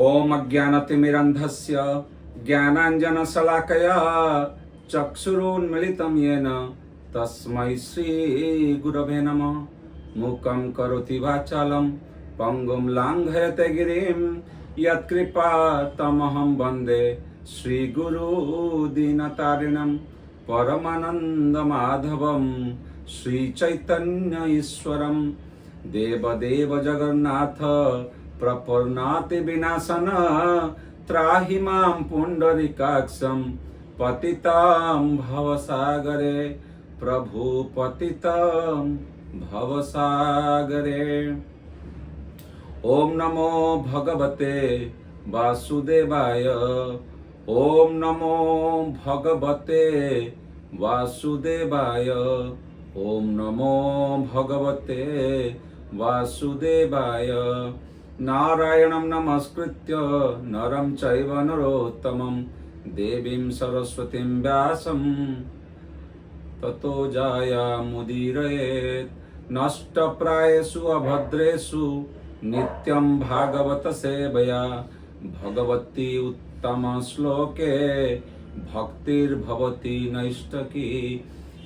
ଓମ୍ ଅଜ୍ଞାନତିମିରାନ୍ଧସ୍ୟ ଜ୍ଞାନାଞ୍ଜନଶଳାକୟା ଚକ୍ଷୁରୁନ୍ମିଳିतं येन ତସ୍ମୈ ଶ୍ରୀଗୁରବେ ନମଃ। ମୂକଂ କରୋତି ବାଚାଲಂ ପଙ୍ଗୁಂ ଲାଙ୍ଘୟତେ ଗିରିಂ ୟତ୍କୃପା ତମହଂ ବନ୍ଦେ ଶ୍ରୀଗୁରୁ ଦୀନତାରିଣಂ ପରମାନନ୍ଦ ମାଧବಂ ଶ୍ରୀଚୈତନ୍ୟ ଈଶ୍ୱରಂ ଦେବଦେବ ଜଗନ୍ନାଥ ପ୍ରପନ୍ନାର୍ତ୍ତି ବିନାଶନ ତ୍ରାହି ମାಂ ପୁଣ୍ଡରୀକାକ୍ଷಂ ପତିତଂ ଭବସାଗରେ, ପ୍ରଭୁ ପତିତଂ ଭବସାଗରେ। ଓମ୍ ନମୋ ଭଗବତେ ବାସୁଦେବାୟ। ଓମ୍ ନମୋ ଭଗବତେ ବାସୁଦେବାୟ। ଓମ୍ ନମୋ ଭଗବତେ ବାସୁଦେବାୟ। ନାରାୟଣଂ ନମସ୍କୃତ୍ୟ ନରଂ ଚୈବ ନରୋତ୍ତମଂ ଦେବୀं ସରସ୍ୱତୀं ବ୍ୟାସं ତତୋ ଜୟମୁଦୀରୟେत्। ନଷ୍ଟପ୍ରାୟେଷୁ ଅଭଦ୍ରେଷୁ ନିତ୍ୟं ଭାଗବତ ସେବୟା ଭଗବତୀ ଉତ୍ତମ ଶ୍ଲୋକେ ଭକ୍ତିର୍ଭବତି ନୈଷ୍ଠିକୀ।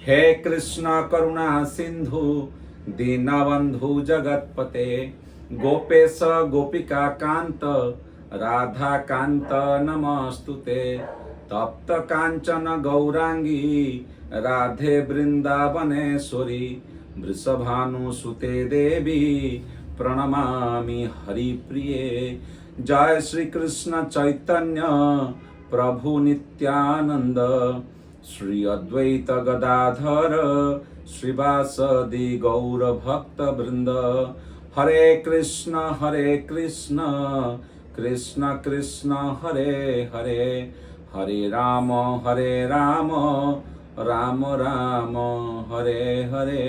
ହେ କୃଷ୍ଣ କରୁଣା ସିନ୍ଧୁ ଦୀନବନ୍ଧୁ ଜଗତ୍ପତେ, ଗୋପେଶ ଗୋପିକା କାନ୍ତ ରାଧାକାନ୍ତ ନମସ୍ତୁତେ। ତପ୍ତ କାଞ୍ଚନ ଗୌରାଙ୍ଗୀ ରାଧେ ବୃନ୍ଦାବନେଶ୍ୱରୀ, ବୃଷଭାନୁସୁତେ ଦେବୀ ପ୍ରଣମାମି ହରିପ୍ରିୟେ। ଜୟ ଶ୍ରୀ କୃଷ୍ଣ ଚୈତନ୍ୟ ପ୍ରଭୁ ନିତ୍ୟାନନ୍ଦ, ଶ୍ରୀ ଅଦ୍ୱୈତ ଗଦାଧର ଶ୍ରୀବାସଦି ଗୌର ଭକ୍ତ ବୃନ୍ଦ। ହରେ କୃଷ୍ଣ ହରେ କୃଷ୍ଣ କୃଷ୍ଣ କୃଷ୍ଣ ହରେ ହରେ, ହରେ ରାମ ହରେ ରାମ ରାମ ରାମ ହରେ ହରେ।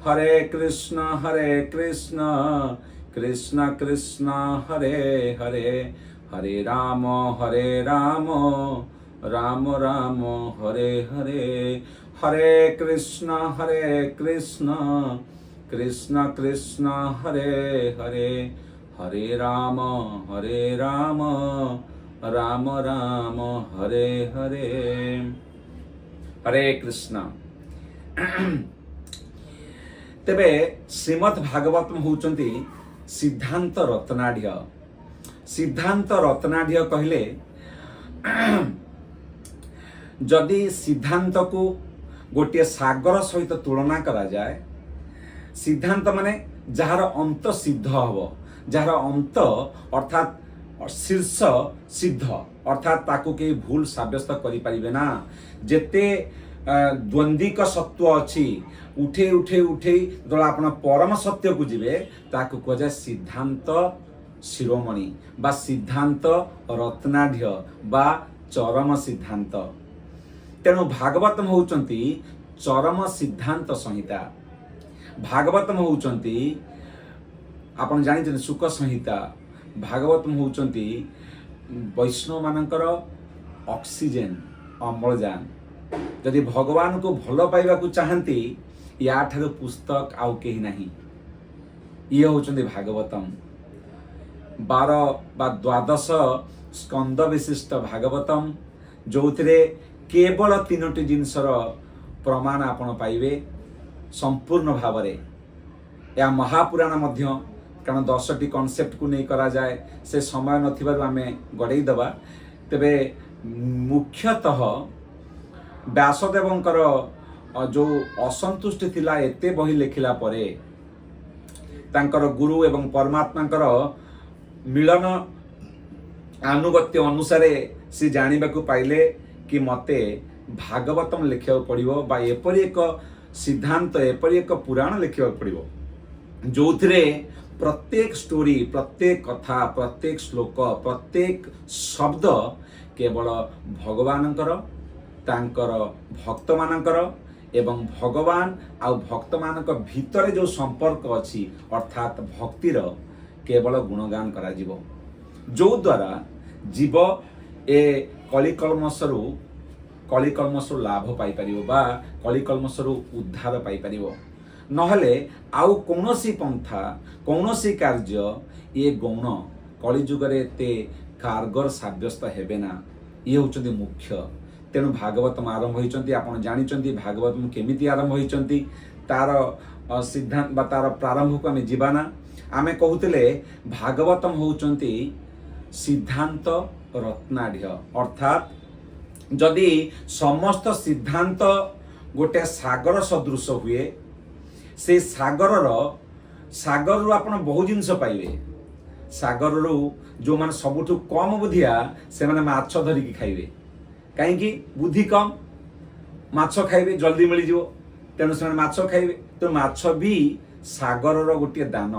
ହରେ କୃଷ୍ଣ ହରେ କୃଷ୍ଣ କୃଷ୍ଣ କୃଷ୍ଣ ହରେ ହରେ, ହରେ ରାମ ହରେ ରାମ ରାମ ରାମ ହରେ ହରେ। ହରେ କୃଷ୍ଣ ହରେ କୃଷ୍ଣ କୃଷ୍ଣ କୃଷ୍ଣ ହରେ ହରେ, ହରେ ରାମ ହରେ ରାମ ରାମ ରାମ ହରେ ହରେ। ହରେ କୃଷ୍ଣ। ତେବେ ଶ୍ରୀମଦ୍ ଭାଗବତ ହେଉଛନ୍ତି ସିଦ୍ଧାନ୍ତ ରତ୍ନାଢ୍ୟ। ସିଦ୍ଧାନ୍ତ ରତ୍ନାଢ୍ୟ କହିଲେ, ଯଦି ସିଦ୍ଧାନ୍ତକୁ ଗୋଟିଏ ସାଗର ସହିତ ତୁଳନା କରାଯାଏ, ସିଦ୍ଧାନ୍ତ ମାନେ ଯାହାର ଅନ୍ତ ସିଦ୍ଧ ହବ, ଯାହାର ଅନ୍ତ ଅର୍ଥାତ୍ ଶୀର୍ଷ ସିଦ୍ଧ, ଅର୍ଥାତ୍ ତାକୁ କେହି ଭୁଲ ସାବ୍ୟସ୍ତ କରିପାରିବେ ନା। ଯେତେ ଦ୍ୱନ୍ଦ୍ୱିକ ସତ୍ୱ ଅଛି, ଉଠେଇ ଉଠେଇ ଉଠେଇ ଯେତେବେଳେ ଆପଣ ପରମ ସତ୍ୟକୁ ଯିବେ, ତାକୁ କୁହାଯାଏ ସିଦ୍ଧାନ୍ତ ଶିରୋମଣି ବା ସିଦ୍ଧାନ୍ତ ରତ୍ନାଢ୍ୟ ବା ଚରମ ସିଦ୍ଧାନ୍ତ। ତେଣୁ ଭାଗବତମ ହେଉଛନ୍ତି ଚରମ ସିଦ୍ଧାନ୍ତ ସଂହିତା। ଭାଗବତମ ହେଉଛନ୍ତି, ଆପଣ ଜାଣିଛନ୍ତି, ଶୁକ ସଂହିତା। ଭାଗବତମ ହେଉଛନ୍ତି ବୈଷ୍ଣବମାନଙ୍କର ଅକ୍ସିଜେନ, ଅମ୍ଳଜାନ। ଯଦି ଭଗବାନଙ୍କୁ ଭଲ ପାଇବାକୁ ଚାହାନ୍ତି, ୟାଠାରୁ ପୁସ୍ତକ ଆଉ କେହି ନାହିଁ। ଇଏ ହେଉଛନ୍ତି ଭାଗବତମ। 12 ବା 12 ସ୍କନ୍ଦ ବିଶିଷ୍ଟ ଭାଗବତମ, ଯେଉଁଥିରେ କେବଳ ତିନୋଟି ଜିନିଷର ପ୍ରମାଣ ଆପଣ ପାଇବେ ସମ୍ପୂର୍ଣ୍ଣ ଭାବରେ। ଏହା ମହାପୁରାଣ ମଧ୍ୟ, କାରଣ 10ଟି କନସେପ୍ଟକୁ ନେଇ କରାଯାଏ। ସେ ସମୟ ନଥିବାରୁ ଆମେ ଗଡ଼େଇ ଦେବା। ତେବେ ମୁଖ୍ୟତଃ ବ୍ୟାସଦେବଙ୍କର ଯେଉଁ ଅସନ୍ତୁଷ୍ଟି ଥିଲା ଏତେ ବହି ଲେଖିଲା ପରେ, ତାଙ୍କର ଗୁରୁ ଏବଂ ପରମାତ୍ମାଙ୍କର ମିଳନ ଆନୁଗତ୍ୟ ଅନୁସାରେ ସେ ଜାଣିବାକୁ ପାଇଲେ କି ମୋତେ ଭାଗବତମ ଲେଖିବାକୁ ପଡ଼ିବ ବା ଏପରି ଏକ ସିଦ୍ଧାନ୍ତ, ଏପରି ଏକ ପୁରାଣ ଲେଖିବାକୁ ପଡ଼ିବ, ଯେଉଁଥିରେ ପ୍ରତ୍ୟେକ ଷ୍ଟୋରି, ପ୍ରତ୍ୟେକ କଥା, ପ୍ରତ୍ୟେକ ଶ୍ଲୋକ, ପ୍ରତ୍ୟେକ ଶବ୍ଦ କେବଳ ଭଗବାନଙ୍କର, ତାଙ୍କର ଭକ୍ତମାନଙ୍କର ଏବଂ ଭଗବାନ ଆଉ ଭକ୍ତମାନଙ୍କ ଭିତରେ ଯେଉଁ ସମ୍ପର୍କ ଅଛି, ଅର୍ଥାତ୍ ଭକ୍ତିର କେବଳ ଗୁଣଗାନ କରାଯିବ, ଯେଉଁଦ୍ୱାରା ଜୀବ ଏ କଳିକଳ୍ମଷରୁ ଲାଭ ପାଇପାରିବ ବା କଳିକଳ୍ମଷରୁ ଉଦ୍ଧାର ପାଇପାରିବ। ନହେଲେ ଆଉ କୌଣସି ପନ୍ଥା, କୌଣସି କାର୍ଯ୍ୟ ଇଏ ଗୌଣ। କଳିଯୁଗରେ ଏତେ କାରଗର ସାବ୍ୟସ୍ତ ହେବେ ନା। ଇଏ ହେଉଛନ୍ତି ମୁଖ୍ୟ। ତେଣୁ ଭାଗବତମ ଆରମ୍ଭ ହୋଇଛନ୍ତି। ଆପଣ ଜାଣିଛନ୍ତି ଭାଗବତମ କେମିତି ଆରମ୍ଭ ହୋଇଛନ୍ତି, ତାର ସିଦ୍ଧାନ୍ତ ବା ତାର ପ୍ରାରମ୍ଭକୁ ଆମେ ଯିବା ନା। ଆମେ କହୁଥିଲେ ଭାଗବତମ ହେଉଛନ୍ତି ସିଦ୍ଧାନ୍ତ ରତ୍ନାଢ୍ୟ, ଅର୍ଥାତ୍ ଯଦି ସମସ୍ତ ସିଦ୍ଧାନ୍ତ ଗୋଟେ ସାଗର ସଦୃଶ ହୁଏ, ସେ ସାଗରରୁ ଆପଣ ବହୁ ଜିନିଷ ପାଇବେ। ସାଗରରୁ ଯେଉଁମାନେ ସବୁଠୁ କମ୍ ବୁଦ୍ଧିଆ ସେମାନେ ମାଛ ଧରିକି ଖାଇବେ। କାହିଁକି? ବୁଦ୍ଧି କମ୍, ମାଛ ଖାଇବେ, ଜଲ୍ଦି ମିଳିଯିବ, ତେଣୁ ସେମାନେ ମାଛ ଖାଇବେ। ତେଣୁ ମାଛ ବି ସାଗରର ଗୋଟିଏ ଦାନ,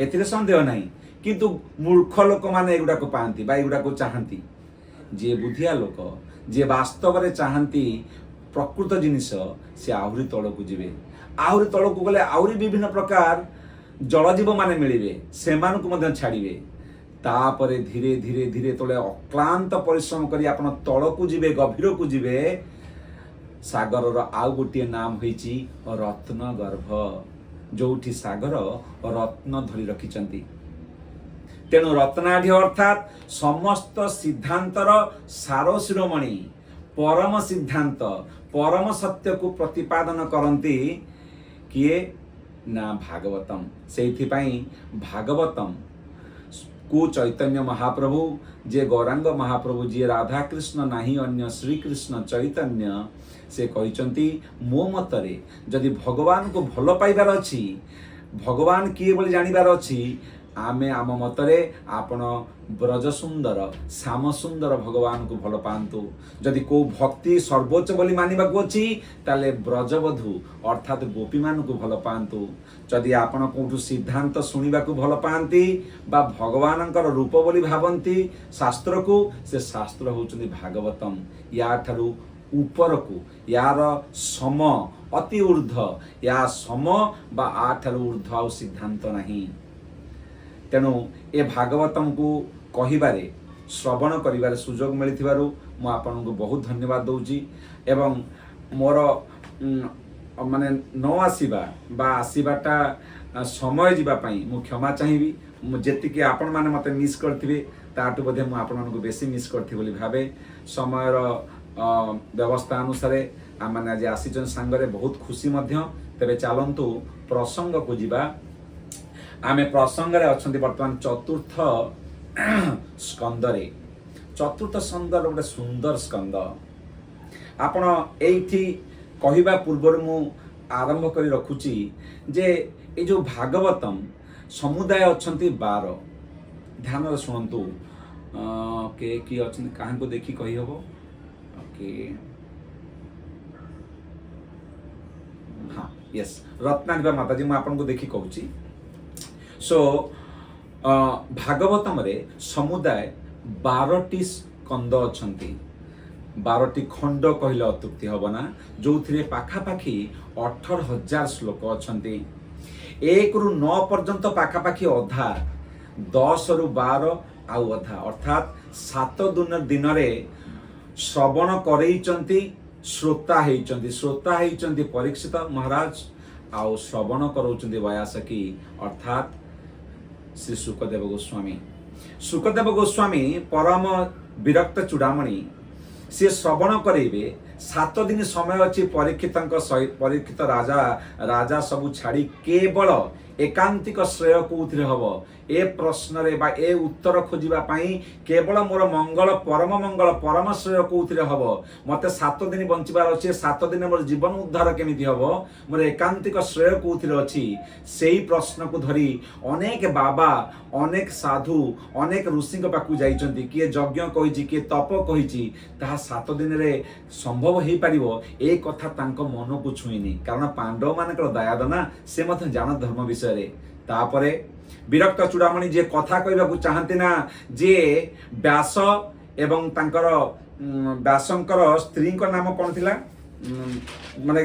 ଏଥିରେ ସନ୍ଦେହ ନାହିଁ। କିନ୍ତୁ ମୂର୍ଖ ଲୋକମାନେ ଏଗୁଡ଼ାକୁ ପାଆନ୍ତି ବା ଏଗୁଡ଼ାକୁ ଚାହାନ୍ତି। ଯିଏ ବୁଦ୍ଧିଆ ଲୋକ, ଯିଏ ବାସ୍ତବରେ ଚାହାନ୍ତି ପ୍ରକୃତ ଜିନିଷ, ସେ ଆହୁରି ତଳକୁ ଯିବେ। ଆହୁରି ତଳକୁ ଗଲେ ଆହୁରି ବିଭିନ୍ନ ପ୍ରକାର ଜଳଜୀବମାନେ ମିଳିବେ, ସେମାନଙ୍କୁ ମଧ୍ୟ ଛାଡ଼ିବେ। ତାପରେ ଧୀରେ ଧୀରେ ଧୀରେ ତଳେ ଅକ୍ଳାନ୍ତ ପରିଶ୍ରମ କରି ଆପଣ ତଳକୁ ଯିବେ, ଗଭୀରକୁ ଯିବେ। ସାଗରର ଆଉ ଗୋଟିଏ ନାମ ହୋଇଛି ରତ୍ନଗର୍ଭ, ଯୋଉଠି ସାଗର ରତ୍ନ ଧରି ରଖିଛନ୍ତି। ତେଣୁ ରତ୍ନାଢ୍ୟ ଅର୍ଥାତ୍ ସମସ୍ତ ସିଦ୍ଧାନ୍ତର ସାର ଶିରୋମଣି, ପରମ ସିଦ୍ଧାନ୍ତ, ପରମ ସତ୍ୟକୁ ପ୍ରତିପାଦନ କରନ୍ତି କିଏ ନା ଭାଗବତମ। ସେଇଥିପାଇଁ ଭାଗବତମ କୁ ଚୈତନ୍ୟ ମହାପ୍ରଭୁ, ଯିଏ ଗୌରାଙ୍ଗ ମହାପ୍ରଭୁ, ଯିଏ ରାଧାକୃଷ୍ଣ ନାହିଁ ଅନ୍ୟ ଶ୍ରୀକୃଷ୍ଣ ଚୈତନ୍ୟ, ସେ କହିଛନ୍ତି ମୋ ମତରେ ଯଦି ଭଗବାନଙ୍କୁ ଭଲ ପାଇବାର ଅଛି, ଭଗବାନ କିଏ ବୋଲି ଜାଣିବାର ଅଛି, ଆମେ ଆମ ମତରେ ଆପଣ ବ୍ରଜସୁନ୍ଦର ଶ୍ୟାମସୁନ୍ଦର ଭଗବାନଙ୍କୁ ଭଲ ପାଆନ୍ତୁ। ଯଦି କେଉଁ ଭକ୍ତି ସର୍ବୋଚ୍ଚ ବୋଲି ମାନିବାକୁ ଅଛି, ତାହେଲେ ବ୍ରଜବଧୂ ଅର୍ଥାତ୍ ଗୋପୀମାନଙ୍କୁ ଭଲ ପାଆନ୍ତୁ। ଯଦି ଆପଣ କେଉଁଠୁ ସିଦ୍ଧାନ୍ତ ଶୁଣିବାକୁ ଭଲ ପାଆନ୍ତି ବା ଭଗବାନଙ୍କର ରୂପ ବୋଲି ଭାବନ୍ତି ଶାସ୍ତ୍ରକୁ, ସେ ଶାସ୍ତ୍ର ହେଉଛନ୍ତି ଭାଗବତମ। ୟାଠାରୁ ଉପରକୁ, ୟାର ସମ ଅତି ଉର୍ଦ୍ଧ୍ୱ, ୟା ସମ ବା ଆଠାରୁ ଉର୍ଦ୍ଧ୍ୱ ଆଉ ସିଦ୍ଧାନ୍ତ ନାହିଁ। ତେଣୁ ଏ ଭାଗବତମକୁ କହିବାରେ, ଶ୍ରବଣ କରିବାରେ ସୁଯୋଗ ମିଳିଥିବାରୁ ମୁଁ ଆପଣଙ୍କୁ ବହୁତ ଧନ୍ୟବାଦ ଦେଉଛି। ଏବଂ ମୋର ମାନେ ନ ଆସିବା ବା ଆସିବାଟା ସମୟ ଯିବା ପାଇଁ ମୁଁ କ୍ଷମା ଚାହିଁବି। ମୁଁ ଯେତିକି ଆପଣମାନେ ମୋତେ ମିସ୍ କରିଥିବେ, ତାଠୁ ବୋଧେ ମୁଁ ଆପଣମାନଙ୍କୁ ବେଶୀ ମିସ୍ କରିଥିବି ବୋଲି ଭାବେ। ସମୟର ବ୍ୟବସ୍ଥା ଅନୁସାରେ ଆମମାନେ ଆଜି ଆସିଛନ୍ତି ସାଙ୍ଗରେ, ବହୁତ ଖୁସି ମଧ୍ୟ। ତେବେ ଚାଲନ୍ତୁ ପ୍ରସଙ୍ଗକୁ ଯିବା। ଆମେ ପ୍ରସଙ୍ଗରେ ଅଛନ୍ତି ବର୍ତ୍ତମାନ ଚତୁର୍ଥ ସ୍କନ୍ଦରେ। ଚତୁର୍ଥ ସ୍କନ୍ଦର ଗୋଟେ ସୁନ୍ଦର ସ୍କନ୍ଦ। ଆପଣ ଏଇଠି କହିବା ପୂର୍ବରୁ ମୁଁ ଆରମ୍ଭ କରି ରଖୁଛି ଯେ ଏଇ ଯେଉଁ ଭାଗବତମ ସମୁଦାୟ ଅଛନ୍ତି 12। ଧ୍ୟାନରେ ଶୁଣନ୍ତୁ। କିଏ କିଏ ଅଛନ୍ତି, କାହାଙ୍କୁ ଦେଖି କହିହବ? ଓକେ, ହଁ, ୟେସ୍, ରତ୍ନାନିଭା ମାତାଜୀ, ମୁଁ ଆପଣଙ୍କୁ ଦେଖି କହୁଛି। ସୋ ଭାଗବତମରେ ସମୁଦାୟ 12ଟି ସ୍କନ୍ଦ ଅଛନ୍ତି। 12ଟି ଖଣ୍ଡ କହିଲେ ଅତ୍ୟୁକ୍ତି ହେବ ନା, ଯୋଉଥିରେ ପାଖାପାଖି 18,000 ଶ୍ଲୋକ ଅଛନ୍ତି। 1ରୁ 9 ପର୍ଯ୍ୟନ୍ତ ପାଖାପାଖି ଅଧା, 10ରୁ 12 ଆଉ ଅଧା, ଅର୍ଥାତ୍ 7 ଦିନରେ ଶ୍ରବଣ କରେଇଛନ୍ତି, ଶ୍ରୋତା ହେଇଛନ୍ତି। ଶ୍ରୋତା ହେଇଛନ୍ତି ପରୀକ୍ଷିତ ମହାରାଜ, ଆଉ ଶ୍ରବଣ କରାଉଛନ୍ତି ବୟାସକୀ, ଅର୍ଥାତ୍ ଶ୍ରୀ ଶୁକଦେବ ଗୋସ୍ୱାମୀ। ଶୁକଦେବ ଗୋସ୍ୱାମୀ ପରମ ବିରକ୍ତ ଚୂଡ଼ାମଣି, ସିଏ ଶ୍ରବଣ କରେଇବେ। 7 ଦିନ ସମୟ ଅଛି ପରୀକ୍ଷିତଙ୍କ ସହିତ। ପରୀକ୍ଷିତ ରାଜା ସବୁ ଛାଡ଼ି କେବଳ ଏକାନ୍ତିକ ଶ୍ରେୟ କୋଉଥିରେ ହବ ଏ ପ୍ରଶ୍ନରେ ବା ଏ ଉତ୍ତର ଖୋଜିବା ପାଇଁ, କେବଳ ମୋର ମଙ୍ଗଳ, ପରମ ମଙ୍ଗଳ, ପରମ ଶ୍ରେୟ କୋଉଥିରେ ହବ, ମତେ 7 ଦିନ ବଞ୍ଚିବାର ଅଛି, 7 ଦିନ ମୋର ଜୀବନ ଉଦ୍ଧାର କେମିତି ହବ, ମୋର ଏକାନ୍ତିକ ଶ୍ରେୟ କୋଉଥିରେ ଅଛି, ସେଇ ପ୍ରଶ୍ନକୁ ଧରି ଅନେକ ବାବା, ଅନେକ ସାଧୁ, ଅନେକ ଋଷିଙ୍କ ପାଖକୁ ଯାଇଛନ୍ତି। କିଏ ଯଜ୍ଞ କହିଛି, କିଏ ତପ କହିଛି, ତାହା 7 ଦିନରେ ସମ୍ଭବ ହେଇପାରିବ ଏ କଥା ତାଙ୍କ ମନକୁ ଛୁଇଁନି। କାରଣ ପାଣ୍ଡବମାନଙ୍କର ଦାୟାଦ ନା, ସେ ମଧ୍ୟ ଜାଣ ଧର୍ମ ବିଷୟରେ। ତାପରେ ବିରକ୍ତ ଚୂଡ଼ାମଣି ଯିଏ କଥା କହିବାକୁ ଚାହାନ୍ତି ନା, ଯିଏ ବ୍ୟାସ ଏବଂ ତାଙ୍କର ବ୍ୟାସଙ୍କର ସ୍ତ୍ରୀଙ୍କ ନାମ କ'ଣ ଥିଲା, ମାନେ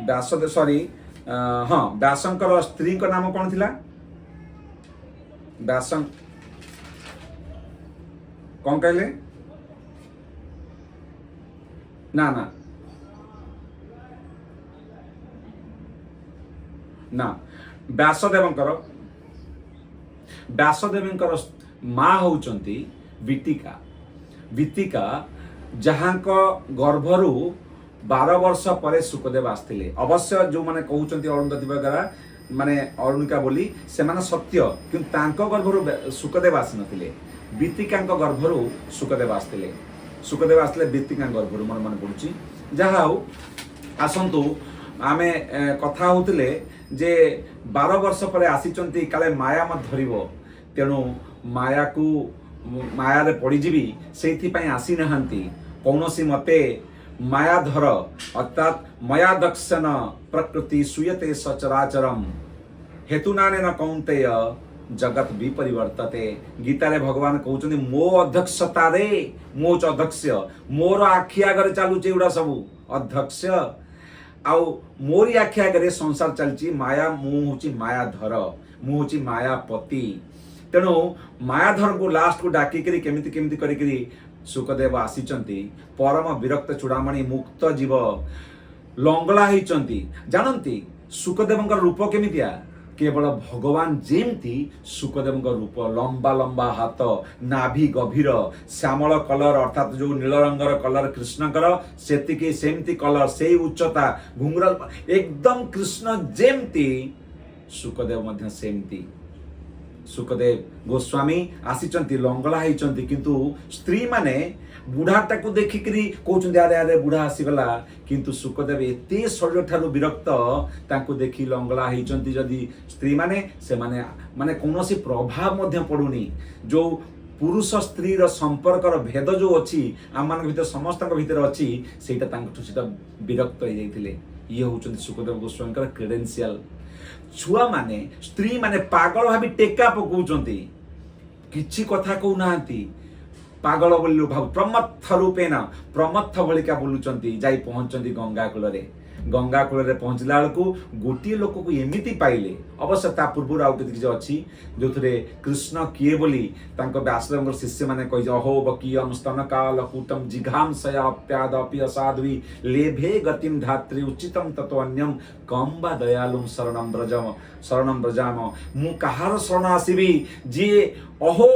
ବ୍ୟାସ, ସରି, ହଁ, ବ୍ୟାସଙ୍କର ସ୍ତ୍ରୀଙ୍କ ନାମ କ'ଣ ଥିଲା? ବ୍ୟାସ କ'ଣ କହିଲେ? ନା ନା ନା, ବ୍ୟାସଦେବଙ୍କର ବ୍ୟାସଦେବଙ୍କର ମା ହେଉଛନ୍ତି ବିତିକା। ବିତିକା, ଯାହାଙ୍କ ଗର୍ଭରୁ 12 ବର୍ଷ ପରେ ଶୁକଦେବ ଆସିଥିଲେ। ଅବଶ୍ୟ ଯେଉଁମାନେ କହୁଛନ୍ତି ଅରୁନ୍ଧତୀ ବଗେରା, ମାନେ ଅରୁଣିକା ବୋଲି, ସେମାନେ ସତ୍ୟ, କିନ୍ତୁ ତାଙ୍କ ଗର୍ଭରୁ ଶୁକଦେବ ଆସିନଥିଲେ। ବିତିକାଙ୍କ ଗର୍ଭରୁ ଶୁକଦେବ ଆସିଥିଲେ। ଶୁକଦେବ ଆସିଥିଲେ ବିତିକାଙ୍କ ଗର୍ଭରୁ, ମୋର ମନେ ପଡୁଛି। ଯାହା ହଉ, ଆସନ୍ତୁ ଆମେ କଥା ହଉଥିଲେ ଯେ 12 ବର୍ଷ ପରେ ଆସିଛନ୍ତି, କାଳେ ମାୟା ମତେ ଧରିବ, ତେଣୁ ମାୟାକୁ ମାୟାରେ ପଡ଼ିଯିବି, ସେଇଥିପାଇଁ ଆସିନାହାନ୍ତି। କୌଣସି ମତେ ମାୟାଧର, ଅର୍ଥାତ୍ ମୟାଧ୍ୟକ୍ଷେଣ ପ୍ରକୃତି ସୂୟତେ ସଚରାଚରମ ହେତୁନାନେନ କୌନ୍ତେୟ ଜଗତ ବିପରିବର୍ତ୍ତତେ। ଗୀତାରେ ଭଗବାନ କହୁଛନ୍ତି, ମୋ ଅଧ୍ୟକ୍ଷତାରେ, ମୁଁ ହଉଛି ଅଧ୍ୟକ୍ଷ, ମୋର ଆଖି ଆଗରେ ଚାଲୁଛି ଏଗୁଡ଼ା ସବୁ। ଅଧ୍ୟକ୍ଷ ଆଉ ମୋରି ଆଖି ଆଗରେ ସଂସାର ଚାଲିଛି। ମାୟା, ମୁଁ ହଉଛି ମାୟାଧର, ମୁଁ ହଉଛି ମାୟାପତି। ତେଣୁ ମାୟାଧରଙ୍କୁ ଲାଷ୍ଟକୁ ଡାକିକିରି କେମିତି କେମିତି କରିକିରି ଶୁକଦେବ ଆସିଛନ୍ତି। ପରମ ବିରକ୍ତ ଚୂଡ଼ାମଣି ମୁକ୍ତ ଜୀବ ଲଙ୍ଗଳା ହେଇଛନ୍ତି। ଜାଣନ୍ତି ଶୁକଦେବଙ୍କର ରୂପ କେମିତିଆ? କେବଳ ଭଗବାନ ଯେମିତି, ଶୁକଦେବଙ୍କ ରୂପ ଲମ୍ବା ଲମ୍ବା ହାତ, ନାଭି ଗଭୀର, ଶ୍ୟାମଳ କଲର, ଅର୍ଥାତ୍ ଯୋଉ ନୀଳ ରଙ୍ଗର କଲର କୃଷ୍ଣଙ୍କର, ସେତିକି ସେମିତି କଲର, ସେଇ ଉଚ୍ଚତା, ଘୁଙ୍ଗୁରା, ଏକଦମ କୃଷ୍ଣ ଯେମିତି ଶୁକଦେବ ମଧ୍ୟ ସେମିତି। ଶୁକଦେବ ଗୋସ୍ୱାମୀ ଆସିଛନ୍ତି, ଲଙ୍ଗଳା ହେଇଛନ୍ତି, କିନ୍ତୁ ସ୍ତ୍ରୀମାନେ ବୁଢ଼ାଟାକୁ ଦେଖିକିରି କହୁଛନ୍ତି, "ଆରେ ଆରେ, ବୁଢ଼ା ଆସିଗଲା।" କିନ୍ତୁ ଶୁକଦେବ ଏତେ ଶରୀର ଠାରୁ ବିରକ୍ତ, ତାଙ୍କୁ ଦେଖି ଲଙ୍ଗଳା ହେଇଛନ୍ତି ଯଦି ସ୍ତ୍ରୀମାନେ, ସେମାନେ ମାନେ କୌଣସି ପ୍ରଭାବ ମଧ୍ୟ ପଡୁନି। ଯୋଉ ପୁରୁଷ ସ୍ତ୍ରୀର ସମ୍ପର୍କର ଭେଦ ଯୋଉ ଅଛି ଆମମାନଙ୍କ ଭିତରେ, ସମସ୍ତଙ୍କ ଭିତରେ ଅଛି, ସେଇଟା ତାଙ୍କଠୁ ସେଇଟା ବିରକ୍ତ ହେଇଯାଇଥିଲେ। ଇଏ ହଉଛନ୍ତି ଶୁକଦେବ ଗୋସ୍ୱାମୀଙ୍କର କ୍ରେଡେନ୍ସିଆଲ। ଛୁଆମାନେ, ସ୍ତ୍ରୀମାନେ ପାଗଳ ଭାବି ଟେକା ପକଉଛନ୍ତି, କିଛି କଥା କହୁନାହାନ୍ତି, ପାଗଳ ବୋଲି ଭାବୁ ପ୍ରମତ୍ଥ ରୂପେଣ, ପ୍ରମତ୍ଥ ଭଳିକା ବୁଲୁଛନ୍ତି। ଯାଇ ପହଞ୍ଚନ୍ତି ଗଙ୍ଗା କୂଳରେ। ଗଙ୍ଗା କୂଳରେ ପହଞ୍ଚିଲା ବେଳକୁ ଗୋଟିଏ ଲୋକକୁ ଏମିତି ପାଇଲେ। ଅବଶ୍ୟ ତା ପୂର୍ବରୁ ଆଉ କିଛି କିଛି ଅଛି, ଯୋଉଥିରେ କୃଷ୍ଣ କିଏ ବୋଲି ତାଙ୍କ ବ୍ୟାସଦେବଙ୍କର ଶିଷ୍ୟମାନେ କହିছে, ଅହୋ ବକୀୟମ ସ୍ତନ କାଲ କୂଟମ ଜିଘାଂସୟା ଅପ୍ୟାଦ ଅପି ଅସାଧ୍ୱୀ ଲେଭେ ଗତିମ ଧାତ୍ରୀ ଉଚିତମ ତତୋ ଅନ୍ୟମ କମ୍ ବା ଦୟାଲୁಂ ଶରଣମ ବ୍ରଜମ ଶରଣମ ବ୍ରଜାମ। ମୁଁ କାହାର ଶରଣ ଆସିବି, ଯିଏ ଅହୋ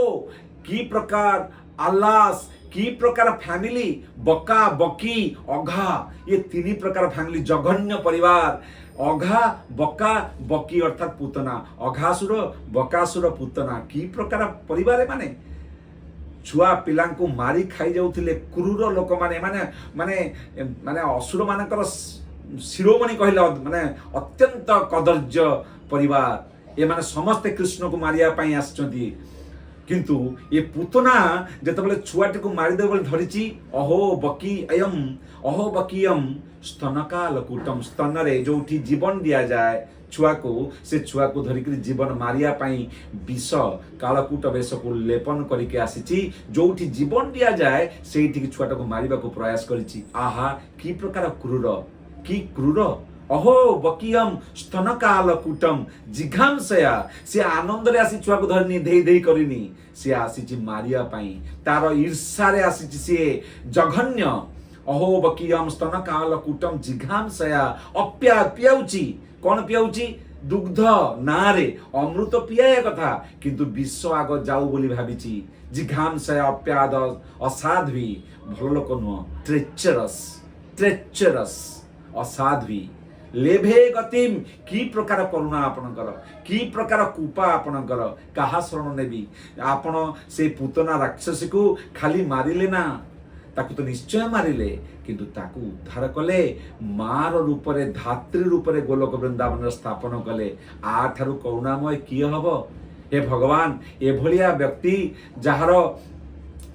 କି ପ୍ରକାର ଆଲାସ, କି ପ୍ରକାର ଫ୍ୟାମିଲି, ବକା, ବକି, ଅଘା, ଏ ତିନି ପ୍ରକାର ଫ୍ୟାମିଲି, ଜଘନ୍ୟ ପରିବାର। ଅଘା, ବକା, ବକି, ଅର୍ଥାତ୍ ପୁତନା, ଅଘାସୁର, ବକାସୁର, ପୁତନା, କି ପ୍ରକାର ପରିବାର ଏମାନେ! ଛୁଆ ପିଲାଙ୍କୁ ମାରି ଖାଇ ଯାଉଥିଲେ କ୍ରୁର ଲୋକମାନେ। ମାନେ ମାନେ ମାନେ ଅସୁର ମାନଙ୍କର ଶିରୋମଣି କହିଲେ ମାନେ ଅତ୍ୟନ୍ତ କଦର୍ଯ୍ୟ ପରିବାର ଏମାନେ। ସମସ୍ତେ କୃଷ୍ଣକୁ ମାରିବା ପାଇଁ ଆସିଛନ୍ତି, କିନ୍ତୁ ଏ ପୁତନା ଯେତେବେଳେ ଛୁଆଟିକୁ ମାରିଦେବ ବୋଲି ଧରିଛି, ଅହୋ ବକି ଅୟମ୍, ଅହୋ ବକିୟମ୍ ସ୍ତନକାଲ କୂଟମ, ସ୍ତନରେ ଯୋଉଠି ଜୀବନ ଦିଆଯାଏ ଛୁଆକୁ, ସେ ଛୁଆକୁ ଧରିକିରି ଜୀବନ ମାରିବା ପାଇଁ ବିଷ କାଳକୂଟ ବେଶକୁ ଲେପନ କରିକି ଆସିଛି। ଯୋଉଠି ଜୀବନ ଦିଆଯାଏ, ସେଇଠିକି ଛୁଆଟାକୁ ମାରିବାକୁ ପ୍ରୟାସ କରିଛି। ଆହା, କି ପ୍ରକାର କ୍ରୁର, କି କ୍ରୁର! ଅହୋ ବକିୟମ ସ୍ତନକାଲ କୂଟମ ଜିଘାଂସୟା। ସେ ଆନନ୍ଦରେ ଆସି ଛୁଆକୁ ଧରିନି, ଧେଇ ଧେଇ କରିନି, ସିଏ ଆସିଛି ମାରିବା ପାଇଁ, ତାର ଈର୍ଷାରେ ଆସିଛି ସିଏ ଜଘନ୍ୟ। ଅହୋ ବକିୟମ ସ୍ତନକାଲ କୂଟମ ଜିଘାଂସୟା ଅପ୍ୟା, ପିଆଉଛି। କଣ ପିଆଉଛି? ଦୁଗ୍ଧ ନାଁରେ ଅମୃତ ପିଆଇବା କଥା, କିନ୍ତୁ ବିଷ ଆଗ ଯାଉ ବୋଲି ଭାବିଛି। ଜିଘାଂସୟା ଅପ୍ୟାଦ ଅସାଧ୍ୱୀ, ଭଲ ଲୋକ ନୁହଁ, ଟ୍ରେଚରସ୍, ଟ୍ରେଚରସ୍, ଅସାଧ୍ୱୀ ଲେଭେ ଗତିମ। କି ପ୍ରକାର କରୁଣା ଆପଣଙ୍କର, କି ପ୍ରକାର କୃପା ଆପଣଙ୍କର! କାହା ଶରଣ ନେବି? ଆପଣ ସେ ପୁତନା ରାକ୍ଷସୀକୁ ଖାଲି ମାରିଲେ ନା, ତାକୁ ତ ନିଶ୍ଚୟ ମାରିଲେ, କିନ୍ତୁ ତାକୁ ଉଦ୍ଧାର କଲେ, ମାର ରୂପରେ, ଧାତ୍ରୀ ରୂପରେ ଗୋଲୋକ ବୃନ୍ଦାବନରେ ସ୍ଥାପନ କଲେ। ଆ ଠାରୁ କରୁଣାମୟ କିଏ ହବ? ହେ ଭଗବାନ, ଏଭଳିଆ ବ୍ୟକ୍ତି ଯାହାର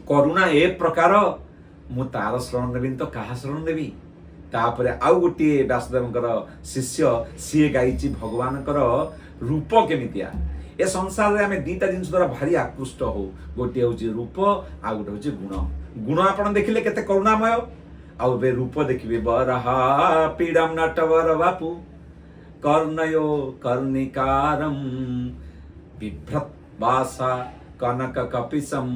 କରୁଣା ଏ ପ୍ରକାର, ମୁଁ ତାର ଶରଣ ନେବିନି ତ କାହା ଶରଣ ନେବି? ତାପରେ ଆଉ ଗୋଟିଏ ବ୍ୟାସଦେବଙ୍କର ଶିଷ୍ୟ, ସିଏ ଗାଇଛି ଭଗବାନଙ୍କର ରୂପ କେମିତିଆ। ଏ ସଂସାରରେ ଆମେ ଦିଟା ଜିନିଷ ଦ୍ୱାରା ଭାରି ଆକୃଷ୍ଟ ହଉ। ଗୋଟିଏ ହଉଛି ରୂପ, ଆଉ ଗୋଟେ ହଉଛି ଗୁଣ। ଗୁଣ ଆପଣ ଦେଖିଲେ କେତେ କରୁଣାମୟ, ଆଉ ଏବେ ରୂପ ଦେଖିବେ। ବରହା ପୀଡ଼ମ ନଟବର ବାପୁ କର୍ଣ୍ଣୟୋ କର୍ଣ୍ଣିକାରମ ବିଭ୍ରତ ବାସା କନକ କପିସମ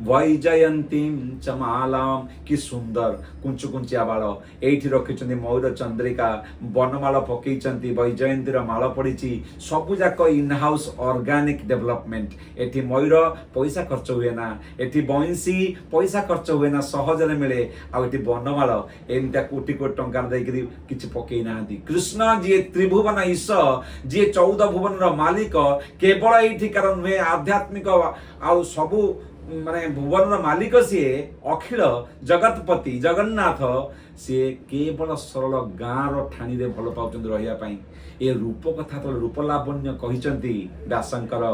ବୈଜୟନ୍ତୀಂ ଚ ମାଲାମ୍। କି ସୁନ୍ଦର କୁଞ୍ଚୁ କୁଞ୍ଚିଆ ବାଳ। ଏଇଠି ରଖିଛନ୍ତି ମୟୂର ଚନ୍ଦ୍ରିକା, ବନମାଳ ପକେଇଛନ୍ତି, ବୈଜୟନ୍ତୀର ମାଳ ପଡ଼ିଛି। ସବୁ ଯାକ ଇନହାଉସ୍ ଅର୍ଗାନିକ ଡେଭଲପମେଣ୍ଟ। ଏଠି ମୟୂର ପଇସା ଖର୍ଚ୍ଚ ହୁଏ ନା, ଏଠି ବଇଁଶୀ ପଇସା ଖର୍ଚ୍ଚ ହୁଏ ନା, ସହଜରେ ମିଳେ। ଆଉ ଏଠି ବନମାଳ ଏମିତିଆ କୋଟି କୋଟି ଟଙ୍କା ଦେଇକରି କିଛି ପକେଇ ନାହାନ୍ତି। କୃଷ୍ଣ ଯିଏ ତ୍ରିଭୁବନ ଈଶ, ଯିଏ 14 ଭୁବନର ମାଲିକ, କେବଳ ଏଇଠିକାର ନୁହେଁ, ଆଧ୍ୟାତ୍ମିକ ଆଉ ସବୁ ମାନେ ଭୁବନର ମାଲିକ ସିଏ, ଅଖିଳ ଜଗତପତି ଜଗନ୍ନାଥ, ସିଏ କେବଳ ସରଳ ଗାଁର ଠାଣିରେ ଭଲ ପାଉଛନ୍ତି ରହିବା ପାଇଁ। ଏ ରୂପ କଥା ତ ରୂପ ଲାବଣ୍ୟ କହିଛନ୍ତି ବ୍ୟାସଙ୍କର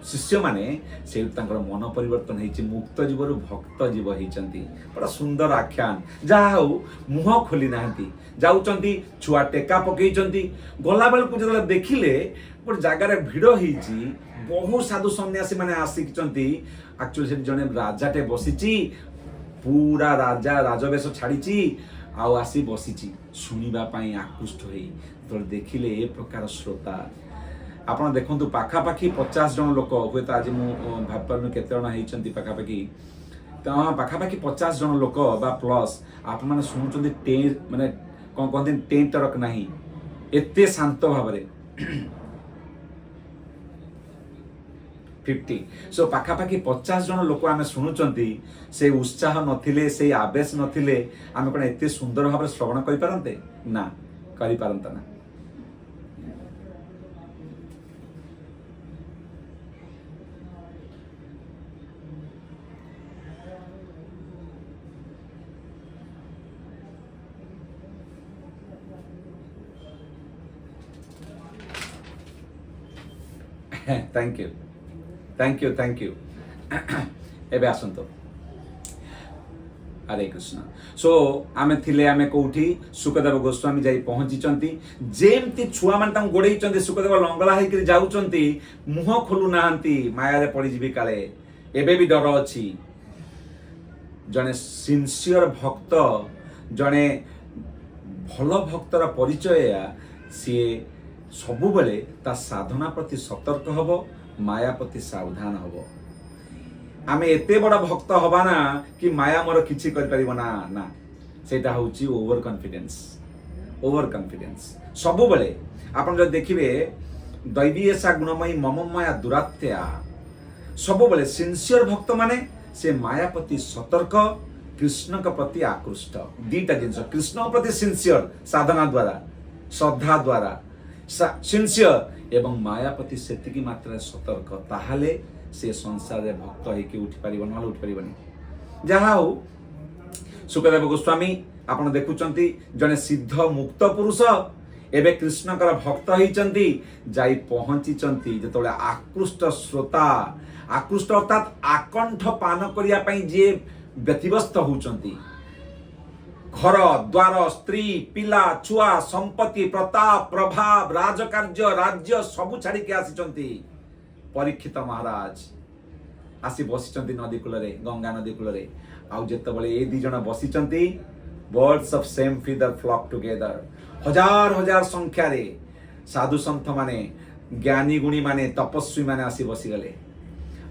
ଶିଷ୍ୟମାନେ, ସେଇଠୁ ତାଙ୍କର ମନ ପରିବର୍ତ୍ତନ ହେଇଛି, ମୁକ୍ତ ଜୀବରୁ ଭକ୍ତ ଜୀବ ହେଇଛନ୍ତି। ବଡ଼ ସୁନ୍ଦର ଆଖ୍ୟାନ। ଯାହା ହଉ, ମୁହଁ ଖୋଲି ନାହାନ୍ତି, ଯାଉଛନ୍ତି, ଛୁଆ ଟେକା ପକେଇଛନ୍ତି। ଗଲାବେଳକୁ ଯେତେବେଳେ ଦେଖିଲେ ଗୋଟେ ଜାଗାରେ ଭିଡ଼ ହେଇଛି, ବହୁ ସାଧୁ ସନ୍ନ୍ୟାସୀ ମାନେ ଆସିଛନ୍ତି। ଆକ୍ଚୁଆଲି ସେଠି ଜଣେ ରାଜାଟେ ବସିଛି, ପୁରା ରାଜା ରାଜବେଶ ଛାଡ଼ିଛି ଆଉ ଆସି ବସିଛି ଶୁଣିବା ପାଇଁ ଆକୃଷ୍ଟ ହେଇ। ଯେତେବେଳେ ଦେଖିଲେ ଏ ପ୍ରକାର ଶ୍ରୋତା, ଆପଣ ଦେଖନ୍ତୁ ପାଖାପାଖି 50 ଜଣ ଲୋକ, ହୁଏତ ଆଜି ମୁଁ ଭାବିପାରୁନି କେତେ ଜଣ ହେଇଛନ୍ତି ପାଖାପାଖି, ତ ହଁ ପାଖାପାଖି 50 ଜଣ ଲୋକ ବା ପ୍ଲସ୍। ଆପଣମାନେ ଶୁଣୁଛନ୍ତି, ମାନେ କ'ଣ କହନ୍ତି, ଟେଁ ଟରକ ନାହିଁ, ଏତେ ଶାନ୍ତ ଭାବରେ। 50, ସୋ ପାଖାପାଖି 50 ଜଣ ଲୋକ ଆମେ ଶୁଣୁଛନ୍ତି। ସେ ଉତ୍ସାହ ନଥିଲେ, ସେଇ ଆବେଶ ନଥିଲେ ଆମେ କ'ଣ ଏତେ ସୁନ୍ଦର ଭାବରେ ଶ୍ରବଣ କରିପାରନ୍ତେ? ନା, କରିପାରନ୍ତା ନା। Thank you, thank you, thank you. ଏବେ ଆସନ୍ତୁ, ହରେ କୃଷ୍ଣ। ସୋ ଆମେ ଥିଲେ ଆମେ କୋଉଠି? ଶୁକଦେବ ଗୋସ୍ୱାମୀ ଯାଇ ପହଞ୍ଚିଛନ୍ତି। ଯେମିତି ଛୁଆମାନେ ତାଙ୍କୁ ଗୋଡେଇଛନ୍ତି, ଶୁକଦେବ ଲଙ୍ଗଳା ହେଇକରି ଯାଉଛନ୍ତି, ମୁହଁ ଖୋଲୁ ନାହାନ୍ତି, ମାୟାରେ ପଡ଼ିଯିବି କାଳେ, ଏବେ ବି ଡର ଅଛି। ଜଣେ ସିନସିୟର ଭକ୍ତ, ଜଣେ ଭଲ ଭକ୍ତର ପରିଚୟ ଏଇଆ, ସିଏ ସବୁବେଳେ ତା ସାଧନା ପ୍ରତି ସତର୍କ ହବ, ମାୟା ପ୍ରତି ସାବଧାନ ହବ। ଆମେ ଏତେ ବଡ଼ ଭକ୍ତ ହବା ନା କି ମାୟା ମୋର କିଛି କରିପାରିବ ନା, ନା, ସେଇଟା ହଉଛି ଓଭର କନଫିଡେନ୍ସ, ଓଭର କନଫିଡେନ୍ସ। ସବୁବେଳେ ଆପଣ ଯଦି ଦେଖିବେ, ଦୈବୀ ଏଷା ଗୁଣମୟୀ ମମ ମାୟା ଦୁରାତ୍ୟା। ସବୁବେଳେ ସିନସିୟର ଭକ୍ତମାନେ ସେ ମାୟା ପ୍ରତି ସତର୍କ, କୃଷ୍ଣଙ୍କ ପ୍ରତି ଆକୃଷ୍ଟ। ଦିଟା ଜିନିଷ, କୃଷ୍ଣଙ୍କ ପ୍ରତି ସିନସିୟର ସାଧନା ଦ୍ୱାରା, ଶ୍ରଦ୍ଧା ଦ୍ୱାରା ସିନସିୟର, ଏବଂ ମାୟା ପ୍ରତି ସେତିକି ମାତ୍ରାରେ ସତର୍କ, ତାହେଲେ ସେ ସଂସାରରେ ଭକ୍ତ ହେଇକି ଉଠିପାରିବ, ନହେଲେ ଉଠିପାରିବନି। ଯାହା ହଉ, ଶୁକଦେବ ଗୋସ୍ୱାମୀ ଆପଣ ଦେଖୁଛନ୍ତି ଜଣେ ସିଦ୍ଧ ମୁକ୍ତ ପୁରୁଷ, ଏବେ କୃଷ୍ଣଙ୍କର ଭକ୍ତ ହେଇଛନ୍ତି, ଯାଇ ପହଞ୍ଚିଛନ୍ତି। ଯେତେବେଳେ ଆକୃଷ୍ଟ ଶ୍ରୋତା, ଆକୃଷ୍ଟ ଅର୍ଥାତ୍ ଆକଣ୍ଠ ପାନ କରିବା ପାଇଁ ଯିଏ ବ୍ୟତିବ୍ୟସ୍ତ ହଉଛନ୍ତି, ଘର ଦ୍ୱାର, ସ୍ତ୍ରୀ, ପିଲା, ଛୁଆ, ସମ୍ପତ୍ତି, ପ୍ରତାପ, ପ୍ରଭାବ, ରାଜକାର୍ଯ୍ୟ, ରାଜ୍ୟ ସବୁ ଛାଡ଼ିକି ଆସିଛନ୍ତି। ପରୀକ୍ଷିତ ମହାରାଜ ଆସି ବସିଛନ୍ତି ନଦୀ କୂଳରେ, ଗଙ୍ଗା ନଦୀ କୂଳରେ। ଆଉ ଯେତେବେଳେ ଏ ଦି ଜଣ ବସିଛନ୍ତି, birds of same feather flock together, ହଜାର ହଜାର ସଂଖ୍ୟାରେ ସାଧୁ ସନ୍ଥ ମାନେ, ଜ୍ଞାନୀ ଗୁଣୀ ମାନେ, ତପସ୍ୱୀ ମାନେ ଆସି ବସିଗଲେ।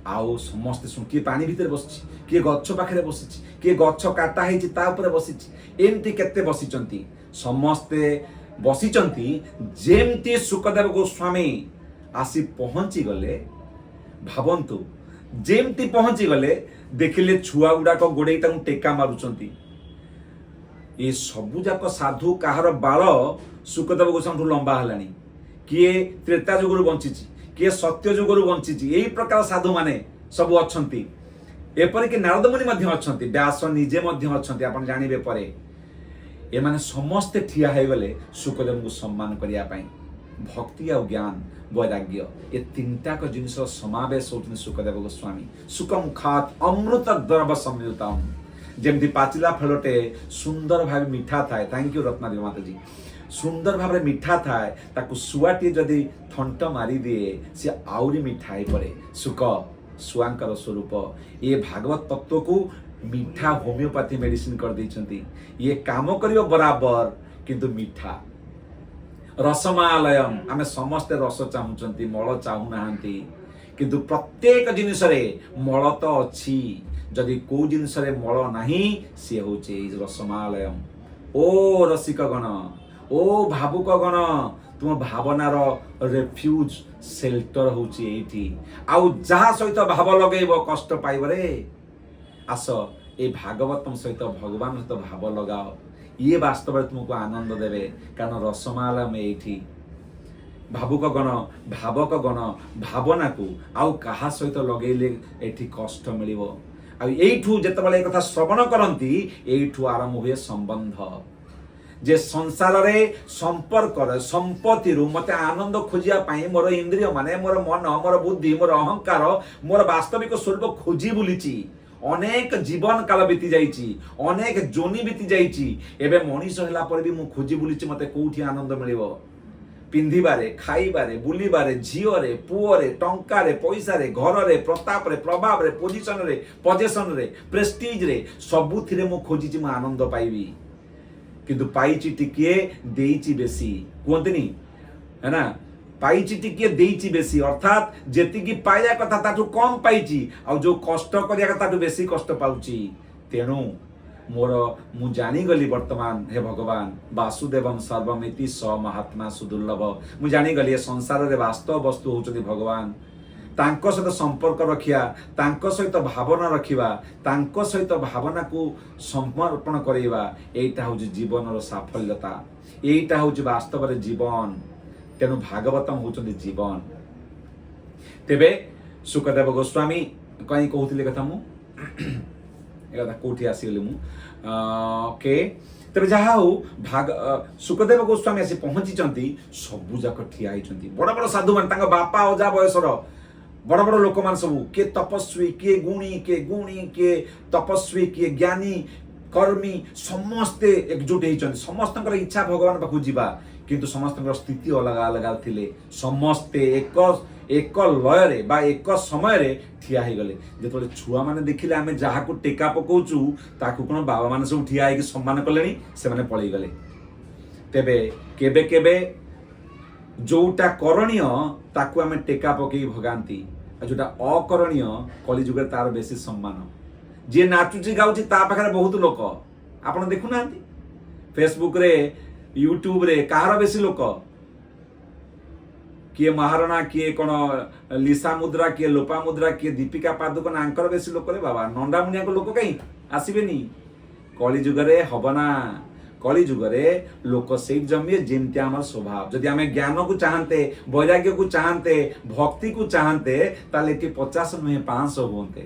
ଆଉ ସମସ୍ତେ ଶୁଣ, କିଏ ପାଣି ଭିତରେ ବସିଛି, କିଏ ଗଛ ପାଖରେ ବସିଛି, କିଏ ଗଛ କାଟା ହେଇଛି ତା ଉପରେ ବସିଛି, ଏମିତି କେତେ ବସିଛନ୍ତି, ସମସ୍ତେ ବସିଛନ୍ତି। ଯେମିତି ଶୁକଦେବ ଗୋସ୍ୱାମୀ ଆସି ପହଞ୍ଚିଗଲେ, ଭାବନ୍ତୁ, ଯେମିତି ପହଞ୍ଚିଗଲେ ଦେଖିଲେ ଛୁଆ ଗୁଡାକ ଗୋଡେଇ ତାଙ୍କୁ ଟେକା ମାରୁଛନ୍ତି। ଏ ସବୁ ଯାକ ସାଧୁ କାହାର ବାଳ ଶୁକଦେବ ଗୋସ୍ୱାମୀଠୁ ଲମ୍ବା ହେଲାଣି, କିଏ ତ୍ରେତା ଯୁଗରୁ ବଞ୍ଚିଛି, କିଏ ସତ୍ୟ ଯୁଗରୁ ବଞ୍ଚିଛି, ଏଇ ପ୍ରକାର ସାଧୁମାନେ ସବୁ ଅଛନ୍ତି। ଏପରିକି ନାରଦ ମୁନି ମଧ୍ୟ ଅଛନ୍ତି, ବ୍ୟାସ ନିଜେ ମଧ୍ୟ ଅଛନ୍ତି, ଆପଣ ଜାଣିବେ ପରେ। ଏମାନେ ସମସ୍ତେ ଠିଆ ହେଇଗଲେ ଶୁକଦେବଙ୍କୁ ସମ୍ମାନ କରିବା ପାଇଁ। ଭକ୍ତି ଆଉ ଜ୍ଞାନ, ବୈରାଗ୍ୟ, ଏ ତିନିଟାକ ଜିନିଷର ସମାବେଶ ହଉଛନ୍ତି ଶୁକଦେବ ଗୋସ୍ୱାମୀ। ଶୁକମୁଖାତ ଅମୃତ ଦ୍ରବ ସଂୟୁତମ, ଯେମିତି ପାଚିଲା ଫଳଟେ ସୁନ୍ଦର ଭାବେ ମିଠା ଥାଏ। Thank you ରତ୍ନାଦେବୀ ମାତାଜୀ। ସୁନ୍ଦର ଭାବରେ ମିଠା ଥାଏ, ତାକୁ ଶୁଆଟିଏ ଯଦି ଥଣ୍ଟ ମାରିଦିଏ ସେ ଆହୁରି ମିଠା ହେଇପଡ଼େ। ଶୁକ ଶୁଆଙ୍କର ସ୍ୱରୂପ। ଇଏ ଭାଗବତ ତତ୍ତ୍ୱକୁ ମିଠା ହୋମିଓପାଥି ମେଡିସିନ କରିଦେଇଛନ୍ତି। ଇଏ କାମ କରିବ ବରାବର, କିନ୍ତୁ ମିଠା। ରସମାଲୟମ, ଆମେ ସମସ୍ତେ ରସ ଚାହୁଁଛନ୍ତି, ମଳ ଚାହୁଁନାହାନ୍ତି। କିନ୍ତୁ ପ୍ରତ୍ୟେକ ଜିନିଷରେ ମଳ ତ ଅଛି। ଯଦି କୋଉ ଜିନିଷରେ ମଳ ନାହିଁ, ସିଏ ହେଉଛି ଏଇ ରସମାଳୟମ। ଓ ରସିକ ଗଣ, ଓ ଭାବୁକ ଗଣ, ତୁମ ଭାବନାର ରେଫ୍ୟୁଜ, ସେଲ୍ଟର ହେଉଛି ଏଇଠି। ଆଉ ଯାହା ସହିତ ଭାବ ଲଗେଇବ, କଷ୍ଟ ପାଇବ ରେ। ଆସ, ଏଇ ଭାଗବତମ ସହିତ, ଭଗବାନ ସହିତ ଭାବ ଲଗାଅ। ଇଏ ବାସ୍ତବରେ ତୁମକୁ ଆନନ୍ଦ ଦେବେ, କାରଣ ରସମାଳୟମ ଏଇଠି। ଭାବୁକ ଗଣ, ଭାବକ ଗଣ, ଭାବନାକୁ ଆଉ କାହା ସହିତ ଲଗେଇଲେ ଏଠି କଷ୍ଟ ମିଳିବ। ଆଉ ଏଇଠୁ ଯେତେବେଳେ ଏ କଥା ଶ୍ରବଣ କରନ୍ତି, ଏଇଠୁ ଆରମ୍ଭ ହୁଏ ସମ୍ବନ୍ଧ। ଯେ ସଂସାରରେ ସମ୍ପର୍କର ସମ୍ପତ୍ତିରୁ ମୋତେ ଆନନ୍ଦ ଖୋଜିବା ପାଇଁ ମୋର ଇନ୍ଦ୍ରିୟ ମାନେ ମୋର ମନ, ମୋର ବୁଦ୍ଧି, ମୋର ଅହଙ୍କାର, ମୋର ବାସ୍ତବିକ ସ୍ୱରୂପ ଖୋଜି ବୁଲିଛି। ଅନେକ ଜୀବନ କାଳ ବିତି ଯାଇଛି, ଅନେକ ଯୋନି ବିତି ଯାଇଛି। ଏବେ ମଣିଷ ହେଲା ପରେ ବି ମୁଁ ଖୋଜି ବୁଲିଛି, ମୋତେ କୋଉଠି ଆନନ୍ଦ ମିଳିବ। ପିନ୍ଧିବାରେ, ଖାଇବାରେ, ବୁଲିବାରେ, ଝିଅରେ, ପୁଅରେ, ଟଙ୍କାରେ, ପଇସାରେ, ଘରରେ, ପ୍ରତାପରେ, ପ୍ରଭାବରେ, ପୋଜିସନରେ, ପଜେସନରେ, ପ୍ରେଷ୍ଟିଜରେ, ସବୁଥିରେ ମୁଁ ଖୋଜିଛି ମୁଁ ଆନନ୍ଦ ପାଇବି। କିନ୍ତୁ ପାଇଛି ଟିକିଏ, ଦେଇଛି ବେଶୀ। କୁହନ୍ତିନି ହେ ନା, ପାଇଛି ଟିକିଏ, ଦେଇଛି ବେଶୀ। ଅର୍ଥାତ୍ ଯେତିକି ପାଇବା କଥା ତାଠୁ କମ୍ ପାଇଛି, ଆଉ ଯୋଉ କଷ୍ଟ କରିବା କଥା ତାଠୁ ବେଶୀ କଷ୍ଟ ପାଉଛି। ତେଣୁ ମୋର ମୁଁ ଜାଣିଗଲି ବର୍ତ୍ତମାନ, ହେ ଭଗବାନ, ବାସୁଦେବମ ସର୍ବମିତି ସ ମହାତ୍ମା ସୁଦୁର୍ଲଭ। ମୁଁ ଜାଣିଗଲି, ଏ ସଂସାରରେ ବାସ୍ତବ ବସ୍ତୁ ହେଉଛନ୍ତି ଭଗବାନ। ତାଙ୍କ ସହିତ ସମ୍ପର୍କ ରଖିବା, ତାଙ୍କ ସହିତ ଭାବନା ରଖିବା, ତାଙ୍କ ସହିତ ଭାବନାକୁ ସମର୍ପଣ କରାଇବା, ଏଇଟା ହେଉଛି ଜୀବନର ସାଫଲ୍ୟତା। ଏଇଟା ହେଉଛି ବାସ୍ତବରେ ଜୀବନ। ତେଣୁ ଭାଗବତମ ହେଉଛନ୍ତି ଜୀବନ। ତେବେ ଶୁକଦେବ ଗୋସ୍ୱାମୀ କାହିଁ କହୁଥିଲି କଥା, ମୁଁ ଏ କଥା କୋଉଠି ଆସିଗଲି ମୁଁ? ଓକେ, ତେବେ ଯାହା ହଉ, ଶୁକଦେବ ଗୋସ୍ୱାମୀ ଆସି ପହଞ୍ଚିଛନ୍ତି। ସବୁ ଯାକ ଠିଆ ହେଇଛନ୍ତି, ବଡ଼ ବଡ଼ ସାଧୁମାନେ, ତାଙ୍କ ବାପା ଅଜା ବୟସର ବଡ଼ ବଡ଼ ଲୋକମାନେ ସବୁ। କିଏ ତପସ୍ୱୀ, କିଏ ଗୁଣୀ, କିଏ ଗୁଣୀ, କିଏ ତପସ୍ୱୀ, କିଏ ଜ୍ଞାନୀ, କର୍ମୀ, ସମସ୍ତେ ଏକଜୁଟ ହେଇଛନ୍ତି। ସମସ୍ତଙ୍କର ଇଚ୍ଛା ଭଗବାନ ପାଖକୁ ଯିବା, କିନ୍ତୁ ସମସ୍ତଙ୍କର ସ୍ଥିତି ଅଲଗା ଅଲଗା ଥିଲେ। ସମସ୍ତେ ଏକ ଏକ ଲୟରେ ବା ଏକ ସମୟରେ ଠିଆ ହେଇଗଲେ। ଯେତେବେଳେ ଛୁଆମାନେ ଦେଖିଲେ, ଆମେ ଯାହାକୁ ଟେକା ପକଉଛୁ ତାକୁ କ'ଣ ବାବାମାନେ ସବୁ ଠିଆ ହେଇକି ସମ୍ମାନ କଲେଣି, ସେମାନେ ପଳେଇଗଲେ। ତେବେ କେବେ କେବେ ଯୋଉଟା କରଣୀୟ ତାକୁ ଆମେ ଟେକା ପକେଇ ଭଗାନ୍ତି, ଆଉ ଯୋଉଟା ଅକରଣୀୟ, କଳିଯୁଗରେ ତାର ବେଶୀ ସମ୍ମାନ। ଯିଏ ନାଚୁଛି, ଗାଉଛି, ତା ପାଖରେ ବହୁତ ଲୋକ। ଆପଣ ଦେଖୁନାହାନ୍ତି, ଫେସବୁକରେ, ୟୁଟ୍ୟୁବରେ କାହାର ବେଶୀ ଲୋକ? କିଏ ମହାରଣା, କିଏ କ'ଣ ଲିସା ମୁଦ୍ରା, କିଏ ଲୋପା ମୁଦ୍ରା, କିଏ ଦୀପିକା ପାଦୁକୋନ, ଆଙ୍କର ବେଶୀ ଲୋକରେ ବାବା। ନଣ୍ଡାମୁନିଆଙ୍କ ଲୋକ କାହିଁ ଆସିବେନି? କଳି ଯୁଗରେ ହବ ନା, କଳି ଯୁଗରେ ଲୋକ ସେଇଠି ଜମିବେ ଯେମିତି ଆମର ସ୍ୱଭାବ। ଯଦି ଆମେ ଜ୍ଞାନକୁ ଚାହାନ୍ତେ, ବୈରାଗ୍ୟକୁ ଚାହାନ୍ତେ, ଭକ୍ତିକୁ ଚାହାନ୍ତେ, ତାହେଲେ ଏଠି 50 ନୁହେଁ, 500 ହୁଅନ୍ତେ।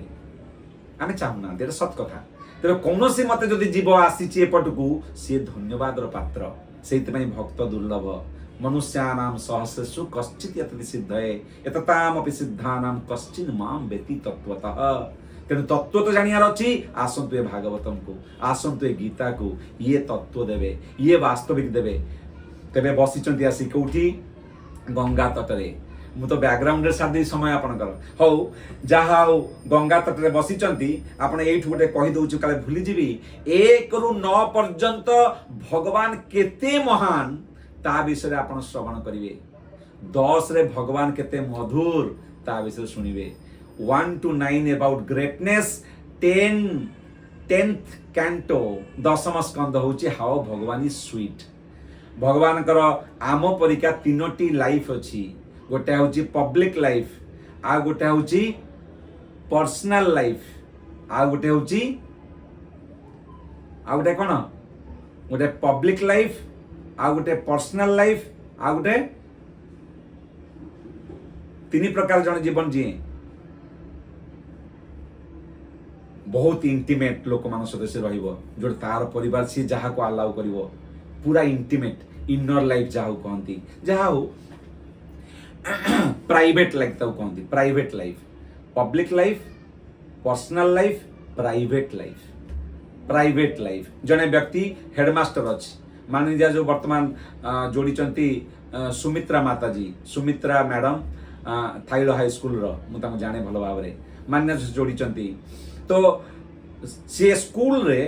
ଆମେ ଚାହୁଁନାହାନ୍ତି, ଏଇଟା ସତ କଥା। ତେବେ କୌଣସି ମତେ ଯଦି ଜୀବ ଆସିଛି ଏପଟକୁ, ସିଏ ଧନ୍ୟବାଦର ପାତ୍ର। ସେଇଥିପାଇଁ ଭକ୍ତ ଦୁର୍ଲଭ। ମନୁଷ୍ୟାନାମ ସହସ୍ରେଷୁ କଶ୍ଚିତ୍ ୟତତି ସିଦ୍ଧୟେ ୟତତାମପି ସିଦ୍ଧାନାମ କଶ୍ଚିନ୍ ମାମ ବେତ୍ତି ତତ୍ତ୍ୱତଃ। ତେଣୁ ତତ୍ତ୍ୱ ତ ଜାଣିବାର ଅଛି, ଆସନ୍ତୁ ଏ ଭାଗବତମକୁ, ଆସନ୍ତୁ ଏ ଗୀତାକୁ। ଇଏ ତତ୍ତ୍ୱ ଦେବେ, ଇଏ ବାସ୍ତବିକ ଦେବେ। ତେବେ ବସିଛନ୍ତି ଆସି କୋଉଠି? ଗଙ୍ଗା ତଟରେ। ମୁଁ ତ ବ୍ୟାକଗ୍ରାଉଣ୍ଡରେ ସାରିଦେଇ ସମୟ ଆପଣଙ୍କର। ହଉ, ଯାହା ହଉ, ଗଙ୍ଗା ତଟରେ ବସିଛନ୍ତି। ଆପଣ ଏଇଠୁ ଗୋଟେ କହିଦଉଛି, କାଳେ ଭୁଲିଯିବି। 1ରୁ 9 ପର୍ଯ୍ୟନ୍ତ ଭଗବାନ କେତେ ମହାନ ତା ବିଷୟରେ ଆପଣ ଶ୍ରବଣ କରିବେ। 10ରେ ଭଗବାନ କେତେ ମଧୁର ତା ବିଷୟରେ ଶୁଣିବେ। 1 to 9 about greatness, 10th canto, ଦଶମ ସ୍କନ୍ଦ ହେଉଛି ହାଉ ଭଗବାନ is sweet. ଭଗବାନଙ୍କର ଆମ ପରିକା ତିନୋଟି ଲାଇଫ୍ ଅଛି। ଗୋଟେ ହେଉଛି ପବ୍ଲିକ ଲାଇଫ୍, ଆଉ ଗୋଟେ ହେଉଛି ପର୍ସନାଲ ଲାଇଫ୍, ଆଉ ଗୋଟେ ହେଉଛି, ଆଉ ଗୋଟେ କ'ଣ? ଗୋଟେ ପବ୍ଲିକ ଲାଇଫ୍, ଆଉ ଗୋଟେ ପର୍ସନାଲ ଲାଇଫ୍, ଆଉ ଗୋଟେ, ତିନି ପ୍ରକାର ଜଣେ ଜୀବନ ଜିଏ। ବହୁତ ଇଣ୍ଟିମେଟ୍ ଲୋକମାନଙ୍କ ସହିତ ସେ ରହିବ, ଯୋଉଟା ତାର ପରିବାର, ସିଏ ଯାହାକୁ ଆଲାଉ କରିବ, ପୁରା ଇଣ୍ଟିମେଟ୍ ଇନର ଲାଇଫ୍ ଯାହାକୁ କହନ୍ତି। ଯାହା ହଉ, ପ୍ରାଇଭେଟ୍ ଲାଇଫ୍ ତାକୁ କହନ୍ତି। Private life, public life, personal life, private life. Private life, ଜଣେ ବ୍ୟକ୍ତି ହେଡମାଷ୍ଟର ଅଛି, ମାନି ଯୋଉ ବର୍ତ୍ତମାନ ଯୋଡ଼ିଛନ୍ତି ସୁମିତ୍ରା ମାତାଜୀ, ସୁମିତ୍ରା ମ୍ୟାଡମ, ଥାଇଳ ହାଇସ୍କୁଲର, ମୁଁ ତାଙ୍କୁ ଜାଣେ ଭଲ ଭାବରେ। ମାନ୍ୟ ଯୋଡ଼ିଛନ୍ତି ତ, ସିଏ ସ୍କୁଲରେ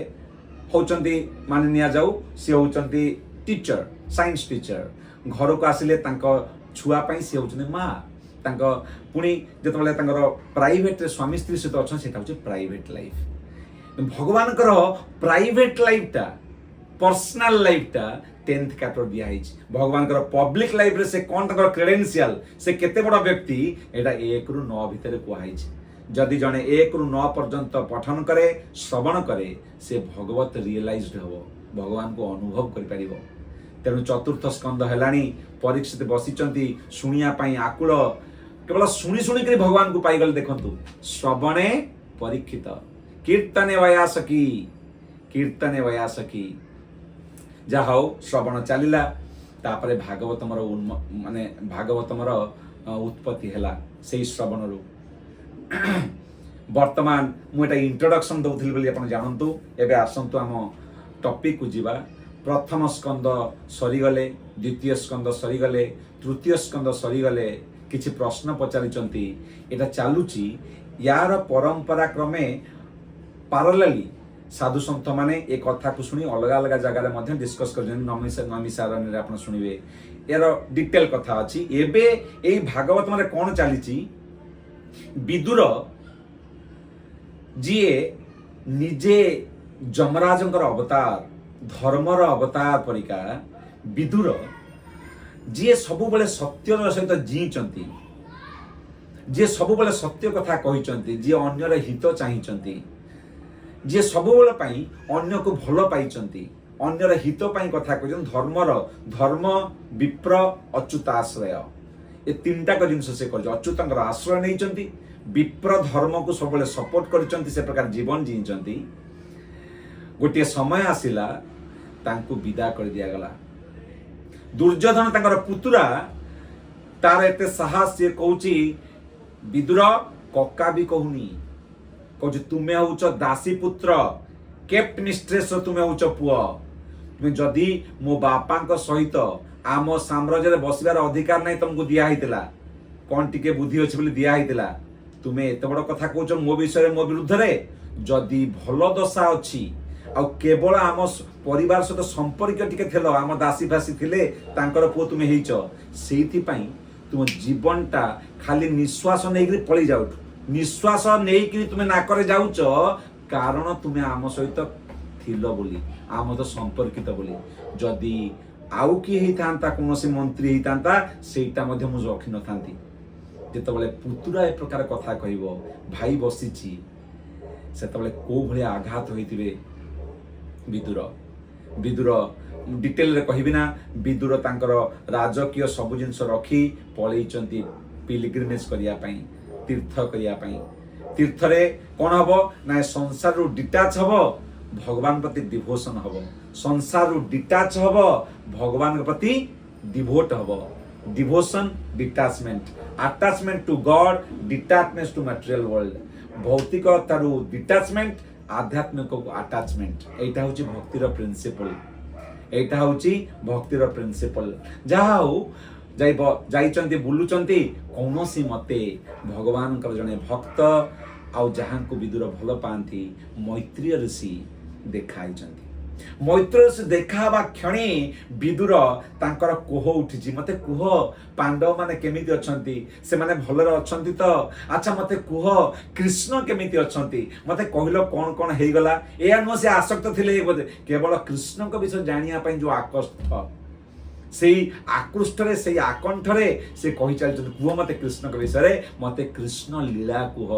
ହଉଛନ୍ତି, ମାନି ନିଆଯାଉ ସିଏ ହଉଛନ୍ତି ଟିଚର, ସାଇନ୍ସ ଟିଚର। ଘରକୁ ଆସିଲେ ତାଙ୍କ ଛୁଆ ପାଇଁ ସିଏ ହଉଛନ୍ତି ମା। ତାଙ୍କ ପୁଣି ଯେତେବେଳେ ତାଙ୍କର ପ୍ରାଇଭେଟରେ ସ୍ୱାମୀ ସ୍ତ୍ରୀ ସହିତ ଅଛନ୍ତି, ସେଇଟା ହେଉଛି ପ୍ରାଇଭେଟ ଲାଇଫ୍। ଭଗବାନଙ୍କର ପ୍ରାଇଭେଟ ଲାଇଫଟା, ପର୍ସନାଲ ଲାଇଫଟା 10th chapter ଦିଆହେଇଛି। ଭଗବାନଙ୍କର ପବ୍ଲିକ ଲାଇଫରେ ସେ କ'ଣ, ତାଙ୍କର କ୍ରେଡେନ୍ସିଆଲ, ସେ କେତେ ବଡ଼ ବ୍ୟକ୍ତି, ଏଇଟା 1ରୁ 9 ଭିତରେ କୁହାହେଇଛି। ଯଦି ଜଣେ 1ରୁ 9 ପର୍ଯ୍ୟନ୍ତ ପଠନ କରେ, ଶ୍ରବଣ କରେ, ସେ ଭଗବତ ରିଏଲାଇଜଡ ହେବ, ଭଗବାନଙ୍କୁ ଅନୁଭବ କରିପାରିବ। ତେଣୁ ଚତୁର୍ଥ ସ୍କନ୍ଦ ହେଲାଣି, ପରୀକ୍ଷିତ ବସିଛନ୍ତି ଶୁଣିବା ପାଇଁ ଆକୁଳ। କେବଳ ଶୁଣି ଶୁଣିକରି ଭଗବାନଙ୍କୁ ପାଇଗଲେ। ଦେଖନ୍ତୁ, ଶ୍ରବଣେ ପରୀକ୍ଷିତ, କୀର୍ତ୍ତନେ ବୟାସକୀ, କୀର୍ତ୍ତନେ ବୟାସକୀ। ଯାହା ହଉ, ଶ୍ରବଣ ଚାଲିଲା। ତାପରେ ଭାଗବତମର ମାନେ ଭାଗବତମର ଉତ୍ପତ୍ତି ହେଲା ସେଇ ଶ୍ରବଣରୁ। ବର୍ତ୍ତମାନ ମୁଁ ଏଇଟା ଇଣ୍ଟ୍ରୋଡକ୍ସନ ଦଉଥିଲି ବୋଲି ଆପଣ ଜାଣନ୍ତୁ। ଏବେ ଆସନ୍ତୁ, ଆମ ଟପିକକୁ ଯିବା। ପ୍ରଥମ ସ୍କନ୍ଦ ସରିଗଲେ, ଦ୍ୱିତୀୟ ସ୍କନ୍ଦ ସରିଗଲେ, ତୃତୀୟ ସ୍କନ୍ଦ ସରିଗଲେ, କିଛି ପ୍ରଶ୍ନ ପଚାରିଛନ୍ତି। ଏଇଟା ଚାଲୁଛି। ୟାର ପରମ୍ପରା କ୍ରମେ ପାରାଲାଲି ସାଧୁ ସନ୍ଥମାନେ ଏ କଥାକୁ ଶୁଣି ଅଲଗା ଅଲଗା ଜାଗାରେ ମଧ୍ୟ ଡିସ୍କସ୍ କରିଛନ୍ତି। ନୈମିଷାରଣ୍ୟରେ ଆପଣ ଶୁଣିବେ, ଏହାର ଡିଟେଲ କଥା ଅଛି। ଏବେ ଏଇ ଭାଗବତ ମାନେ କ'ଣ ଚାଲିଛି? ବିଦୁର, ଯିଏ ନିଜେ ଯମରାଜଙ୍କର ଅବତାର, ଧର୍ମର ଅବତାର ପରିକା ବିଦୁର, ଯିଏ ସବୁବେଳେ ସତ୍ୟର ସହିତ ଜିଇଁଛନ୍ତି, ଯିଏ ସବୁବେଳେ ସତ୍ୟ କଥା କହିଛନ୍ତି, ଯିଏ ଅନ୍ୟର ହିତ ଚାହିଁଛନ୍ତି, ଯିଏ ସବୁବେଳେ ପାଇଁ ଅନ୍ୟକୁ ଭଲ ପାଇଛନ୍ତି, ଅନ୍ୟର ହିତ ପାଇଁ କଥା କହିଛନ୍ତି, ଧର୍ମର, ଧର୍ମ, ବିପ୍ର, ଅଚ୍ୟୁତ ଆଶ୍ରୟ, ଏ ତିନିଟାକ ଜିନିଷ ସେ କରିଛନ୍ତି। ଅଚ୍ୟୁତଙ୍କର ଆଶ୍ରୟ ନେଇଛନ୍ତି, ବିପ୍ର ଧର୍ମକୁ ସବୁବେଳେ ସପୋର୍ଟ କରିଛନ୍ତି, ସେ ପ୍ରକାର ଜୀବନ ଜିଇଁଛନ୍ତି। ଗୋଟିଏ ସମୟ ଆସିଲା, ତାଙ୍କୁ ବିଦା କରିଦିଆଗଲା। ଦୁର୍ଯ୍ୟୋଧନ ତାଙ୍କର ପୁତୁରା, ତାର ଏତେ ସାହସ, ସିଏ କହୁଛି, ବିଦୁର କକା ବି କହୁନି, କହୁଛି ତୁମେ ହଉଛ ଦାସୀ ପୁତ୍ର, କେପ୍ଟ ମିଷ୍ଟ୍ରେସ, ତୁମେ ହଉଛ ପୁଅ। ତୁମେ ଯଦି ମୋ ବାପାଙ୍କ ସହିତ ଆମ ସାମ୍ରାଜ୍ୟରେ ବସିବାର ଅଧିକାର ନାହିଁ, ତମକୁ ଦିଆ ହେଇଥିଲା, କଣ ଟିକେ ବୁଦ୍ଧି ଅଛି ବୋଲି ଦିଆ ହେଇଥିଲା। ତୁମେ ଏତେ ବଡ କଥା କହୁଛ ମୋ ବିଷୟରେ, ମୋ ବିରୁଦ୍ଧରେ। ଯଦି ଭଲ ଦଶା ଅଛି ଆଉ କେବଳ ଆମ ପରିବାର ସହିତ ସମ୍ପର୍କୀୟ ଟିକେ ଥିଲ, ଆମ ଦାସୀ ଫାସୀ ଥିଲେ, ତାଙ୍କର ପୁଅ ତୁମେ ହେଇଛ, ସେଇଥିପାଇଁ ତୁମ ଜୀବନଟା ଖାଲି ନିଶ୍ୱାସ ନେଇକରି ପଳେଇ ଯାଉଠୁ। ନିଶ୍ୱାସ ନେଇକରି ତୁମେ ନାକରେ ଯାଉଛ, କାରଣ ତୁମେ ଆମ ସହିତ ଥିଲ ବୋଲି, ଆମ ତ ସମ୍ପର୍କିତ ବୋଲି। ଯଦି ଆଉ କିଏ ହେଇଥାନ୍ତା, କୌଣସି ମନ୍ତ୍ରୀ ହେଇଥାନ୍ତା, ସେଇଟା ମଧ୍ୟ ମୁଁ ରଖିନଥାନ୍ତି। ଯେତେବେଳେ ପୁତୁରା ଏ ପ୍ରକାର କଥା କହିବ, ଭାଇ ବସିଛି, ସେତେବେଳେ କୋଉ ଭଳିଆ ଆଘାତ ହୋଇଥିବେ ବିଦୁର। ବିଦୁର ଡିଟେଲରେ କହିବି ନା। ବିଦୁର ତାଙ୍କର ରାଜକୀୟ ସବୁ ଜିନିଷ ରଖି ପଳେଇଛନ୍ତି ପିଲଗ୍ରିମେଜ କରିବା ପାଇଁ, ତୀର୍ଥ କରିବା ପାଇଁ। ତୀର୍ଥରେ କ'ଣ ହବ ନା ଏ ସଂସାରରୁ ଡିଟାଚ୍ ହବ, ଭଗବାନ ପ୍ରତି ଡିଭୋସନ ହବ। ସଂସାରରୁ ଡିଟାଚ୍ ହବ, ଭଗବାନଙ୍କ ପ୍ରତି ଡିଭୋଟ ହବ। Devotion, detachment, attachment to God, detachment to material world। ଭୌତିକତାରୁ detachment, ଆଧ୍ୟାତ୍ମିକକୁ attachment, ଏଇଟା ହଉଛି ଭକ୍ତିର ପ୍ରିନ୍ସିପଲ। ଏଇଟା ହଉଛି ଭକ୍ତିର ପ୍ରିନ୍ସିପଲ। ଯାହା ହଉ, ଯାଇଛନ୍ତି, ବୁଲୁଛନ୍ତି। କୌଣସି ମତେ ଭଗବାନଙ୍କର ଜଣେ ଭକ୍ତ ଆଉ ଯାହାଙ୍କୁ ବିଦୁର ଭଲ ପାଆନ୍ତି, ମୈତ୍ରୀୟ ଋଷି ଦେଖା ହେଇଛନ୍ତି। ମୈତ୍ରୀୟ ଋଷି ଦେଖା ହେବା କ୍ଷଣି ବିଦୁର ତାଙ୍କର କୋହ ଉଠିଛି। ମତେ କୁହ, ପାଣ୍ଡବ ମାନେ କେମିତି ଅଛନ୍ତି? ସେମାନେ ଭଲରେ ଅଛନ୍ତି ତ? ଆଚ୍ଛା, ମତେ କୁହ, କୃଷ୍ଣ କେମିତି ଅଛନ୍ତି? ମତେ କହିଲ, କଣ କଣ ହେଇଗଲା? ଏଇଆ ନୁହଁ ସେ ଆସକ୍ତ ଥିଲେ ବୋଧେ, କେବଳ କୃଷ୍ଣଙ୍କ ବିଷୟ ଜାଣିବା ପାଇଁ ଯୋଉ ଆକର୍ଷ, ସେଇ ଆକୃଷ୍ଟରେ, ସେଇ ଆକଣ୍ଠରେ ସେ କହି ଚାଲିଛନ୍ତି, କୁହ ମତେ କୃଷ୍ଣଙ୍କ ବିଷୟରେ, ମତେ କୃଷ୍ଣ ଲୀଳା କୁହ।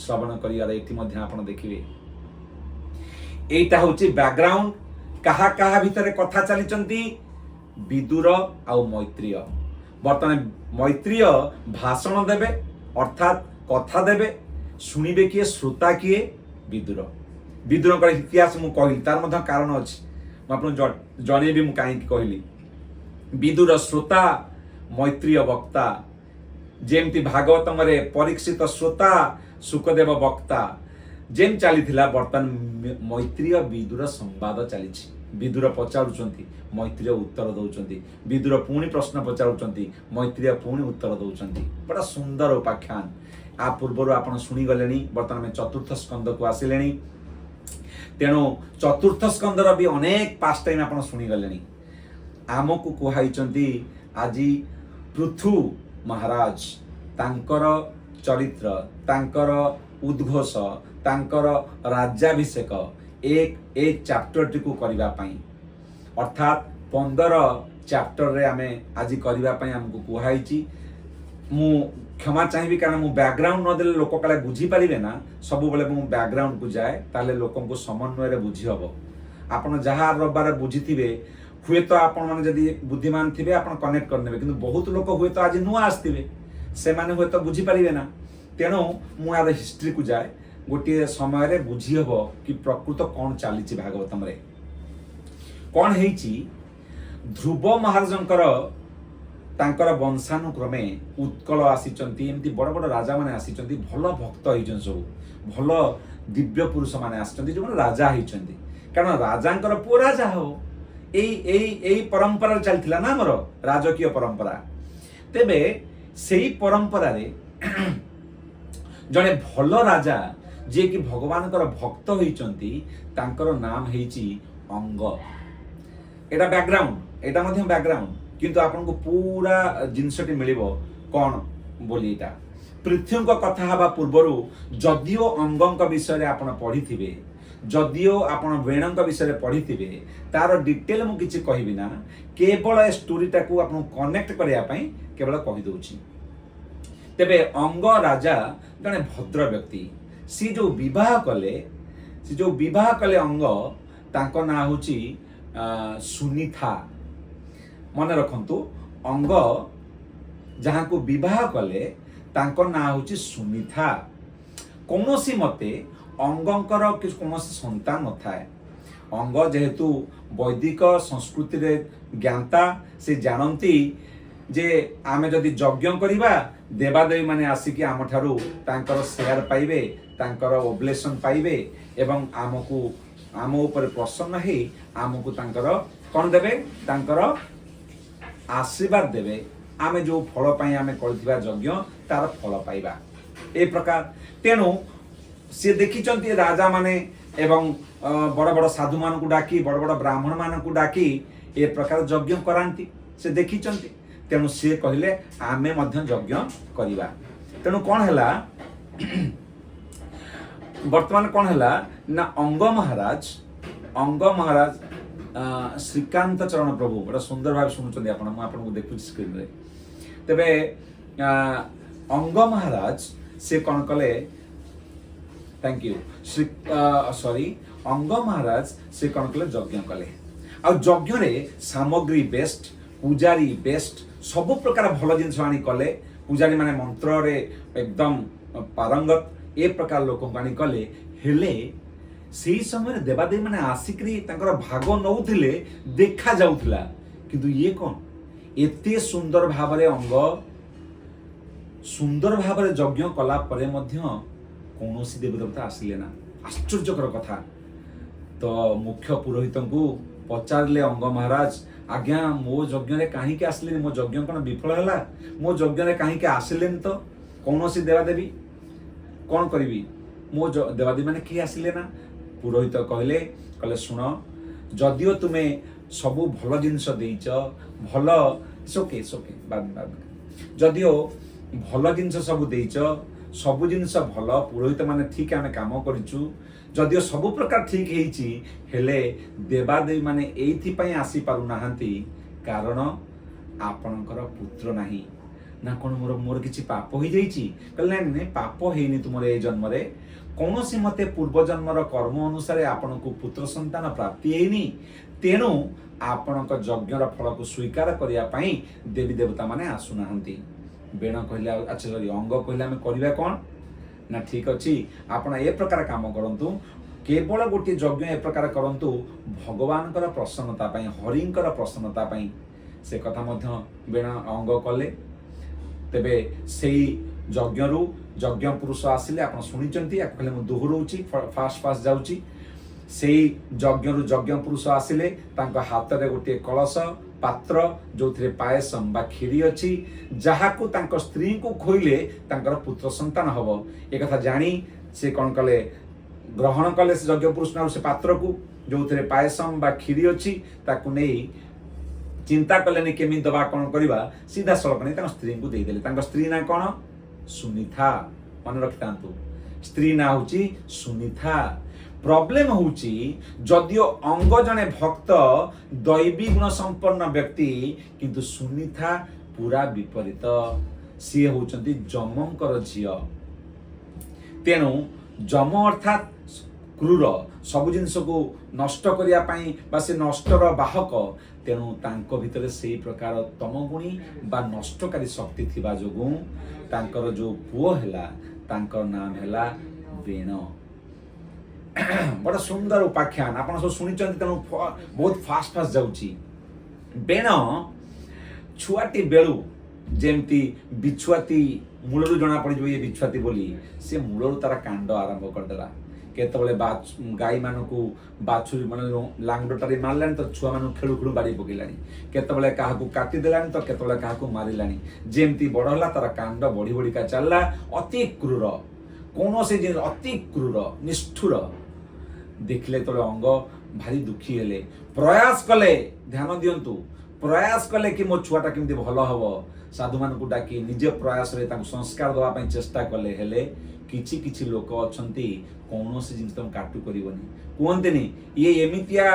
ଶ୍ରବଣ କରିବାର ଏଠି ମଧ୍ୟ ଆପଣ ଦେଖିବେ। ଏଇଟା ହଉଛି ବ୍ୟାକଗ୍ରାଉଣ୍ଡ। କାହା କାହା ଭିତରେ କଥା ଚାଲିଛନ୍ତି? ବିଦୁର ଆଉ ମୈତ୍ରୀୟ। ବର୍ତ୍ତମାନ ମୈତ୍ରୀୟ ଭାଷଣ ଦେବେ, ଅର୍ଥାତ୍ କଥା ଦେବେ। ଶୁଣିବେ କିଏ? ଶ୍ରୋତା କିଏ? ବିଦୁର। ବିଦୁରଙ୍କର ଇତିହାସ ମୁଁ କହିଲି, ତାର ମଧ୍ୟ କାରଣ ଅଛି। ମୁଁ ଆପଣଙ୍କୁ ଜଣେଇବି ମୁଁ କାହିଁକି କହିଲି। ବିଦୁର ଶ୍ରୋତା, ମୈତ୍ରୀୟ ବକ୍ତା। ଯେମିତି ଭାଗବତମରେ ପରୀକ୍ଷିତ ଶ୍ରୋତା, ଶୁକଦେବ ବକ୍ତା ଯେମିତି ଚାଲିଥିଲା, ବର୍ତ୍ତମାନ ମୈତ୍ରୀୟ ବିଦୁର ସମ୍ବାଦ ଚାଲିଛି। ବିଦୁର ପଚାରୁଛନ୍ତି, ମୈତ୍ରୀୟ ଉତ୍ତର ଦଉଛନ୍ତି। ବିଦୁର ପୁଣି ପ୍ରଶ୍ନ ପଚାରୁଛନ୍ତି, ମୈତ୍ରୀୟ ପୁଣି ଉତ୍ତର ଦଉଛନ୍ତି। ବଡ଼ ସୁନ୍ଦର ଉପାଖ୍ୟାନ। ଆ ପୂର୍ବରୁ ଆପଣ ଶୁଣିଗଲେଣି। ବର୍ତ୍ତମାନ ଆମେ ଚତୁର୍ଥ ସ୍କନ୍ଦକୁ ଆସିଲେଣି। ତେଣୁ ଚତୁର୍ଥ ସ୍କନ୍ଦର ବି ଅନେକ ପାଷ୍ଟ ଟାଇମ୍ ଆପଣ ଶୁଣିଗଲେଣି। ଆମକୁ କୁହାଇଛନ୍ତି ଆଜି ପୃଥୁ ମହାରାଜ। ତାଙ୍କର ଚରିତ୍ର, ତାଙ୍କର ଉଦ୍ଘୋଷ, ତାଙ୍କର ରାଜ୍ୟାଭିଷେକ ଏ ଚାପ୍ଟରଟିକୁ କରିବା ପାଇଁ, ଅର୍ଥାତ୍ 15 ଚାପ୍ଟରରେ ଆମେ ଆଜି କରିବା ପାଇଁ ଆମକୁ କୁହାହେଇଛି। ମୁଁ କ୍ଷମା ଚାହିଁବି, କାରଣ ମୁଁ ବ୍ୟାକଗ୍ରାଉଣ୍ଡ ନଦେଲେ ଲୋକ କାଳେ ବୁଝିପାରିବେ ନା। ସବୁବେଳେ ମୁଁ ବ୍ୟାକଗ୍ରାଉଣ୍ଡକୁ ଯାଏ, ତାହେଲେ ଲୋକଙ୍କୁ ସମନ୍ୱୟରେ ବୁଝି ହବ। ଆପଣ ଯାହା ରବିବାର ବୁଝିଥିବେ, ହୁଏତ ଆପଣମାନେ ଯଦି ବୁଦ୍ଧିମାନ ଥିବେ, ଆପଣ କନେକ୍ଟ କରିନେବେ। କିନ୍ତୁ ବହୁତ ଲୋକ ହୁଏତ ଆଜି ନୂଆ ଆସିଥିବେ, ସେମାନେ ହୁଏତ ବୁଝିପାରିବେ ନା। ତେଣୁ ମୁଁ ଏହାର ହିଷ୍ଟ୍ରିକୁ ଯାଏ। ଗୋଟିଏ ସମୟରେ ବୁଝି ହବ କି ପ୍ରକୃତ କ'ଣ ଚାଲିଛି, ଭାଗବତମରେ କ'ଣ ହେଇଛି। ଧ୍ରୁବ ମହାରାଜଙ୍କର ତାଙ୍କର ବଂଶାନୁକ୍ରମେ ଉତ୍କଳ ଆସିଛନ୍ତି, ଏମିତି ବଡ଼ ବଡ଼ ରାଜାମାନେ ଆସିଛନ୍ତି, ଭଲ ଭକ୍ତ ହେଇଛନ୍ତି, ସବୁ ଭଲ ଦିବ୍ୟ ପୁରୁଷମାନେ ଆସିଛନ୍ତି, ଯେଉଁମାନେ ରାଜା ହେଇଛନ୍ତି। କାରଣ ରାଜାଙ୍କର ପୁଅ ରାଜା ହବ, ଏଇ ଏଇ ଏଇ ପରମ୍ପରାରେ ଚାଲିଥିଲା ନା ଆମର ରାଜକୀୟ ପରମ୍ପରା। ତେବେ ସେଇ ପରମ୍ପରାରେ ଜଣେ ଭଲ ରାଜା, ଯିଏକି ଭଗବାନଙ୍କର ଭକ୍ତ ହେଇଛନ୍ତି, ତାଙ୍କର ନାମ ହେଇଛି ଅଙ୍ଗ। ଏଇଟା ବ୍ୟାକଗ୍ରାଉଣ୍ଡ, ଏଇଟା ମଧ୍ୟ ବ୍ୟାକଗ୍ରାଉଣ୍ଡ, କିନ୍ତୁ ଆପଣଙ୍କୁ ପୁରା ଜିନିଷଟି ମିଳିବ କ'ଣ ବୋଲି। ଏଇଟା ପୃଥ୍ୱୀଙ୍କ କଥା ହେବା ପୂର୍ବରୁ ଯଦିଓ ଅଙ୍ଗଙ୍କ ବିଷୟରେ ଆପଣ ପଢ଼ିଥିବେ, ଯଦିଓ ଆପଣ ବେଣଙ୍କ ବିଷୟରେ ପଢ଼ିଥିବେ, ତାର ଡିଟେଲ ମୁଁ କିଛି କହିବି ନା। କେବଳ ଏ ଷ୍ଟୋରିଟାକୁ ଆପଣଙ୍କୁ କନେକ୍ଟ କରିବା ପାଇଁ କେବଳ କହିଦେଉଛି। ତେବେ ଅଙ୍ଗ ରାଜା ଜଣେ ଭଦ୍ର ବ୍ୟକ୍ତି। ସିଏ ଯୋଉ ବିବାହ କଲେ, ସେ ଯୋଉ ବିବାହ କଲେ ଅଙ୍ଗ, ତାଙ୍କ ନାଁ ହେଉଛି ସୁନିଥା। ମନେ ରଖନ୍ତୁ, ଅଙ୍ଗ ଯାହାକୁ ବିବାହ କଲେ, ତାଙ୍କ ନାଁ ହେଉଛି ସୁନିଥା। କୌଣସି ମତେ ଅଙ୍ଗଙ୍କର କିଛି କୌଣସି ସନ୍ତାନ ନଥାଏ। ଅଙ୍ଗ ଯେହେତୁ ବୈଦିକ ସଂସ୍କୃତିରେ ଜ୍ଞାତା, ସେ ଜାଣନ୍ତି ଯେ ଆମେ ଯଦି ଯଜ୍ଞ କରିବା, ଦେବାଦେବୀ ମାନେ ଆସିକି ଆମଠାରୁ ତାଙ୍କର ସେୟାର ପାଇବେ, ତାଙ୍କର ଓବ୍ଲେସନ ପାଇବେ ଏବଂ ଆମକୁ ଆମ ଉପରେ ପ୍ରସନ୍ନ ହେଇ ଆମକୁ ତାଙ୍କର କ'ଣ ଦେବେ? ତାଙ୍କର ଆଶୀର୍ବାଦ ଦେବେ। ଆମେ ଯେଉଁ ଫଳ ପାଇଁ ଆମେ କରିଥିବା ଯଜ୍ଞ, ତାର ଫଳ ପାଇବା ଏ ପ୍ରକାର। ତେଣୁ ସିଏ ଦେଖିଛନ୍ତି ରାଜାମାନେ ଏବଂ ବଡ଼ ବଡ଼ ସାଧୁମାନଙ୍କୁ ଡାକି, ବଡ଼ ବଡ଼ ବ୍ରାହ୍ମଣମାନଙ୍କୁ ଡାକି ଏ ପ୍ରକାର ଯଜ୍ଞ କରାନ୍ତି, ସେ ଦେଖିଛନ୍ତି। ତେଣୁ ସିଏ କହିଲେ, ଆମେ ମଧ୍ୟ ଯଜ୍ଞ କରିବା। ତେଣୁ କ'ଣ ହେଲା ବର୍ତ୍ତମାନ? କ'ଣ ହେଲା ନା ଅଙ୍ଗ ମହାରାଜ, ଶ୍ରୀକାନ୍ତ ଚରଣ ପ୍ରଭୁ, ବଡ଼ ସୁନ୍ଦର ଭାବେ ଶୁଣୁଛନ୍ତି ଆପଣ, ମୁଁ ଆପଣଙ୍କୁ ଦେଖୁଛି ସ୍କ୍ରିନରେ। ତେବେ ଅଙ୍ଗ ମହାରାଜ ସେ କ'ଣ କଲେ? Thank you. Shri ସରି, ଅଙ୍ଗ ମହାରାଜ ସେ କ'ଣ କଲେ? ଯଜ୍ଞ କଲେ। ଆଉ ଯଜ୍ଞରେ ସାମଗ୍ରୀ ବେଷ୍ଟ, ପୂଜାରୀ ବେଷ୍ଟ, ସବୁ ପ୍ରକାର ଭଲ ଜିନିଷ ଆଣି କଲେ। ପୂଜାରୀ ମାନେ ମନ୍ତ୍ରରେ ଏକଦମ ପାରଙ୍ଗତ, ଏ ପ୍ରକାର ଲୋକଙ୍କୁ ଆଣି କଲେ। ହେଲେ ସେଇ ସମୟରେ ଦେବାଦେବୀ ମାନେ ଆସିକରି ତାଙ୍କର ଭାଗ ନଉଥିଲେ, ଦେଖା ଯାଉଥିଲା। କିନ୍ତୁ ଇଏ କ'ଣ ଏତେ ସୁନ୍ଦର ଭାବରେ ଅଙ୍ଗ ସୁନ୍ଦର ଭାବରେ ଯଜ୍ଞ କଲା ପରେ ମଧ୍ୟ କୌଣସି ଦେବଦେବତା ଆସିଲେ ନା। ଆଶ୍ଚର୍ଯ୍ୟକର କଥା। ତ ମୁଖ୍ୟ ପୁରୋହିତଙ୍କୁ ପଚାରିଲେ ଅଙ୍ଗ ମହାରାଜ, ଆଜ୍ଞା, ମୋ ଯଜ୍ଞରେ କାହିଁକି ଆସିଲେନି? ମୋ ଯଜ୍ଞ କ'ଣ ବିଫଳ ହେଲା? ମୋ ଯଜ୍ଞରେ କାହିଁକି ଆସିଲେନି ତ କୌଣସି ଦେବାଦେବୀ? କ'ଣ କରିବି? ମୋ ଦେବାଦେବୀ ମାନେ କେହି ଆସିଲେ ନା। ପୁରୋହିତ କହିଲେ, ଶୁଣ, ଯଦିଓ ତୁମେ ସବୁ ଭଲ ଜିନିଷ ଦେଇଛ, ଭଲ ସୋକେ ସୋକେ ବାଦ, ଯଦିଓ ଭଲ ଜିନିଷ ସବୁ ଦେଇଛ, ସବୁ ଜିନିଷ ଭଲ, ପୁରୋହିତ ମାନେ ଠିକ ଆମେ କାମ କରିଛୁ, ଯଦିଓ ସବୁ ପ୍ରକାର ଠିକ ହେଇଛି, ହେଲେ ଦେବାଦେବୀ ମାନେ ଏଇଥିପାଇଁ ଆସିପାରୁନାହାନ୍ତି, କାରଣ ଆପଣଙ୍କର ପୁତ୍ର ନାହିଁ। ନା କ'ଣ ମୋର କିଛି ପାପ ହେଇଯାଇଛି? କହିଲେ, ନାଇଁ ନାଇଁ, ପାପ ହେଇନି ତୁମର। ଏ ଜନ୍ମରେ କୌଣସି ମତେ ପୂର୍ବଜନ୍ମର କର୍ମ ଅନୁସାରେ ଆପଣଙ୍କୁ ପୁତ୍ର ସନ୍ତାନ ପ୍ରାପ୍ତି ହେଇନି। ତେଣୁ ଆପଣଙ୍କ ଯଜ୍ଞର ଫଳକୁ ସ୍ୱୀକାର କରିବା ପାଇଁ ଦେବୀ ଦେବତା ମାନେ ଆସୁନାହାନ୍ତି। ବେଣ କହିଲେ, ଆଉ ଆଚ୍ଛା ସରି, ଅଙ୍ଗ କହିଲେ, ଆମେ କରିବା କ'ଣ? ନା, ଠିକ ଅଛି, ଆପଣ ଏ ପ୍ରକାର କାମ କରନ୍ତୁ। କେବଳ ଗୋଟିଏ ଯଜ୍ଞ ଏ ପ୍ରକାର କରନ୍ତୁ ଭଗବାନଙ୍କର ପ୍ରସନ୍ନତା ପାଇଁ, ହରିଙ୍କର ପ୍ରସନ୍ନତା ପାଇଁ। ସେ କଥା ମଧ୍ୟ ବେଣ ଅଙ୍ଗ କଲେ। ତେବେ ସେଇ ଯଜ୍ଞରୁ ଯଜ୍ଞ ପୁରୁଷ ଆସିଲେ। ଆପଣ ଶୁଣିଛନ୍ତି, ୟାକୁ ଖାଲି ମୁଁ ଦୋହରଉଛି, ଫାଷ୍ଟ ଫାଷ୍ଟ ଯାଉଛି। ସେଇ ଯଜ୍ଞରୁ ଯଜ୍ଞ ପୁରୁଷ ଆସିଲେ। ତାଙ୍କ ହାତରେ ଗୋଟିଏ କଳସ ପାତ୍ର, ଯୋଉଥିରେ ପାୟସମ ବା କ୍ଷୀରି ଅଛି, ଯାହାକୁ ତାଙ୍କ ସ୍ତ୍ରୀଙ୍କୁ ଖୋଇଲେ ତାଙ୍କର ପୁତ୍ର ସନ୍ତାନ ହବ। ଏକଥା ଜାଣି ସେ କ'ଣ କଲେ? ଗ୍ରହଣ କଲେ ସେ ଯଜ୍ଞ ପୁରୁଷ ସେ ପାତ୍ରକୁ, ଯୋଉଥିରେ ପାୟସମ ବା କ୍ଷୀରି ଅଛି। ତାକୁ ନେଇ ଚିନ୍ତା କଲେନି କେମିତି ଦବା, କ'ଣ କରିବା। ସିଧାସଳଖ ନେଇ ତାଙ୍କ ସ୍ତ୍ରୀଙ୍କୁ ଦେଇଦେଲେ। ତାଙ୍କ ସ୍ତ୍ରୀ ନାଁ କ'ଣ? ସୁନିଥା। ମନେ ରଖିଥାନ୍ତୁ, ସ୍ତ୍ରୀ ନାଁ ହଉଛି ସୁନିଥା। ପ୍ରୋବ୍ଲେମ ହଉଛି, ଯଦିଓ ଅଙ୍ଗ ଜଣେ ଭକ୍ତ, ଦୈବୀ ଗୁଣ ସମ୍ପନ୍ନ ବ୍ୟକ୍ତି, କିନ୍ତୁ ସୁନିଥା ପୁରା ବିପରୀତ। ସିଏ ହଉଛନ୍ତି ଯମଙ୍କର ଝିଅ। ତେଣୁ ଯମ ଅର୍ଥାତ୍ କ୍ରୂର, ସବୁ ଜିନିଷକୁ ନଷ୍ଟ କରିବା ପାଇଁ ବା ସେ ନଷ୍ଟର ବାହକ। ତେଣୁ ତାଙ୍କ ଭିତରେ ସେଇ ପ୍ରକାର ତମଗୁଣୀ ବା ନଷ୍ଟକାରୀ ଶକ୍ତି ଥିବା ଯୋଗୁଁ ତାଙ୍କର ଯୋଉ ପୁଅ ହେଲା, ତାଙ୍କର ନାମ ହେଲା ବେଣ। ବଡ଼ ସୁନ୍ଦର ଉପାଖ୍ୟାନ, ଆପଣ ସବୁ ଶୁଣିଛନ୍ତି, ତେଣୁ ବହୁତ ଫାଷ୍ଟ ଫାଷ୍ଟ ଯାଉଛି। ବେଣ ଛୁଆଟି ବେଳୁ ଯେମିତି ବିଛୁଆତି ମୂଳରୁ ଜଣା ପଡ଼ିଯିବ ଇଏ ବିଛୁଆତି ବୋଲି, ସେ ମୂଳରୁ ତାର କାଣ୍ଡ ଆରମ୍ଭ କରିଦେଲା। କେତେବେଳେ ଗାଈମାନଙ୍କୁ ବାଛୁରୀ ମାନେ ଲାଙ୍ଗଡ଼ଟାରେ ମାରିଲାଣି ତ ଛୁଆମାନଙ୍କୁ ଖେଳୁ ଖେଳୁ ବାଡ଼ି ପକେଇଲାଣି, କେତେବେଳେ କାହାକୁ କାଟିଦେଲାଣି ତ କେତେବେଳେ କାହାକୁ ମାରିଲାଣି। ଯେମିତି ବଡ଼ ହେଲା, ତାର କାଣ୍ଡ ବଢ଼ି ବଢ଼ିକା ଚାଲିଲା। ଅତି କ୍ରୂର, କୌଣସି ଜିନିଷ ଅତି କ୍ରୂର, ନିଷ୍ଠୁର। ଦେଖିଲେ ଯେତେବେଳେ ଅଙ୍ଗ ଭାରି ଦୁଃଖୀ ହେଲେ। ପ୍ରୟାସ କଲେ, ଧ୍ୟାନ ଦିଅନ୍ତୁ, ପ୍ରୟାସ କଲେ କି ମୋ ଛୁଆଟା କେମିତି ଭଲ ହବ। ସାଧୁମାନଙ୍କୁ ଡାକି ନିଜ ପ୍ରୟାସରେ ତାଙ୍କୁ ସଂସ୍କାର ଦେବା ପାଇଁ ଚେଷ୍ଟା କଲେ। ହେଲେ କିଛି କିଛି ଲୋକ ଅଛନ୍ତି, କୌଣସି ଜିନିଷ ତାଙ୍କୁ କାଟୁ କରିବନି। କୁହନ୍ତିନି, ଇଏ ଏମିତିଆ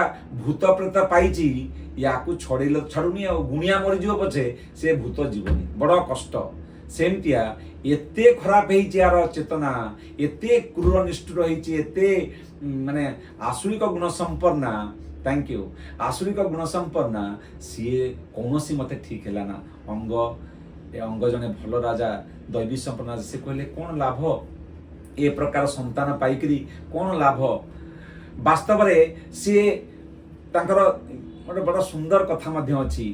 ଭୂତ ପ୍ରେତ ପାଇଛି, ୟାକୁ ଛଡେଇଲେ ଛାଡୁନି, ଆଉ ଗୁଣିଆ ମରିଯିବ ପଛେ ସେ ଭୂତ ଯିବନି। ବଡ଼ କଷ୍ଟ। ସେମିତିଆ ଏତେ ଖରାପ ହେଇଛି ୟାର ଚେତନା, ଏତେ କ୍ରୂର ନିଷ୍ଠୁର ହେଇଛି, ଏତେ ମାନେ ଆସୁରିକ ଗୁଣ ସମ୍ପନ୍ନା। Thank you. ଆସୁରିକ ଗୁଣ ସମ୍ପନ୍ନା ସିଏ, କୌଣସି ମତେ ଠିକ ହେଲା ନା। ଅଙ୍ଗ, ଏ ଅଙ୍ଗ ଜଣେ ଭଲ ରାଜା, ଦୈବୀ ସମ୍ପନ୍ନ ରାଜା। ସେ କହିଲେ, କ'ଣ ଲାଭ ଏ ପ୍ରକାର ସନ୍ତାନ ପାଇକିରି, କ'ଣ ଲାଭ? ବାସ୍ତବରେ ସିଏ ତାଙ୍କର ଗୋଟେ ବଡ଼ ସୁନ୍ଦର କଥା ମଧ୍ୟ ଅଛି।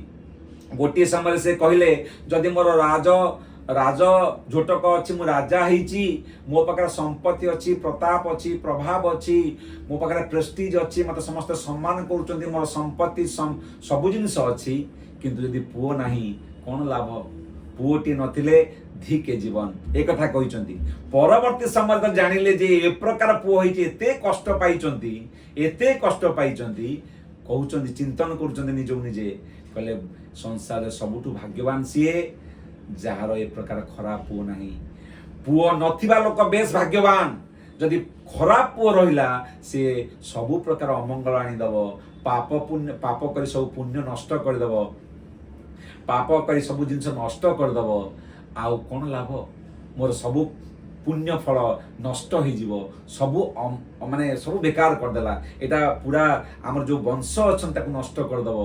ଗୋଟିଏ ସମୟରେ ସେ କହିଲେ, ଯଦି ମୋର ରାଜ ଝୋଟକ ଅଛି, ମୁଁ ରାଜା ହେଇଛି, ମୋ ପାଖରେ ସମ୍ପତ୍ତି ଅଛି, ପ୍ରତାପ ଅଛି, ପ୍ରଭାବ ଅଛି, ମୋ ପାଖରେ ପ୍ରେଷ୍ଟିଜ ଅଛି, ମୋତେ ସମସ୍ତେ ସମ୍ମାନ କରୁଛନ୍ତି, ମୋର ସମ୍ପତ୍ତି ସବୁ ଜିନିଷ ଅଛି, କିନ୍ତୁ ଯଦି ପୁଅ ନାହିଁ, କ'ଣ ଲାଭ? ପୁଅଟିଏ ନଥିଲେ ଧିକ୍ ଏ ଜୀବନ। ଏ କଥା କହିଛନ୍ତି। ପରବର୍ତ୍ତୀ ସମୟରେ ତ ଜାଣିଲେ ଯେ ଏ ପ୍ରକାର ପୁଅ ହେଇଛି, ଏତେ କଷ୍ଟ ପାଇଛନ୍ତି, ଏତେ କଷ୍ଟ ପାଇଛନ୍ତି। କହୁଛନ୍ତି, ଚିନ୍ତନ କରୁଛନ୍ତି ନିଜକୁ ନିଜେ, କହିଲେ ସଂସାରରେ ସବୁଠୁ ଭାଗ୍ୟବାନ ସିଏ ଯାହାର ଏ ପ୍ରକାର ଖରାପ ପୁଅ ନାହିଁ। ପୁଅ ନଥିବା ଲୋକ ବେଶ ଭାଗ୍ୟବାନ। ଯଦି ଖରାପ ପୁଅ ରହିଲା, ସିଏ ସବୁ ପ୍ରକାର ଅମଙ୍ଗଳ ଆଣିଦବ। ପାପ ପୁଣ୍ୟ, ପାପ କରି ସବୁ ପୁଣ୍ୟ ନଷ୍ଟ କରିଦବ, ପାପ କରି ସବୁ ଜିନିଷ ନଷ୍ଟ କରିଦବ। ଆଉ କ'ଣ ଲାଭ? ମୋର ସବୁ ପୁଣ୍ୟ ଫଳ ନଷ୍ଟ ହେଇଯିବ, ସବୁ ମାନେ ସବୁ ବେକାର କରିଦେଲା। ଏଇଟା ପୁରା ଆମର ଯୋଉ ବଂଶ ଅଛନ୍ତି, ତାକୁ ନଷ୍ଟ କରିଦବ।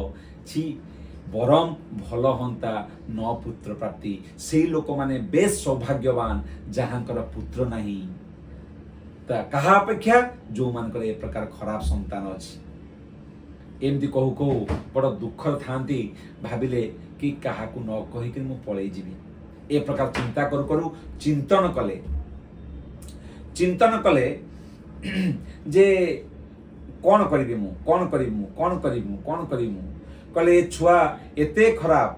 ଛି, ବରଂ ଭଲ ହନ୍ତା ନ ପୁତ୍ର ପ୍ରାପ୍ତି। ସେଇ ଲୋକମାନେ ବେଶ ସୌଭାଗ୍ୟବାନ ଯାହାଙ୍କର ପୁତ୍ର ନାହିଁ, ତା କାହା ଅପେକ୍ଷା ଯୋଉମାନଙ୍କର ଏ ପ୍ରକାର ଖରାପ ସନ୍ତାନ ଅଛି। ଏମିତି କହୁ କହୁ ବଡ଼ ଦୁଃଖରେ ଥାନ୍ତି। ଭାବିଲେ କି କାହାକୁ ନ କହିକି ମୁଁ ପଳେଇ ଯିବି। ଏ ପ୍ରକାର ଚିନ୍ତା କରୁ କରୁ ଚିନ୍ତନ କଲେ, ଚିନ୍ତନ କଲେ ଯେ କ'ଣ କରିବି ମୁଁ, କ'ଣ କରିବି ମୁଁ, କ'ଣ କରିବି ମୁଁ, କ'ଣ କରିବି ମୁଁ? କହିଲେ, ଏ ଛୁଆ ଏତେ ଖରାପ,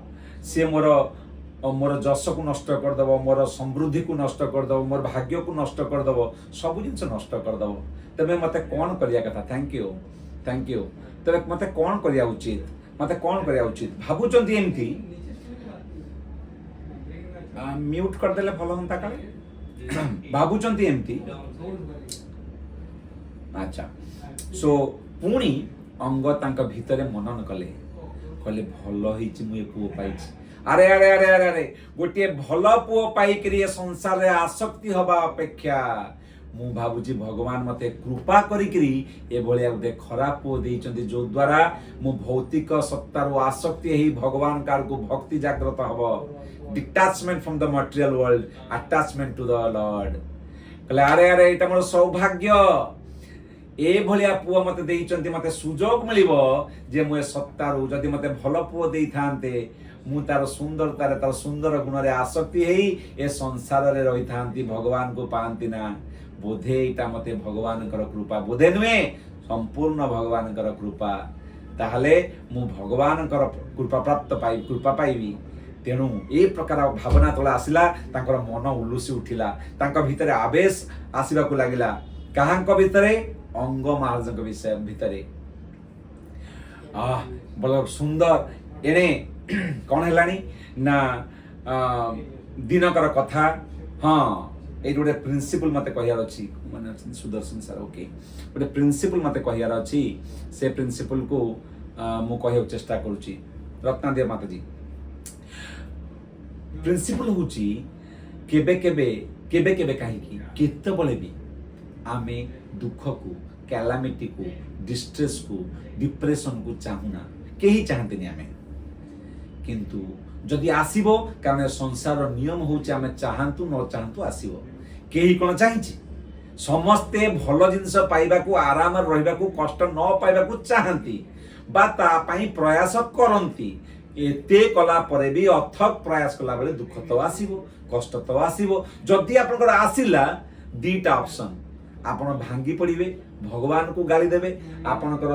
ସିଏ ମୋର ଯଶକୁ ନଷ୍ଟ କରିଦେବ, ମୋର ସମୃଦ୍ଧିକୁ ନଷ୍ଟ କରିଦେବ, ମୋର ଭାଗ୍ୟକୁ ନଷ୍ଟ କରିଦେବ, ସବୁ ଜିନିଷ ନଷ୍ଟ କରିଦେବ। ତେବେ ମୋତେ କ'ଣ କରିବା କଥା? Thank you, thank you. ତେବେ ମୋତେ କ'ଣ କରିବା ଉଚିତ? ମୋତେ କ'ଣ କରିବା ଉଚିତ ଭାବୁଛନ୍ତି ଏମିତି। ମ୍ୟୁଟ୍ କରିଦେଲେ ଭଲ ହୁଅନ୍ତା କାଳେ। ଭାବୁଛନ୍ତି ଏମିତି। ଆଚ୍ଛା, ସୋ ପୁଣି ଅଙ୍ଗ ତାଙ୍କ ଭିତରେ ମନନ କଲେ। କହିଲେ, ଭଲ ହେଇଛି ମୁଁ ଏ ପୁଅ ପାଇଛି। ଆରେ ଆରେ ଆରେ ଆରେ ଆରେ, ଗୋଟିଏ ଭଲ ପୁଅ ପାଇକିରି ଏ ସଂସାରରେ ଆସକ୍ତି ହବା ଅପେକ୍ଷା ମୁଁ ଭାବୁଛି ଭଗବାନ ମତେ କୃପା କରିକିରି ଏଭଳିଆ ଗୋଟେ ଖରାପ ପୁଅ ଦେଇଛନ୍ତି, ଯୋଉ ଦ୍ୱାରା ମୁଁ ଭୌତିକ ସତ୍ତାରୁ ଆସକ୍ତି ହେଇ ଭଗବାନଙ୍କ ଆଡ଼କୁ ଭକ୍ତି ଜାଗ୍ରତ ହବ। Detachment from the material world, attachment to the Lord. କହିଲେ, ଆରେ ଆରେ, ଏଇଟା ମୋର ସୌଭାଗ୍ୟ, ଏଭଳିଆ ପୁଅ ମତେ ଦେଇଛନ୍ତି। ମତେ ସୁଯୋଗ ମିଳିବ ଯେ ମୁଁ ଏ ସତ୍ତାରୁ, ଯଦି ମତେ ଭଲ ପୁଅ ଦେଇଥାନ୍ତେ, ମୁଁ ତାର ସୁନ୍ଦରତାରେ, ତାର ସୁନ୍ଦର ଗୁଣରେ ଆସକ୍ତି ହେଇ ଏ ସଂସାରରେ ରହିଥାନ୍ତି, ଭଗବାନଙ୍କୁ ପାଆନ୍ତି ନା। ବୋଧେ ଏଇଟା ମତେ ଭଗବାନଙ୍କର କୃପା, ବୋଧେ ନୁହେଁ, ସମ୍ପୂର୍ଣ୍ଣ ଭଗବାନଙ୍କର କୃପା। ତାହେଲେ ମୁଁ ଭଗବାନଙ୍କର କୃପା ପ୍ରାପ୍ତ ପାଇ କୃପା ପାଇବି। ତେଣୁ ଏ ପ୍ରକାର ଭାବନା ତଳେ ଆସିଲା, ତାଙ୍କର ମନ ଉଲ୍ଲସି ଉଠିଲା, ତାଙ୍କ ଭିତରେ ଆବେଶ ଆସିବାକୁ ଲାଗିଲା। କାହାଙ୍କ ଭିତରେ? ଅଙ୍ଗ ମହାରାଜଙ୍କ ବିଷୟ ଭିତରେ। ଆহ, ବଡ଼ ସୁନ୍ଦର। ଏଣେ କ'ଣ ହେଲାଣି ନା, ଦିନକର କଥା। ହଁ, ଏଇଠି ଗୋଟେ ପ୍ରିନ୍ସିପଲ୍ ମୋତେ କହିବାର ଅଛି। ମାନେ ଅଛନ୍ତି ସୁଦର୍ଶନ ସାର୍, ଓକେ। ଗୋଟେ ପ୍ରିନ୍ସିପଲ୍ ମୋତେ କହିବାର ଅଛି, ସେ ପ୍ରିନ୍ସିପଲ୍କୁ ମୁଁ କହିବାକୁ ଚେଷ୍ଟା କରୁଛି। ରତ୍ନାଦିଆ ମାତାଜୀ, ପ୍ରିନ୍ସିପଲ୍ ହେଉଛି କେବେ କେବେ, କେବେ କେବେ କାହିଁକି, କେତେବେଳେ ବି ଆମେ ଦୁଃଖକୁ, କ୍ୟାଲାମିଟିକୁ, ଡିଷ୍ଟ୍ରେସକୁ, ଡିପ୍ରେସନକୁ ଚାହୁଁନା। କେହି ଚାହାନ୍ତିନି ଆମେ। କିନ୍ତୁ ଯଦି ଆସିବ, କାରଣ ଏ ସଂସାରର ନିୟମ ହେଉଛି ଆମେ ଚାହାନ୍ତୁ ନ ଚାହାନ୍ତୁ ଆସିବ। କେହି କ'ଣ ଚାହିଁଛି? ସମସ୍ତେ ଭଲ ଜିନିଷ ପାଇବାକୁ, ଆରାମରେ ରହିବାକୁ, କଷ୍ଟ ନ ପାଇବାକୁ ଚାହାନ୍ତି ବା ତା ପାଇଁ ପ୍ରୟାସ କରନ୍ତି। ଏତେ କଲା ପରେ ବି, ଅଥକ ପ୍ରୟାସ କଲା ବେଳେ ଦୁଃଖ ତ ଆସିବ, କଷ୍ଟ ତ ଆସିବ। ଯଦି ଆପଣଙ୍କର ଆସିଲା, ଦିଟା ଅପସନ୍। ଆପଣ ଭାଙ୍ଗି ପଡ଼ିବେ, ଭଗବାନଙ୍କୁ ଗାଳି ଦେବେ, ଆପଣଙ୍କର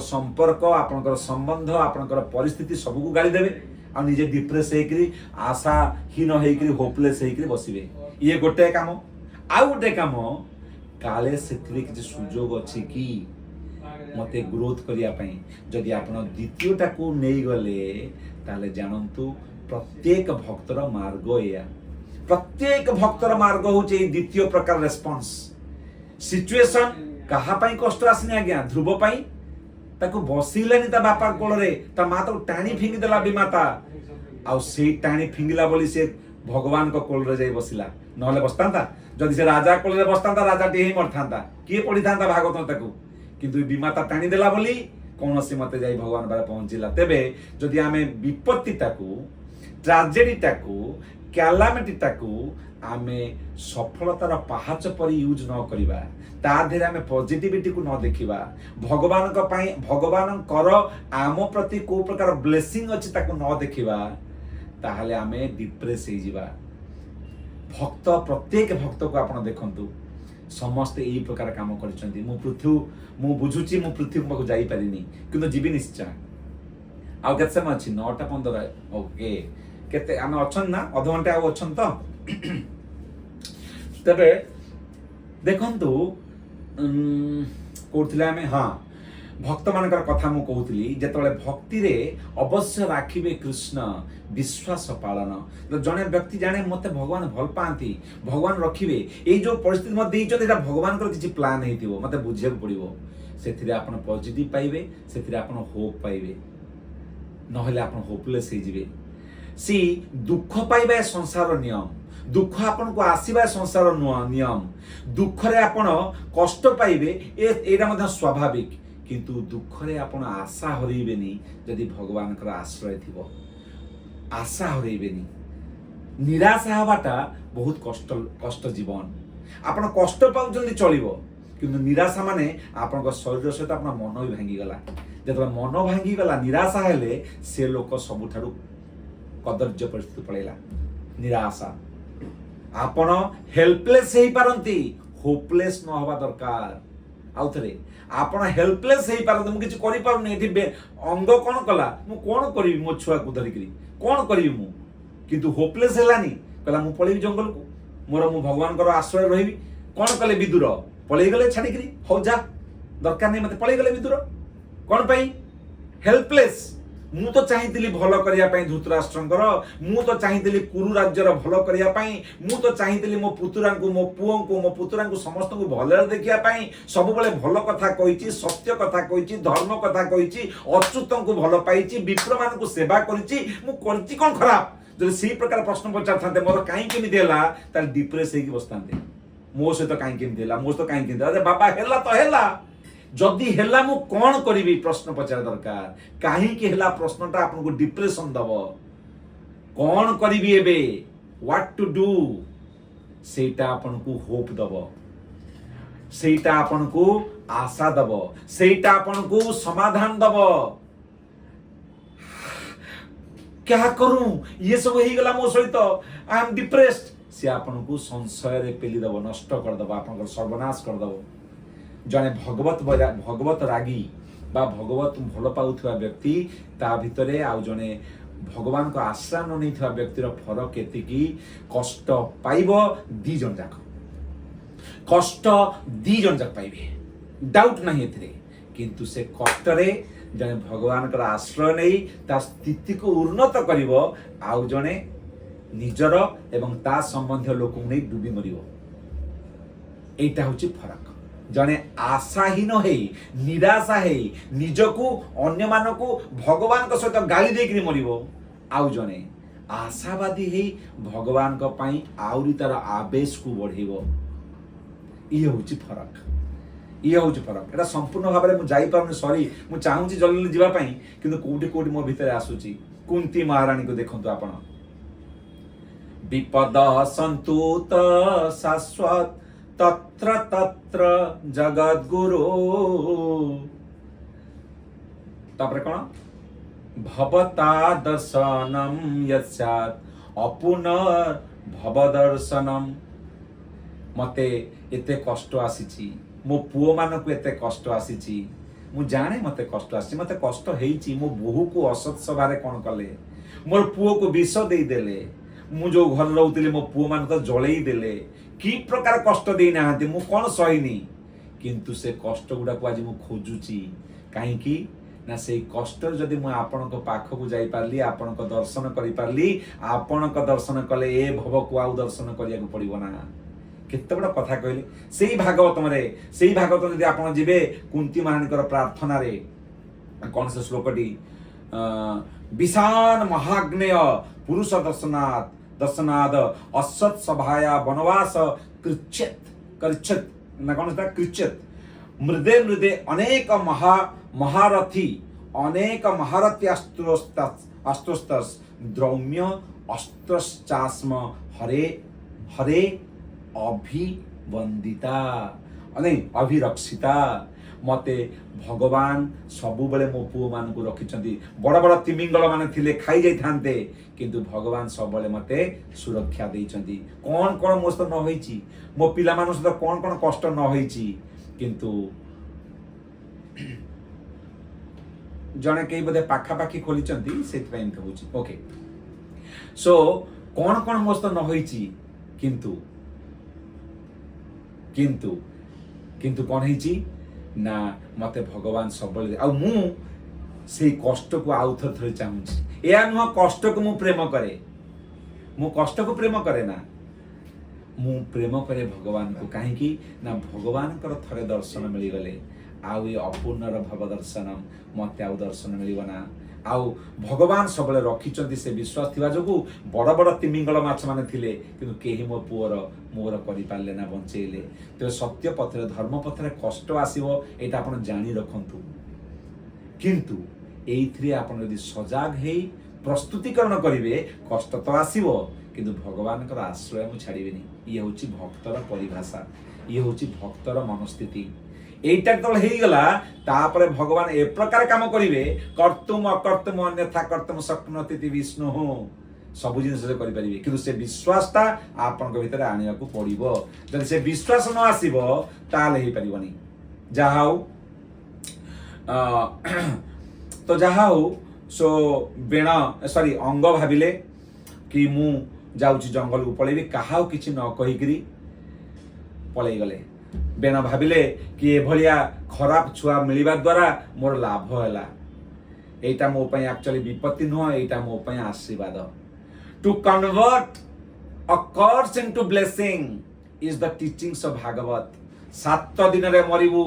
ସମ୍ପର୍କ, ଆପଣଙ୍କର ସମ୍ବନ୍ଧ, ଆପଣଙ୍କର ପରିସ୍ଥିତି ସବୁକୁ ଗାଳି ଦେବେ ଆଉ ନିଜେ ଡିପ୍ରେସ୍ ହେଇକରି, ଆଶାହୀନ ହେଇକରି, ହୋପଲେସ୍ ହେଇକରି ବସିବେ। ଇଏ ଗୋଟେ କାମ। ଆଉ ଗୋଟେ କାମ, କାଳେ ସେଥିରେ କିଛି ସୁଯୋଗ ଅଛି କି ମତେ ଗ୍ରୋଥ କରିବା ପାଇଁ? ଯଦି ଆପଣ ଦ୍ୱିତୀୟଟାକୁ ନେଇଗଲେ, ତାହେଲେ ଜାଣନ୍ତୁ ପ୍ରତ୍ୟେକ ଭକ୍ତର ମାର୍ଗ ଏଇଆ। ପ୍ରତ୍ୟେକ ଭକ୍ତର ମାର୍ଗ ହେଉଛି ଏଇ ଦ୍ୱିତୀୟ ପ୍ରକାର ରେସ୍ପନ୍ସ। ସିଚୁଏସନ କାହା ପାଇଁ କଷ୍ଟ ଆସିନି ଆଜ୍ଞା? ଧ୍ରୁବ ପାଇଁ। ତାକୁ ବସିଲେନି ତା ବାପା କୋଳରେ, ତା ମା ତାକୁ ଟାଣି ଫିଙ୍ଗିଦେଲା ବିମାତା। ଆଉ ସେଇ ଟାଣି ଫିଙ୍ଗିଲା ବୋଲି ସେ ଭଗବାନଙ୍କ କୋଳରେ ଯାଇ ବସିଲା। ନହେଲେ ବସିଥାନ୍ତା? ଯଦି ସେ ରାଜା କୋଳରେ ବସିଥାନ୍ତା, ରାଜାଟିଏ ହିଁ ମରିଥାନ୍ତା, କିଏ ପଢିଥାନ୍ତା ଭାଗବତ ତାକୁ? କିନ୍ତୁ ଏ ବିମାତା ଟାଣିଦେଲା ବୋଲି କୌଣସି ମତେ ଯାଇ ଭଗବାନ ପାଖରେ ପହଞ୍ଚିଲା। ତେବେ ଯଦି ଆମେ ବିପତ୍ତିଟାକୁ, ଟ୍ରାଜେଡିଟାକୁ, କ୍ୟାଲାମିଟିଟାକୁ ଆମେ ସଫଳତାର ପାହାଚ ପରି ୟୁଜ୍ ନ କରିବା, ତା ଦେହରେ ଆମେ ପଜିଟିଭିଟିକୁ ନ ଦେଖିବା, ଭଗବାନଙ୍କ ପାଇଁ, ଭଗବାନଙ୍କର ଆମ ପ୍ରତି କୋଉ ପ୍ରକାର ବ୍ଲେସିଂ ଅଛି ତାକୁ ନ ଦେଖିବା, ତାହେଲେ ଆମେ ଡିପ୍ରେସ୍ ହେଇଯିବା। ଭକ୍ତ, ପ୍ରତ୍ୟେକ ଭକ୍ତକୁ ଆପଣ ଦେଖନ୍ତୁ, ସମସ୍ତେ ଏଇ ପ୍ରକାର କାମ କରିଛନ୍ତି। ମୁଁ ବୁଝୁଛି, ମୁଁ ପୃଥ୍ୱୀ ପାଖକୁ ଯାଇପାରିନି, କିନ୍ତୁ ଯିବି ନିଶ୍ଚୟ। ଆଉ କେତେ ସମୟ ଅଛି? 9:15, ଓକେ। କେତେ ଆମେ ଅଛନ୍ତି ନା ଅଧଘଣ୍ଟା ଆଉ ଅଛନ୍ତି ତ? ତେବେ ଦେଖନ୍ତୁ, କୋଉଠି ଆମେ? ହଁ, ଭକ୍ତମାନଙ୍କର କଥା ମୁଁ କହୁଥିଲି। ଯେତେବେଳେ ଭକ୍ତିରେ ଅବଶ୍ୟ ରାଖିବେ କୃଷ୍ଣ ବିଶ୍ୱାସ ପାଳନ। ତ ଜଣେ ବ୍ୟକ୍ତି ଜାଣେ ମୋତେ ଭଗବାନ ଭଲ ପାଆନ୍ତି, ଭଗବାନ ରଖିବେ, ଏଇ ଯୋଉ ପରିସ୍ଥିତି ମୋତେ ଦେଇଛନ୍ତି ଏଇଟା ଭଗବାନଙ୍କର କିଛି ପ୍ଲାନ୍ ହେଇଥିବ, ମୋତେ ବୁଝିବାକୁ ପଡ଼ିବ। ସେଥିରେ ଆପଣ ପଜିଟିଭ ପାଇବେ, ସେଥିରେ ଆପଣ ହୋପ୍ ପାଇବେ, ନହେଲେ ଆପଣ ହୋପଲେସ୍ ହେଇଯିବେ। ସି, ଦୁଃଖ ପାଇବା ଏ ସଂସାରର ନିୟମ। ଦୁଃଖ ଆପଣଙ୍କୁ ଆସିବା ଏ ସଂସାରର ନୁହଁ ନିୟମ। ଦୁଃଖରେ ଆପଣ କଷ୍ଟ ପାଇବେ, ଏଇଟା ମଧ୍ୟ ସ୍ୱାଭାବିକ। କିନ୍ତୁ ଦୁଃଖରେ ଆପଣ ଆଶା ହରେଇବେନି। ଯଦି ଭଗବାନଙ୍କର ଆଶ୍ରୟ ଥିବ, ଆଶା ହରେଇବେନି। ନିରାଶା ହେବାଟା ବହୁତ କଷ୍ଟ, କଷ୍ଟ ଜୀବନ। ଆପଣ କଷ୍ଟ ପାଉଛନ୍ତି ଚଳିବ, କିନ୍ତୁ ନିରାଶା ମାନେ ଆପଣଙ୍କ ଶରୀର ସହିତ ଆପଣଙ୍କ ମନ ବି ଭାଙ୍ଗିଗଲା। ଯେତେବେଳେ ମନ ଭାଙ୍ଗିଗଲା, ନିରାଶା ହେଲେ, ସେ ଲୋକ ସବୁଠାରୁ କଦର୍ଯ୍ୟ ପରିସ୍ଥିତି ପଳେଇଲା। ନିରାଶା, ଆପଣ ହେଲ୍ପଲେସ୍ ହେଇପାରନ୍ତି, ହୋପଲେସ୍ ନ ହେବା ଦରକାର। ଆଉ ଥରେ, ଆପଣ ହେଲ୍ପଲେସ୍ ହେଇପାରନ୍ତି, ମୁଁ କିଛି କରିପାରୁନି ଏଠି, ଅଙ୍ଗ କ'ଣ କଲା, ମୁଁ କ'ଣ କରିବି, ମୋ ଛୁଆକୁ ଧରିକିରି କ'ଣ କରିବି ମୁଁ? କିନ୍ତୁ ହୋପଲେସ୍ ହେଲାନି, କହିଲା ମୁଁ ପଳେଇବି ଜଙ୍ଗଲକୁ, ମୋର ମୁଁ ଭଗବାନଙ୍କର ଆଶ୍ରୟ ରହିବି। କ'ଣ କଲେ ବିଦୁର? ପଳେଇଗଲେ ଛାଡ଼ିକିରି, ହଉ ଯା, ଦରକାର ନାହିଁ ମତେ, ପଳେଇଗଲେ ବିଦୁର। କ'ଣ ପାଇଁ? ହେଲ୍ପଲେସ୍। ମୁଁ ତ ଚାହିଁଥିଲି ଭଲ କରିବା ପାଇଁ ଧୃତରାଷ୍ଟ୍ରଙ୍କର, ମୁଁ ତ ଚାହିଁଥିଲି କୁରୁ ରାଜ୍ୟର ଭଲ କରିବା ପାଇଁ, ମୁଁ ତ ଚାହିଁଥିଲି ମୋ ପୁତୁରାଙ୍କୁ, ମୋ ପୁଅଙ୍କୁ, ମୋ ପୁତୁରାଙ୍କୁ, ସମସ୍ତଙ୍କୁ ଭଲରେ ଦେଖିବା ପାଇଁ। ସବୁବେଳେ ଭଲ କଥା କହିଛି, ସତ୍ୟ କଥା କହିଛି, ଧର୍ମ କଥା କହିଛି, ଅଚ୍ୟୁତଙ୍କୁ ଭଲ ପାଇଛି, ବିପ୍ରମାନଙ୍କୁ ସେବା କରିଛି, ମୁଁ କରିଛି କ'ଣ ଖରାପ? ଯଦି ସେଇ ପ୍ରକାର ପ୍ରଶ୍ନ ପଚାରିଥାନ୍ତେ, ମୋର କାହିଁକି ଏମିତି ହେଲା, ତାହେଲେ ଡିପ୍ରେସ୍ ହେଇକି ବସିଥାନ୍ତେ। ମୋ ସହିତ କାହିଁକି ଏମିତି ହେଲା, ମୋ ସହିତ କାହିଁକି ଏମିତି ହେଲା? ଆରେ ବାବା, ହେଲା ତ ହେଲା। ଯଦି ହେଲା ମୁଁ କ'ଣ କରିବି, ପ୍ରଶ୍ନ ପଚାରିବା ଦରକାର। କାହିଁକି ହେଲା ପ୍ରଶ୍ନଟା ଆପଣଙ୍କୁ ଡିପ୍ରେସନ ଦବ। କ'ଣ କରିବି ଏବେ, what to do, ସେଇଟା ଆପଣଙ୍କୁ ହୋପ୍ ଦବ, ସେଇଟା ଆପଣଙ୍କୁ ଆଶା ଦବ, ସେଇଟା ଆପଣଙ୍କୁ ସମାଧାନ ଦବ। क्या करूं, ଇଏ ସବୁ ହେଇଗଲା ମୋ ସହିତ, I am depressed। ସେ ଆପଣଙ୍କୁ ସଂଶୟରେ ପେଲି ଦବ, ନଷ୍ଟ କରିଦବ, ଆପଣଙ୍କର ସର୍ବନାଶ କରିଦବ। ଜଣେ ଭଗବତ ରାଗୀ ବା ଭଗବତ ଭଲ ପାଉଥିବା ବ୍ୟକ୍ତି, ତା ଭିତରେ ଆଉ ଜଣେ ଭଗବାନଙ୍କ ଆଶ୍ରା ନ ନେଇଥିବା ବ୍ୟକ୍ତିର ଫରକ ଏତିକି, କଷ୍ଟ ପାଇବ ଦି ଜଣ ଯାକ, କଷ୍ଟ ଦି ଜଣ ଯାକ ପାଇବେ, ଡାଉଟ୍ ନାହିଁ ଏଥିରେ। କିନ୍ତୁ ସେ କଷ୍ଟରେ ଜଣେ ଭଗବାନଙ୍କର ଆଶ୍ରୟ ନେଇ ତା ସ୍ଥିତିକୁ ଉନ୍ନତ କରିବ, ଆଉ ଜଣେ ନିଜର ଏବଂ ତା ସମ୍ବନ୍ଧୀୟ ଲୋକଙ୍କୁ ନେଇ ଡୁବି ମରିବ। ଏଇଟା ହେଉଛି ଫରକ। ଜଣେ ଆଶାହୀନ ହେଇ, ନିରାଶା ହେଇ, ନିଜକୁ, ଅନ୍ୟମାନଙ୍କୁ, ଭଗବାନଙ୍କ ସହିତ ଗାଳି ଦେଇକିରି ମରିବ, ଆଉ ଜଣେ ଆଶାବାଦୀ ହେଇ ଭଗବାନଙ୍କ ପାଇଁ ଆହୁରି ତାର ଆବେଶକୁ ବଢ଼େଇବ। ଇଏ ହେଉଛି ଫରକ, ଇଏ ହେଉଛି ଫରକ। ଏଇଟା ସମ୍ପୂର୍ଣ୍ଣ ଭାବରେ ମୁଁ ଯାଇପାରୁନି, ସରି। ମୁଁ ଚାହୁଁଛି ଜଲ୍ଦି ଜଲ୍ଦି ଯିବା ପାଇଁ, କିନ୍ତୁ କୋଉଠି କୋଉଠି ମୋ ଭିତରେ ଆସୁଛି। କୁନ୍ତି ମହାରାଣୀକୁ ଦେଖନ୍ତୁ ଆପଣ। ବିପଦ ସନ୍ତୁତ ଶାଶ୍ୱତ ତତ୍ର ତତ୍ର ଜଗଦ୍ଗୁରୁ। ତାପରେ କଣ? ଭବତା ଦର୍ଶନମ ୟତ୍ସ୍ୟାତ୍ ଅପୁନର୍ଭବ ଦର୍ଶନମ। ମତେ ଏତେ କଷ୍ଟ ଆସିଛି, ମୋ ପୁଅମାନଙ୍କୁ ଏତେ କଷ୍ଟ ଆସିଛି, ମୁଁ ଜାଣେ ମତେ କଷ୍ଟ ଆସିଛି, ମତେ କଷ୍ଟ ହେଇଛି। ମୋ ବୋହୂକୁ ଅସତ୍ ସଭାରେ କ'ଣ କଲେ, ମୋର ପୁଅକୁ ବିଷ ଦେଇଦେଲେ, ମୁଁ ଯୋଉ ଘରେ ରହୁଥିଲି ମୋ ପୁଅମାନଙ୍କୁ ତ ଜଳେଇ ଦେଲେ। କି ପ୍ରକାର କଷ୍ଟ ଦେଇନାହାନ୍ତି, ମୁଁ କ'ଣ ସହିନି? କିନ୍ତୁ ସେ କଷ୍ଟ ଗୁଡ଼ାକୁ ଆଜି ମୁଁ ଖୋଜୁଛି। କାହିଁକି ନା ସେଇ କଷ୍ଟରେ ଯଦି ମୁଁ ଆପଣଙ୍କ ପାଖକୁ ଯାଇପାରିଲି, ଆପଣଙ୍କ ଦର୍ଶନ କରିପାରିଲି, ଆପଣଙ୍କ ଦର୍ଶନ କଲେ ଏ ଭବକୁ ଆଉ ଦର୍ଶନ କରିବାକୁ ପଡ଼ିବ ନା। କେତେ ବଡ଼ କଥା କହିଲେ ସେଇ ଭାଗବତମରେ। ସେଇ ଭାଗବତ ଯଦି ଆପଣ ଯିବେ, କୁନ୍ତି ମହାରାଣୀଙ୍କର ପ୍ରାର୍ଥନାରେ କଣ ସେ ଶ୍ଲୋକଟି? ବିଷାନ ମହାଗ୍ନେୟ ପୁରୁଷ ଦର୍ଶନାଥ ଦର୍ଶନାଦ ଅସତ୍ ସଭାୟା ବନବାସ କୃଚ୍ଛେତ କରିଚ୍ଛେତ ନା କଣ ସେଟା କୃଚ୍ଛେତ ମୃଦେ ମୃଦେ ଅନେକ ମହା ମହାରଥୀ ଅନେକ ମହାରଥୀ ଅସ୍ତ୍ରୋସ୍ତ ଦ୍ରୌମ୍ୟ ଅସ୍ତ୍ରଶ୍ଚାସ୍ମ ହରେ ହରେ ଅଭିବନ୍ଦିତା, ନାଇଁ, ଅଭିରକ୍ଷିତା। ମତେ ଭଗବାନ ସବୁବେଳେ ମୋ ପୁଅମାନଙ୍କୁ ରଖିଛନ୍ତି। ବଡ଼ ବଡ଼ ତିମିଙ୍ଗଳ ମାନେ ଥିଲେ, ଖାଇ ଯାଇଥାନ୍ତେ, କିନ୍ତୁ ଭଗବାନ ସବୁବେଳେ ମତେ ସୁରକ୍ଷା ଦେଇଛନ୍ତି। କ'ଣ କ'ଣ ମୋ ସହିତ ନ ହେଇଛି, ମୋ ପିଲାମାନଙ୍କ ସହିତ କ'ଣ କ'ଣ କଷ୍ଟ ନ ହେଇଛି, କିନ୍ତୁ ଜଣେ କେହି ବୋଧେ ପାଖାପାଖି ଖୋଲିଛନ୍ତି, ସେଥିପାଇଁ ଏମିତି ହଉଛି। ଓକେ, ସୋ କ'ଣ କ'ଣ ମୋ ସହିତ ନ ହେଇଛି, କିନ୍ତୁ କିନ୍ତୁ କିନ୍ତୁ କ'ଣ ହେଇଛି ନା ମତେ ଭଗବାନ ସବୁବେଳେ, ଆଉ ମୁଁ ସେଇ କଷ୍ଟକୁ ଆଉ ଥରେ ଥରେ ଚାହୁଁଛି। ଏହା ନୁହଁ କଷ୍ଟକୁ ମୁଁ ପ୍ରେମ କରେ, ମୁଁ କଷ୍ଟକୁ ପ୍ରେମ କରେ ନା, ମୁଁ ପ୍ରେମ କରେ ଭଗବାନଙ୍କୁ। କାହିଁକି ନା ଭଗବାନଙ୍କର ଥରେ ଦର୍ଶନ ମିଳିଗଲେ ଆଉ ଏ ଅପୂର୍ଣ୍ଣର ଭବ ଦର୍ଶନ, ମତେ ଆଉ ଦର୍ଶନ ମିଳିବ ନା। ଆଉ ଭଗବାନ ସବୁବେଳେ ରଖିଛନ୍ତି, ସେ ବିଶ୍ୱାସ ଥିବା ଯୋଗୁଁ ବଡ଼ ବଡ଼ ତିମିଙ୍ଗଳ ମାଛ ମାନେ ଥିଲେ, କିନ୍ତୁ କେହି ମୋ ପୁଅର ମୋର କରିପାରିଲେ ନା, ବଞ୍ଚେଇଲେ। ତେବେ ସତ୍ୟ ପଥରେ, ଧର୍ମ ପଥରେ କଷ୍ଟ ଆସିବ, ଏଇଟା ଆପଣ ଜାଣି ରଖନ୍ତୁ। କିନ୍ତୁ ଏଇଥିରେ ଆପଣ ଯଦି ସଜାଗ ହେଇ ପ୍ରସ୍ତୁତିକରଣ କରିବେ, କଷ୍ଟ ତ ଆସିବ, କିନ୍ତୁ ଭଗବାନଙ୍କର ଆଶ୍ରୟ ମୁଁ ଛାଡ଼ିବିନି। ଇଏ ହେଉଛି ଭକ୍ତର ପରିଭାଷା, ଇଏ ହେଉଛି ଭକ୍ତର ମନସ୍ଥିତି। ଏଇଟା ଯେତେବେଳେ ହେଇଗଲା, ତାପରେ ଭଗବାନ ଏ ପ୍ରକାର କାମ କରିବେ। କର୍ତ୍ତୁମ ଅକର୍ତ୍ତୁମ ଅନ୍ୟଥା କର୍ତ୍ତୁମ ଶକ୍ନୋତି ବିଷ୍ଣୁ। ସବୁ ଜିନିଷ ସେ କରିପାରିବେ, କିନ୍ତୁ ସେ ବିଶ୍ୱାସଟା ଆପଣଙ୍କ ଭିତରେ ଆଣିବାକୁ ପଡ଼ିବ। ଯଦି ସେ ବିଶ୍ୱାସ ନ ଆସିବ, ତାହେଲେ ହେଇପାରିବନି। ଯାହା ହଉ, ତ ଯାହା ହଉ, ସୋ ବେଣ, ସରି, ଅଙ୍ଗ ଭାବିଲେ କି ମୁଁ ଯାଉଛି ଜଙ୍ଗଲକୁ ପଳେଇବି, କାହାକୁ କିଛି ନ କହିକିରି ପଳେଇଗଲେ। ବେଣ ଭାବିଲେ କି ଏଭଳିଆ ଖରାପ ଛୁଆ ମିଳିବା ଦ୍ୱାରା ମୋର ଲାଭ ହେଲା। ଏଇଟା ମୋ ପାଇଁ ଆକ୍ଚୁଆଲି ବିପତ୍ତି ନୁହଁ, ଏଇଟା ମୋ ପାଇଁ ଆଶୀର୍ବାଦ। To convert a curse into blessing is the teachings of Bhagavat. 7 ଦିନରେ ମରିବୁ,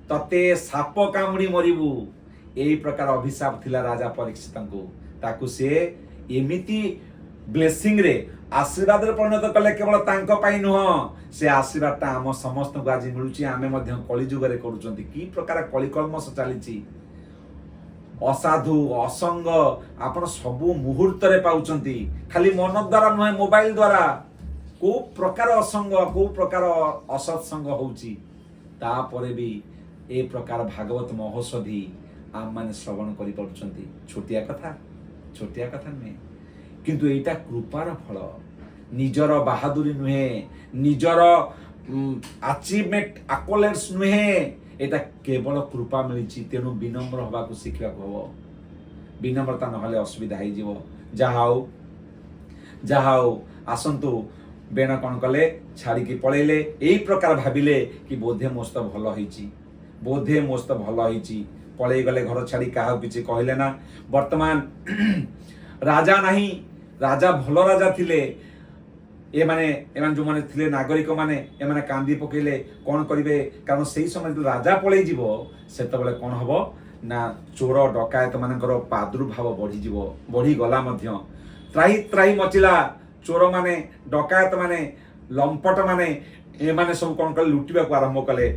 ତତେ ସାପ କାମୁଡ଼ି ମରିବୁ, ଏଇ ପ୍ରକାର ଅଭିଶାପ ଥିଲା ରାଜା ପରୀକ୍ଷିତଙ୍କୁ। ତାକୁ ସେ ଏମିତି ବ୍ଲେସିଂରେ, ଆଶୀର୍ବାଦରେ ପରିଣତ କଲେ। କେବଳ ତାଙ୍କ ପାଇଁ ନୁହଁ, ସେ ଆଶୀର୍ବାଦଟା ଆମ ସମସ୍ତଙ୍କୁ ଆଜି ମିଳୁଛି। ଆମେ ମଧ୍ୟ କଳିଯୁଗରେ କରୁଛନ୍ତି। କି ପ୍ରକାର କଳିକଳ୍ମଷ ଚାଲିଛି! ଅସାଧୁ ଅସଙ୍ଗ ଆପଣ ସବୁ ମୁହୂର୍ତ୍ତରେ ପାଉଛନ୍ତି, ଖାଲି ମନ ଦ୍ୱାରା ନୁହେଁ, ମୋବାଇଲ ଦ୍ୱାରା। କୋଉ ପ୍ରକାର ଅସଙ୍ଗ, କୋଉ ପ୍ରକାର ଅସତ୍ସଙ୍ଗ ହଉଛି, ତାପରେ ବି ଏ ପ୍ରକାର ଭାଗବତ ମହୋଷଧି ଆମମାନେ ଶ୍ରବଣ କରିପାରୁଛନ୍ତି। ଛୋଟିଆ କଥା, ଛୋଟିଆ କଥା ନୁହେଁ, କିନ୍ତୁ ଏଇଟା କୃପାର ଫଳ। ନିଜର ବାହାଦୁରୀ ନୁହେଁ, ନିଜର ଆଚିଭମେଣ୍ଟ, ଆକୋଲେଡ୍ସ ନୁହେଁ, ଏଇଟା କେବଳ କୃପା ମିଳିଛି। ତେଣୁ ବିନମ୍ର ହବାକୁ ଶିଖିବାକୁ ହବ। ବିନମ୍ରତା ନହେଲେ ଅସୁବିଧା ହେଇଯିବ। ଯାହା ହଉ, ଯାହା ହଉ, ଆସନ୍ତୁ। ବେଣ କ'ଣ କଲେ? ଛାଡ଼ିକି ପଳେଇଲେ। ଏଇ ପ୍ରକାର ଭାବିଲେ କି ବୋଧେ ମୋ ସହିତ ଭଲ ହେଇଛି, ବୋଧେ ମୋ ସହିତ ଭଲ ହେଇଛି। ପଳେଇ ଗଲେ ଘର ଛାଡ଼ି, କାହାକୁ କିଛି କହିଲେ ନା। ବର୍ତ୍ତମାନ ରାଜା ନାହିଁ। ରାଜା ଭଲ ରାଜା ଥିଲେ। ଏମାନେ ଏମାନେ ଯେଉଁମାନେ ଥିଲେ ନାଗରିକମାନେ, ଏମାନେ କାନ୍ଦି ପକେଇଲେ। କ'ଣ କରିବେ? କାରଣ ସେଇ ସମୟରେ ଯେତେବେଳେ ରାଜା ପଳେଇଯିବ, ସେତେବେଳେ କ'ଣ ହବ ନା ଚୋର ଡକାୟତ ମାନଙ୍କର ପ୍ରାଦୁର୍ଭାବ ବଢିଯିବ, ବଢିଗଲା ମଧ୍ୟ। ତ୍ରାହି ତ୍ରାହି ମଚିଲା। ଚୋରମାନେ, ଡକାୟତ ମାନେ, ଲମ୍ପଟ ମାନେ, ଏମାନେ ସବୁ କ'ଣ କଲେ? ଲୁଟିବାକୁ ଆରମ୍ଭ କଲେ।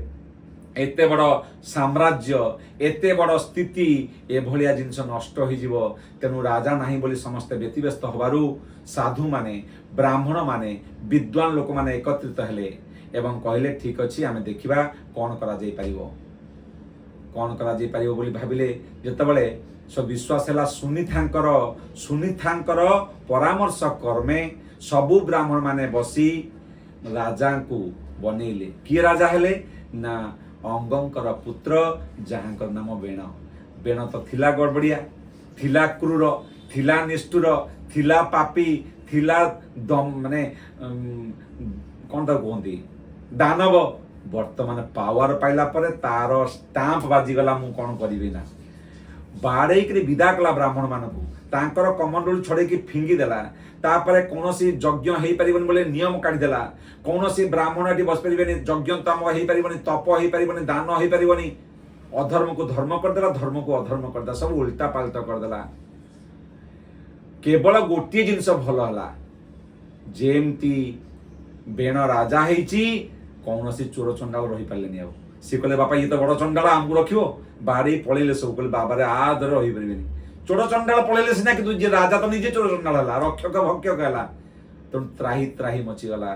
ଏତେ ବଡ଼ ସାମ୍ରାଜ୍ୟ, ଏତେ ବଡ଼ ସ୍ଥିତି, ଏଭଳିଆ ଜିନିଷ ନଷ୍ଟ ହୋଇଯିବ। ତେଣୁ ରାଜା ନାହିଁ ବୋଲି ସମସ୍ତେ ବ୍ୟତିବ୍ୟସ୍ତ ହେବାରୁ ସାଧୁମାନେ, ବ୍ରାହ୍ମଣମାନେ, ବିଦ୍ୱାନ ଲୋକମାନେ ଏକତ୍ରିତ ହେଲେ ଏବଂ କହିଲେ, ଠିକ ଅଛି, ଆମେ ଦେଖିବା କ'ଣ କରାଯାଇପାରିବ, କ'ଣ କରାଯାଇପାରିବ ବୋଲି ଭାବିଲେ। ଯେତେବେଳେ ସବୁ ବିଶ୍ୱାସ ହେଲା, ସୁନିଥାଙ୍କର ପରାମର୍ଶ କର୍ମେ ସବୁ ବ୍ରାହ୍ମଣମାନେ ବସି ରାଜାଙ୍କୁ ବନେଇଲେ। କିଏ ରାଜା ହେଲେ ନା ଅଙ୍ଗଙ୍କର ପୁତ୍ର, ଯାହାଙ୍କର ନାମ ବେଣ। ବେଣ ତ ଥିଲା ଗଡ଼ବଡ଼ିଆ, ଥିଲା କ୍ରୂର, ଥିଲା ନିଷ୍ଠୁର, ଥିଲା ପାପୀ, ଥିଲା ଦମ ମାନେ କ'ଣ ତାକୁ କୁହନ୍ତି, ଦାନବ। ବର୍ତ୍ତମାନ ପାୱାର ପାଇଲା ପରେ ତାର ଷ୍ଟାମ୍ପ ବାଜିଗଲା, ମୁଁ କ'ଣ କରିବି ନା ବାଡ଼େଇକିରି ବିଦା କଲା ବ୍ରାହ୍ମଣମାନଙ୍କୁ, ତାଙ୍କର କମଣ୍ଡଳୁ ଛଡ଼େଇକି ଫିଙ୍ଗିଦେଲା। ତାପରେ କୌଣସି ଯଜ୍ଞ ହେଇପାରିବନି ବୋଲି ନିୟମ କାଢ଼ିଦେଲା। କୌଣସି ବ୍ରାହ୍ମଣ ଏଠି ବସିପାରିବେନି, ଯଜ୍ଞ ତମ ହେଇପାରିବନି, ତପ ହେଇପାରିବନି, ଦାନ ହେଇପାରିବନି। ଅଧର୍ମକୁ ଧର୍ମ କରିଦେଲା, ଧର୍ମକୁ ଅଧର୍ମ କରିଦେଲା, ସବୁ ଉଲ୍ଟା ପାଲ୍ଟା କରିଦେଲା। କେବଳ ଗୋଟିଏ ଜିନିଷ ଭଲ ହେଲା, ଯେମିତି ବେଣ ରାଜା ହେଇଛି, କୌଣସି ଚୋର ଚଣ୍ଡାଳ ରହିପାରିଲେନି ଆଉ। ସିଏ କହିଲେ, ବାପା, ଇଏ ତ ବଡ ଚଣ୍ଡାଳ, ଆମକୁ ରଖିବ? ବାଡେଇ ପଳେଇଲେ ସବୁ। କହିଲେ, ବାବାରେ, ଆ ଧରେ ରହିପାରିବେନି। ଚୋର ଚଣ୍ଡାଳ ପଳେଇଲେ ସିନା, କିନ୍ତୁ ଯିଏ ରାଜା ତ ନିଜେ ଚୋର ଚଣ୍ଡାଳ ହେଲା, ରକ୍ଷକ ଭକ୍ଷକ ହେଲା। ତେଣୁ ତ୍ରାହି ତ୍ରାହି ମଚିଗଲା।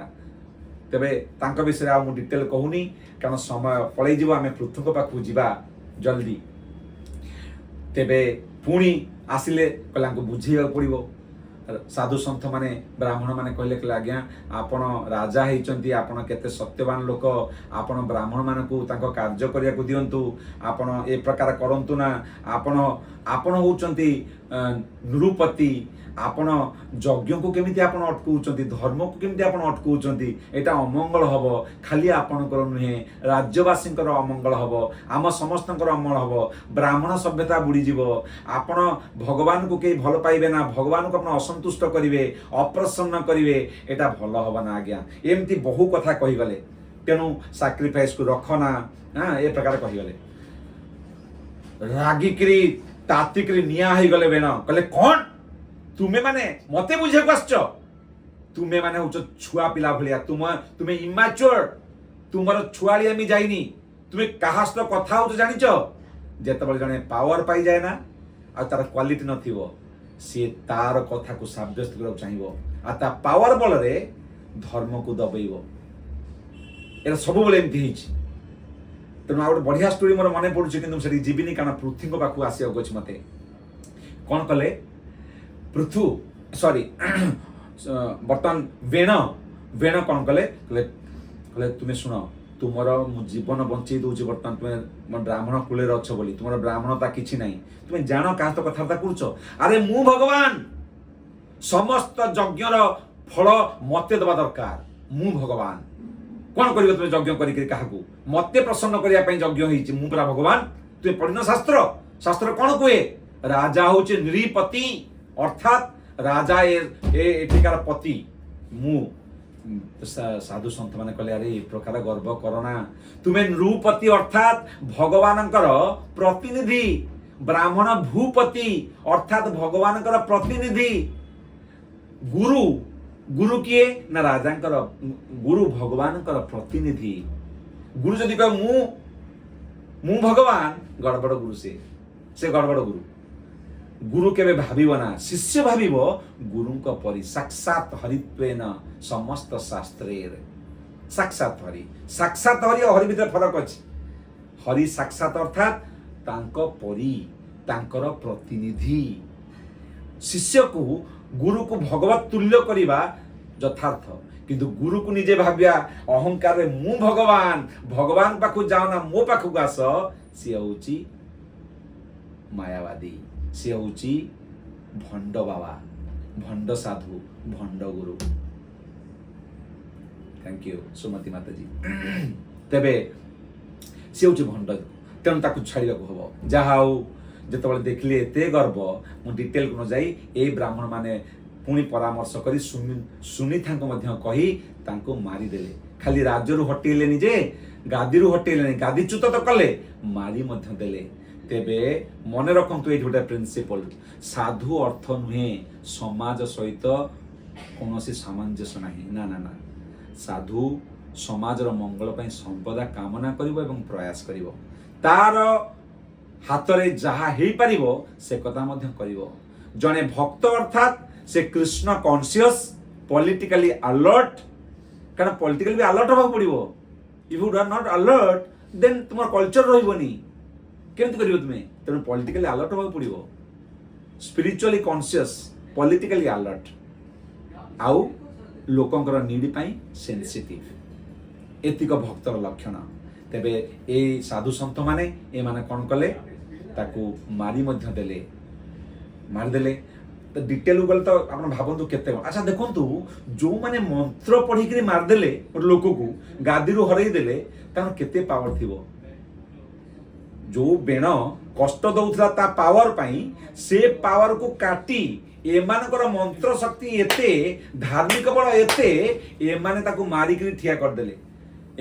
ତେବେ ତାଙ୍କ ବିଷୟରେ ଆଉ ମୁଁ ଡିଟେଲ କହୁନି, କାରଣ ସମୟ ପଳେଇଯିବ। ଆମେ ପୃଥୁଙ୍କ ପାଖକୁ ଯିବା ଜଲ୍ଦି। ତେବେ ପୁଣି ଆସିଲେ, କହିଲେ ଆଙ୍କୁ ବୁଝେଇବାକୁ ପଡ଼ିବ। ସାଧୁ ସନ୍ଥ ମାନେ, ବ୍ରାହ୍ମଣ ମାନେ କହିଲେ, କହିଲେ, ଆଜ୍ଞା, ଆପଣ ରାଜା ହେଇଛନ୍ତି, ଆପଣ କେତେ ସତ୍ୟବାନ ଲୋକ, ଆପଣ ବ୍ରାହ୍ମଣ ମାନଙ୍କୁ ତାଙ୍କ କାର୍ଯ୍ୟ କରିବାକୁ ଦିଅନ୍ତୁ, ଆପଣ ଏ ପ୍ରକାର କରନ୍ତୁ ନା। ଆପଣ ହଉଛନ୍ତି ନୃପତି, ଆପଣ ଯଜ୍ଞକୁ କେମିତି ଆପଣ ଅଟକଉଛନ୍ତି? ଧର୍ମକୁ କେମିତି ଆପଣ ଅଟକଉଛନ୍ତି? ଏଇଟା ଅମଙ୍ଗଳ ହବ। ଖାଲି ଆପଣଙ୍କର ନୁହେଁ, ରାଜ୍ୟବାସୀଙ୍କର ଅମଙ୍ଗଳ ହବ, ଆମ ସମସ୍ତଙ୍କର ଅମଙ୍ଗଳ ହବ, ବ୍ରାହ୍ମଣ ସଭ୍ୟତା ବୁଡ଼ିଯିବ। ଆପଣ ଭଗବାନଙ୍କୁ କେହି ଭଲ ପାଇବେ ନା, ଭଗବାନଙ୍କୁ ଆପଣ ଅସନ୍ତୁଷ୍ଟ କରିବେ, ଅପ୍ରସନ୍ନ କରିବେ, ଏଇଟା ଭଲ ହବ ନା ଆଜ୍ଞା। ଏମିତି ବହୁ କଥା କହିଗଲେ। ତେଣୁ ସାକ୍ରିଫାଇସକୁ ରଖ ନା, ହଁ, ଏ ପ୍ରକାର କହିଗଲେ। ରାଗିକିରି ତାତିକିରି ନିଆଁ ହେଇଗଲେ ବେଣ। କହିଲେ, କଣ ତୁମେ ମାନେ ମତେ ବୁଝିବାକୁ ଆସିଛ? ତୁମେ ମାନେ ହଉଛ ଛୁଆ ପିଲା ଭଳିଆ, ତୁମେ ଇମାଚୁଅର, ତୁମର ଛୁଆଳିଆମି ଯାଇନି। ତୁମେ କାହା ସହିତ କଥା ହଉଛ ଜାଣିଛ? ଯେତେବେଳେ ଜଣେ ପାୱାର ପାଇଯାଏ ନା, ଆଉ ତାର କ୍ୱାଲିଟି ନଥିବ, ସିଏ ତାର କଥାକୁ ସାବ୍ୟସ୍ତ କରିବାକୁ ଚାହିଁବ ଆଉ ତା ପାୱାର ବଳରେ ଧର୍ମକୁ ଦବେଇବ। ଏଇଟା ସବୁବେଳେ ଏମିତି ହେଇଛି। ତେଣୁ ଆଉ ଗୋଟେ ବଢିଆ ଷ୍ଟୋରି ମୋର ମନେ ପଡୁଛି, କିନ୍ତୁ ମୁଁ ସେଠିକି ଯିବିନି, କାରଣ ପୃଥୁଙ୍କ ପାଖକୁ ଆସିବାକୁ ଅଛି ମତେ। କ'ଣ କଲେ ପୃଥୁ, ସରି, ବର୍ତ୍ତମାନ ବେଣ, ବେଣ କ'ଣ କଲେ? କହିଲେ, ତୁମେ ଶୁଣ, ତୁମର ମୁଁ ଜୀବନ ବଞ୍ଚେଇ ଦଉଛି। ବର୍ତ୍ତମାନ ତୁମେ ମୋ ବ୍ରାହ୍ମଣ କୂଳରେ ଅଛ ବୋଲି ତୁମର ବ୍ରାହ୍ମଣତା କିଛି ନାହିଁ। ତୁମେ ଜାଣ କାହା ସହିତ କଥାବାର୍ତ୍ତା କରୁଛ? ଆରେ, ମୁଁ ଭଗବାନ, ସମସ୍ତ ଯଜ୍ଞର ଫଳ ମତେ ଦେବା ଦରକାର। ମୁଁ ଭଗବାନ। କ'ଣ କରିବ ତୁମେ ଯଜ୍ଞ କରିକି କାହାକୁ? ମତେ ପ୍ରସନ୍ନ କରିବା ପାଇଁ ଯଜ୍ଞ ହେଇଛି। ମୁଁ ପୁରା ଭଗବାନ। ତୁମେ ପଢିନ ଶାସ୍ତ୍ର? ଶାସ୍ତ୍ର କ'ଣ କୁହେ? ରାଜା ହଉଛି ନୃପତି, ଅର୍ଥାତ୍ ରାଜା ଏ ଏଠିକାର ପତି ମୁଁ। ସାଧୁ ସନ୍ଥ ମାନେ କହିଲେ, ଆରେ, ଏ ପ୍ରକାର ଗର୍ବ କରନା। ତୁମେ ନୃପତି, ଅର୍ଥାତ୍ ଭଗବାନଙ୍କର ପ୍ରତିନିଧି। ବ୍ରାହ୍ମଣ ଭୂପତି, ଅର୍ଥାତ୍ ଭଗବାନଙ୍କର ପ୍ରତିନିଧି। ଗୁରୁ, ଗୁରୁ କିଏ ନା ରାଜାଙ୍କର ଗୁରୁ ଭଗବାନଙ୍କର ପ୍ରତିନିଧି। ଗୁରୁ ଯଦି କହିବ ମୁଁ ଭଗବାନ, ଗଡ଼ବଡ଼ ଗୁରୁ ସେ, ସେ ଗଡ଼ବଡ଼ ଗୁରୁ। ଗୁରୁ କେବେ ଭାବିବ ନା, ଶିଷ୍ୟ ଭାବିବ ଗୁରୁଙ୍କ ପରି। ସାକ୍ଷାତ ହରିତ୍ୱେନ ସମସ୍ତ ଶାସ୍ତ୍ରରେ ସାକ୍ଷାତ ହରି। ସାକ୍ଷାତ ହରି ଆଉ ହରି ଭିତରେ ଫରକ ଅଛି। ହରି ସାକ୍ଷାତ, ଅର୍ଥାତ୍ ତାଙ୍କ ପରି, ତାଙ୍କର ପ୍ରତିନିଧି। ଶିଷ୍ୟକୁ ଗୁରୁକୁ ଭଗବତ ତୁଲ୍ୟ କରିବା ଯଥାର୍ଥ, କିନ୍ତୁ ଗୁରୁକୁ ନିଜେ ଭାବିବା ଅହଙ୍କାରରେ ମୁଁ ଭଗବାନ, ଭଗବାନ ପାଖକୁ ଯାଅ ନା, ମୋ ପାଖକୁ ଆସ, ସିଏ ହଉଛି ମାୟାବାଦୀ, ସିଏ ହଉଛି ଭଣ୍ଡ ବାବା, ଭଣ୍ଡ ସାଧୁ, ଭଣ୍ଡ ଗୁରୁ। Thank you Sumati Mataji. ତେବେ ସିଏ ହଉଛି ଭଣ୍ଡ, ତେଣୁ ତାକୁ ଛାଡ଼ିବାକୁ ହବ। ଯାହା ହଉ, ଯେତେବେଳେ ଦେଖିଲେ ଏତେ ଗର୍ବ, ମୁଁ ଡିଟେଲକୁ ନ ଯାଇ ଏଇ ବ୍ରାହ୍ମଣ ମାନେ ପୁଣି ପରାମର୍ଶ କରି ସୁନୀତାଙ୍କୁ ମଧ୍ୟ କହି ତାଙ୍କୁ ମାରିଦେଲେ। ଖାଲି ରାଜ୍ୟରୁ ହଟେଇଲେନି ଯେ, ଗାଦିରୁ ହଟେଇଲେନି, ଗାଦିଚ୍ୟୁତ ତ କଲେ, ମାରି ମଧ୍ୟ ଦେଲେ। ତେବେ ମନେ ରଖନ୍ତୁ ଏଇଠି ଗୋଟେ ପ୍ରିନ୍ସିପଲ, ସାଧୁ ଅର୍ଥ ନୁହେଁ ସମାଜ ସହିତ କୌଣସି ସାମଞ୍ଜସ୍ୟ ନାହିଁ। ନା ନା ନା, ସାଧୁ ସମାଜର ମଙ୍ଗଳ ପାଇଁ ସର୍ବଦା କାମନା କରିବ ଏବଂ ପ୍ରୟାସ କରିବ। ତାର ହାତରେ ଯାହା ହେଇପାରିବ ସେ କଥା ମଧ୍ୟ କରିବ। ଜଣେ ଭକ୍ତ ଅର୍ଥାତ୍ ସେ କୃଷ୍ଣ କନସିୟସ୍, ପଲିଟିକାଲି ଆଲର୍ଟ। କାରଣ ପଲିଟିକାଲି ବି ଆଲର୍ଟ ହେବାକୁ ପଡ଼ିବ। If you are not alert, then ତୁମର କଲଚର ରହିବନି, କେମିତି କରିବ ତୁମେ? ତେଣୁ ପଲିଟିକାଲି ଆଲର୍ଟ ହେବାକୁ ପଡ଼ିବ, ସ୍ପିରିଚୁଆଲି କନସିୟସ୍, ପଲିଟିକାଲି ଆଲର୍ଟ, ଆଉ ଲୋକଙ୍କର ନିଡ୍ ପାଇଁ ସେନ୍ସିଟିଭ୍। ଏତିକ ଭକ୍ତର ଲକ୍ଷଣ। ତେବେ ଏଇ ସାଧୁ ସନ୍ଥମାନେ ଏମାନେ କ'ଣ କଲେ? ତାକୁ ମାରି ମଧ୍ୟ ଦେଲେ, ମାରିଦେଲେ। ତ ଡିଟେଲ ଗଲେ ତ ଆପଣ ଭାବନ୍ତୁ କେତେ କ'ଣ। ଆଚ୍ଛା ଦେଖନ୍ତୁ, ଯେଉଁମାନେ ମନ୍ତ୍ର ପଢ଼ିକିରି ମାରିଦେଲେ ଗୋଟେ ଲୋକକୁ, ଗାଦିରୁ ହରେଇ ଦେଲେ, ତାଙ୍କର କେତେ ପାୱାର ଥିବ? ଯୋଉ ବେଣ କଷ୍ଟ ଦଉଥିଲା ତା ପାୱାର ପାଇଁ, ସେ ପାୱାରକୁ କାଟି ଏମାନଙ୍କର ମନ୍ତ୍ର ଶକ୍ତି ଏତେ, ଧାର୍ମିକ ବଳ ଏତେ, ଏମାନେ ତାକୁ ମାରିକିରି ଠିଆ କରିଦେଲେ।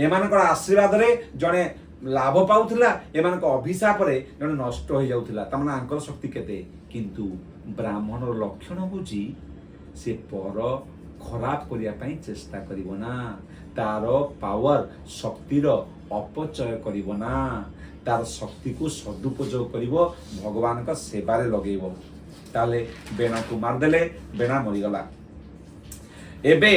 ଏମାନଙ୍କର ଆଶୀର୍ବାଦରେ ଜଣେ ଲାଭ ପାଉଥିଲା, ଏମାନଙ୍କ ଅଭିଶାପରେ ଜଣେ ନଷ୍ଟ ହେଇଯାଉଥିଲା। ତାମାନେ ଆଙ୍କର ଶକ୍ତି କେତେ? କିନ୍ତୁ ବ୍ରାହ୍ମଣର ଲକ୍ଷଣ ହେଉଛି ସେ ପର ଖରାପ କରିବା ପାଇଁ ଚେଷ୍ଟା କରିବ ନା, ତାର ପାୱାର ଶକ୍ତିର ଅପଚୟ କରିବ ନା, ତାର ଶକ୍ତିକୁ ସଦୁପଯୋଗ କରିବ, ଭଗବାନଙ୍କ ସେବାରେ ଲଗେଇବ। ତାହେଲେ ବେଣାକୁ ମାରିଦେଲେ, ବେଣା ମରିଗଲା। ଏବେ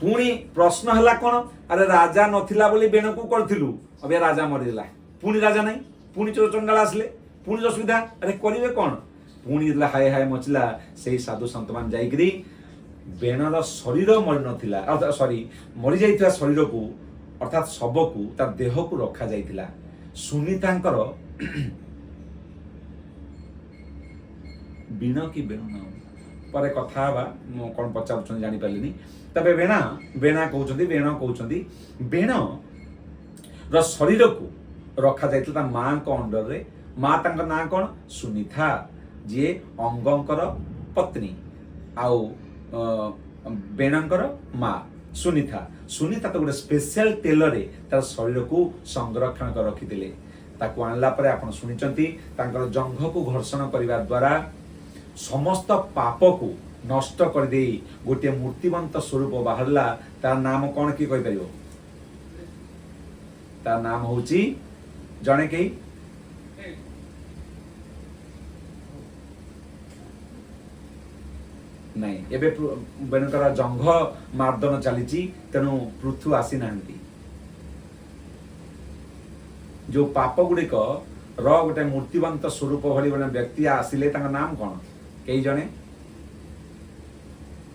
ପୁଣି ପ୍ରଶ୍ନ ହେଲା କ'ଣ? ଆରେ ରାଜା ନଥିଲା ବୋଲି ବେଣକୁ କରିଥିଲୁ, ଏବେ ରାଜା ମରିଗଲା, ପୁଣି ରାଜା ନାହିଁ, ପୁଣି ଚୋର ଚଣ୍ଡାଳ ଆସିଲେ, ପୁଣି ଅସୁବିଧା, ଆରେ କରିବେ କ'ଣ? ପୁଣି ଯେତେବେଳେ ହାୟ ହାୟ ମଚିଲା, ସେଇ ସାଧୁ ସନ୍ଥମାନେ ଯାଇକିରି ବେଣର ଶରୀର ମରିନଥିଲା, ସରି, ମରିଯାଇଥିବା ଶରୀରକୁ ଅର୍ଥାତ୍ ଶବକୁ, ତା ଦେହକୁ ରଖାଯାଇଥିଲା। ସୁନୀତାଙ୍କର ବୀଣ କି ବେଣୁ ନା, ପରେ କଥା ହେବା, ମୁଁ କ'ଣ ପଚାରୁଛନ୍ତି ଜାଣିପାରିଲିନି। ତେବେ ବେଣା, ବେଣା କହୁଛନ୍ତି, ବେଣ କହୁଛନ୍ତି, ବେଣ ର ଶରୀରକୁ ରଖାଯାଇଥିଲା ତା ମାଙ୍କ ଅଣ୍ଡରରେ। ମା ତାଙ୍କ ନାଁ କ'ଣ? ସୁନୀତା, ଯିଏ ଅଙ୍ଗଙ୍କର ପତ୍ନୀ ଆଉ ବେଣଙ୍କର ମା ସୁନୀତା। ସୁନୀତା ତ ଗୋଟେ ସ୍ପେଶାଲ ତେଲରେ ତାର ଶରୀରକୁ ସଂରକ୍ଷଣ କରି ରଖିଥିଲେ। ତାକୁ ଆଣିଲା ପରେ ଆପଣ ଶୁଣିଛନ୍ତି, ତାଙ୍କର ଜଙ୍ଘକୁ ଘର୍ଷଣ କରିବା ଦ୍ୱାରା ସମସ୍ତ ପାପକୁ ନଷ୍ଟ କରିଦେଇ ଗୋଟିଏ ମୂର୍ତ୍ତିବନ୍ତ ସ୍ୱରୂପ ବାହାରିଲା। ତାର ନାମ କ'ଣ କିଏ କହିପାରିବ? ତା ନାମ ହଉଛି ଜଣେ କେହି? ନାଇଁ, ଏବେ ବେଣୁଙ୍କର ଜଙ୍ଘ ମାର୍ଦନ ଚାଲିଛି, ତେଣୁ ପୃଥୁ ଆସିନାହାନ୍ତି। ଯୋଉ ପାପ ଗୁଡ଼ିକ ର ଗୋଟେ ମୂର୍ତ୍ତିବନ୍ତ ସ୍ୱରୂପ ଭଳି ଗୋଟେ ବ୍ୟକ୍ତି ଆସିଲେ, ତାଙ୍କ ନାମ କ'ଣ? କେହି ଜଣେ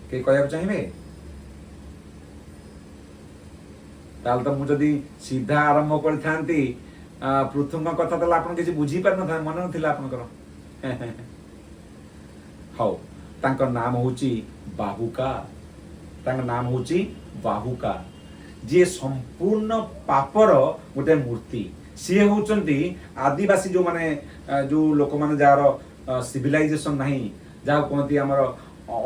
କେହି କହିବାକୁ ଚାହିଁବେ? ତାହେଲେ ତ ମୁଁ ଯଦି ସିଧା ଆରମ୍ଭ କରିଥାନ୍ତି ପୃଥୁଙ୍କ କଥା, ତାହେଲେ ଆପଣ କିଛି ବୁଝିପାରିନଥାନ୍ତେ, ମନେ ନଥିଲା ଆପଣଙ୍କର। ହଉ, ତାଙ୍କ ନାମ ହଉଛି ବାହୁକା। ତାଙ୍କ ନାମ ହଉଛି ବାହୁକା, ଯିଏ ସମ୍ପୂର୍ଣ୍ଣ ପାପର ଗୋଟେ ମୂର୍ତ୍ତି। ସିଏ ହଉଛନ୍ତି ଆଦିବାସୀ ଯୋଉମାନେ, ଯୋଉ ଲୋକମାନେ ଯାହାର ସିଭିଲାଇଜେସନ ନାହିଁ, ଯାହାକୁ କୁହନ୍ତି ଆମର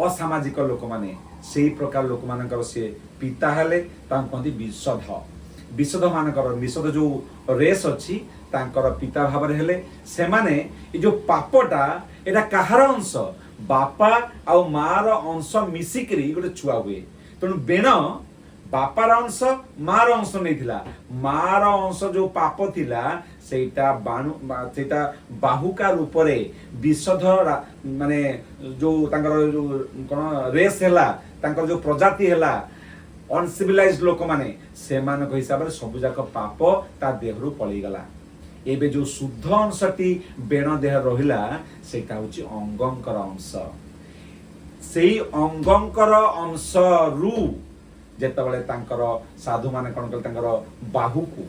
ଅସାମାଜିକ ଲୋକମାନେ, ସେଇ ପ୍ରକାର ଲୋକମାନଙ୍କର ସିଏ ପିତା ହେଲେ। ତାଙ୍କୁ କୁହନ୍ତି ବିଷଧ। ବିଷଧ ମାନଙ୍କର, ବିଷଧ ଯୋଉ ରେସ୍ ଅଛି ତାଙ୍କର ପିତା ଭାବରେ ହେଲେ ସେମାନେ। ଏ ଯୋଉ ପାପଟା, ଏଇଟା କାହାର ଅଂଶ? ବାପା ଆଉ ମାର ଅଂଶ ମିଶିକିରି ଗୋଟେ ଛୁଆ ହୁଏ। ତେଣୁ ବେଣ ବାପାର ଅଂଶ ମାର ଅଂଶ ନେଇଥିଲା। ମାର ଅଂଶ ଯୋଉ ପାପ ଥିଲା, ସେଇଟା ବାଣୁ, ସେଇଟା ବାହୁକା ରୂପରେ ବିଷଧ ମାନେ ଯୋଉ ତାଙ୍କର ଯୋଉ କ'ଣ ରେସ୍ ହେଲା, ତାଙ୍କର ଯୋଉ ପ୍ରଜାତି ହେଲା ଅନସିଭିଲାଇଜ ଲୋକମାନେ, ସେମାନଙ୍କ ହିସାବରେ ସବୁଯାକ ପାପ ତା ଦେହରୁ ପଳେଇଗଲା। ଏବେ ଯୋଉ ଶୁଦ୍ଧ ଅଂଶଟି ବେଣ ଦେହ ରହିଲା, ସେଇଟା ହଉଛି ଅଙ୍ଗଙ୍କର ଅଂଶ। ସେଇ ଅଙ୍ଗଙ୍କର ଅଂଶରୁ ଯେତେବେଳେ ତାଙ୍କର ସାଧୁମାନେ କ'ଣ କଲେ, ତାଙ୍କର ବାହୁକୁ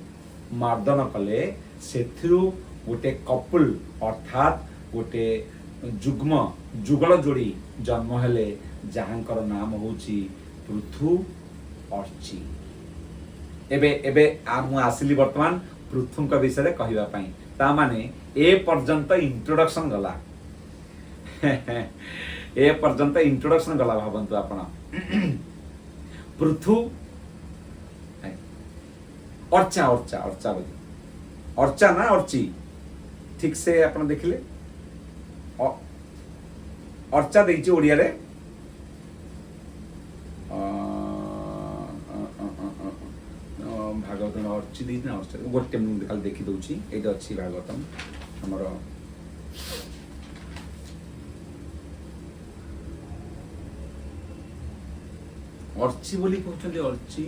ମାର୍ଦନ କଲେ, ସେଥିରୁ ଗୋଟେ କପୁଲ ଅର୍ଥାତ୍ ଗୋଟେ ଯୁଗ୍ମ ଯୁଗଳ ଯୋଡ଼ି ଜନ୍ମ ହେଲେ, ଯାହାଙ୍କର ନାମ ହଉଛି ପୃଥୁ ଅର୍ଚି। ଏବେ ଏବେ ମୁଁ ଆସିଲି ବର୍ତ୍ତମାନ ପୃଥୁଙ୍କ ବିଷୟରେ କହିବା ପାଇଁ। ତା ମାନେ ଏ ପର୍ଯ୍ୟନ୍ତ ଇଣ୍ଟ୍ରୋଡକ୍ସନ ଗଲା। ଏ ପର୍ଯ୍ୟନ୍ତ ଇଣ୍ଟ୍ରୋଡକ୍ସନ ଗଲା। ଭାବନ୍ତୁ ଆପଣ, ପୃଥୁ, ଅର୍ଚ୍ଚା, ଅର୍ଚ୍ଚା, ଅର୍ଚ୍ଚା ବୋଧେ, ଅର୍ଚ୍ଚା ନା ଅର୍ଚ୍ଚି, ଠିକ ସେ ଆପଣ ଦେଖିଲେ। ଅର୍ଚ୍ଚା ଦେଇଛି ଓଡ଼ିଆରେ। ଭାଗବତମ ଅର୍ଚ୍ଚି ଦେଇଛି ନା ଅର୍ଚ୍ଚା? ଗୋଟେ ମିନିଟ୍, ଖାଲି ଦେଖିଦଉଛି। ଏଇଟା ଅଛି ଭାଗବତମ ଆମର। ଅର୍ଚ୍ଚି ବୋଲି କହୁଛନ୍ତି, ଅର୍ଚ୍ଚି।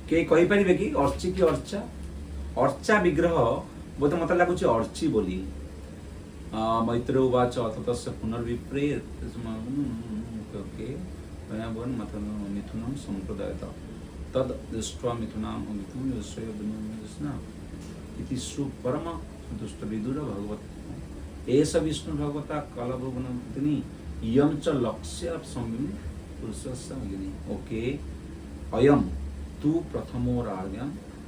କେହି କହିପାରିବେ କି ଅର୍ଚ୍ଚି କି ଅର୍ଚ୍ଚା? ଅର୍ଚ୍ଚା ବିଗ୍ରହ ବୋଧେ, ମତେ ଲାଗୁଛି ଅର୍ଚ୍ଚି ବୋଲି। ମୈତ୍ର ଉବାଚ ଅଥ ତସ୍ୟ ପୁନର୍ବିପ୍ରେ ଓକେ ମିଥୁନମ ସମ୍ପ୍ରଦାୟତ ତଦ୍ ଦୃଷ୍ଟ୍वा ମିଥୁନାମ ଇତି ସୁପରମ ସନ୍ତୁଷ୍ଟ ବିଦୁର ଭଗବତ ଏଷ ବିଷ୍ଣୁ ଭଗବତା କଲଭୁବନତିନି ଇୟಂ ଚ ଲକ୍ଷ୍ୟ ସମ୍ବିନି ପୁରୁଷସ୍ୟ ଅଗ୍ନି। ଓକେ, ଅୟಂ ତୁ ପ୍ରଥମୋ ରାଜ୍ଞ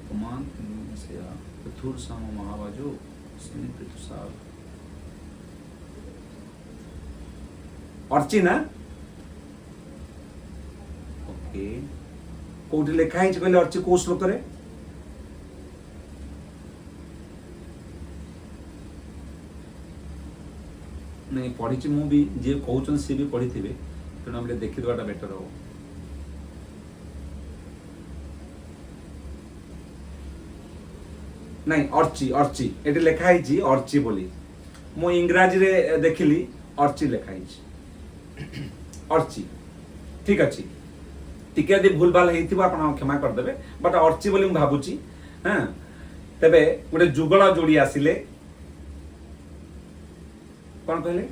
ପୁମାନ୍ ପୃଥୁର ସମ ମହାବାଜୋ ସ୍ମି ପୃଥୁସାର। ଅର୍ଚ୍ଚି ନା? ଓକେ, କୋଉଠି ଲେଖା ହେଇଛି କହିଲେ ଅର୍ଚ୍ଚି, କୋଉ ଶ୍ଲୋକରେ? ନାଇଁ, ପଢିଛି ମୁଁ ବି, ଯିଏ କହୁଛନ୍ତି ସିଏ ବି ପଢିଥିବେ, ତେଣୁ ଆମେ ଟିକେ ଦେଖିଦେବାଟା ବେଟର ହବ। ନାଇଁ, ଅର୍ଚ୍ଚି, ଅର୍ଚ୍ଚି, ଏଠି ଲେଖା ହେଇଛି ଅର୍ଚ୍ଚି ବୋଲି। ମୁଁ ଇଂରାଜୀରେ ଦେଖିଲି, ଅର୍ଚ୍ଚି ଲେଖା ହେଇଛି, ଅର୍ଚ୍ଚି। ଠିକ ଅଛି, ଟିକେ ଯଦି ଭୁଲ ଭାଲ ହେଇଥିବ ଆପଣ କ୍ଷମା କରିଦେବେ, ବଟ୍ ଅର୍ଚ୍ଚି ବୋଲି ମୁଁ ଭାବୁଛି। ହଁ, ତେବେ ଗୋଟେ ଯୁଗଳ ଯୋଡ଼ି ଆସିଲେ। କଣ କହିଲେ?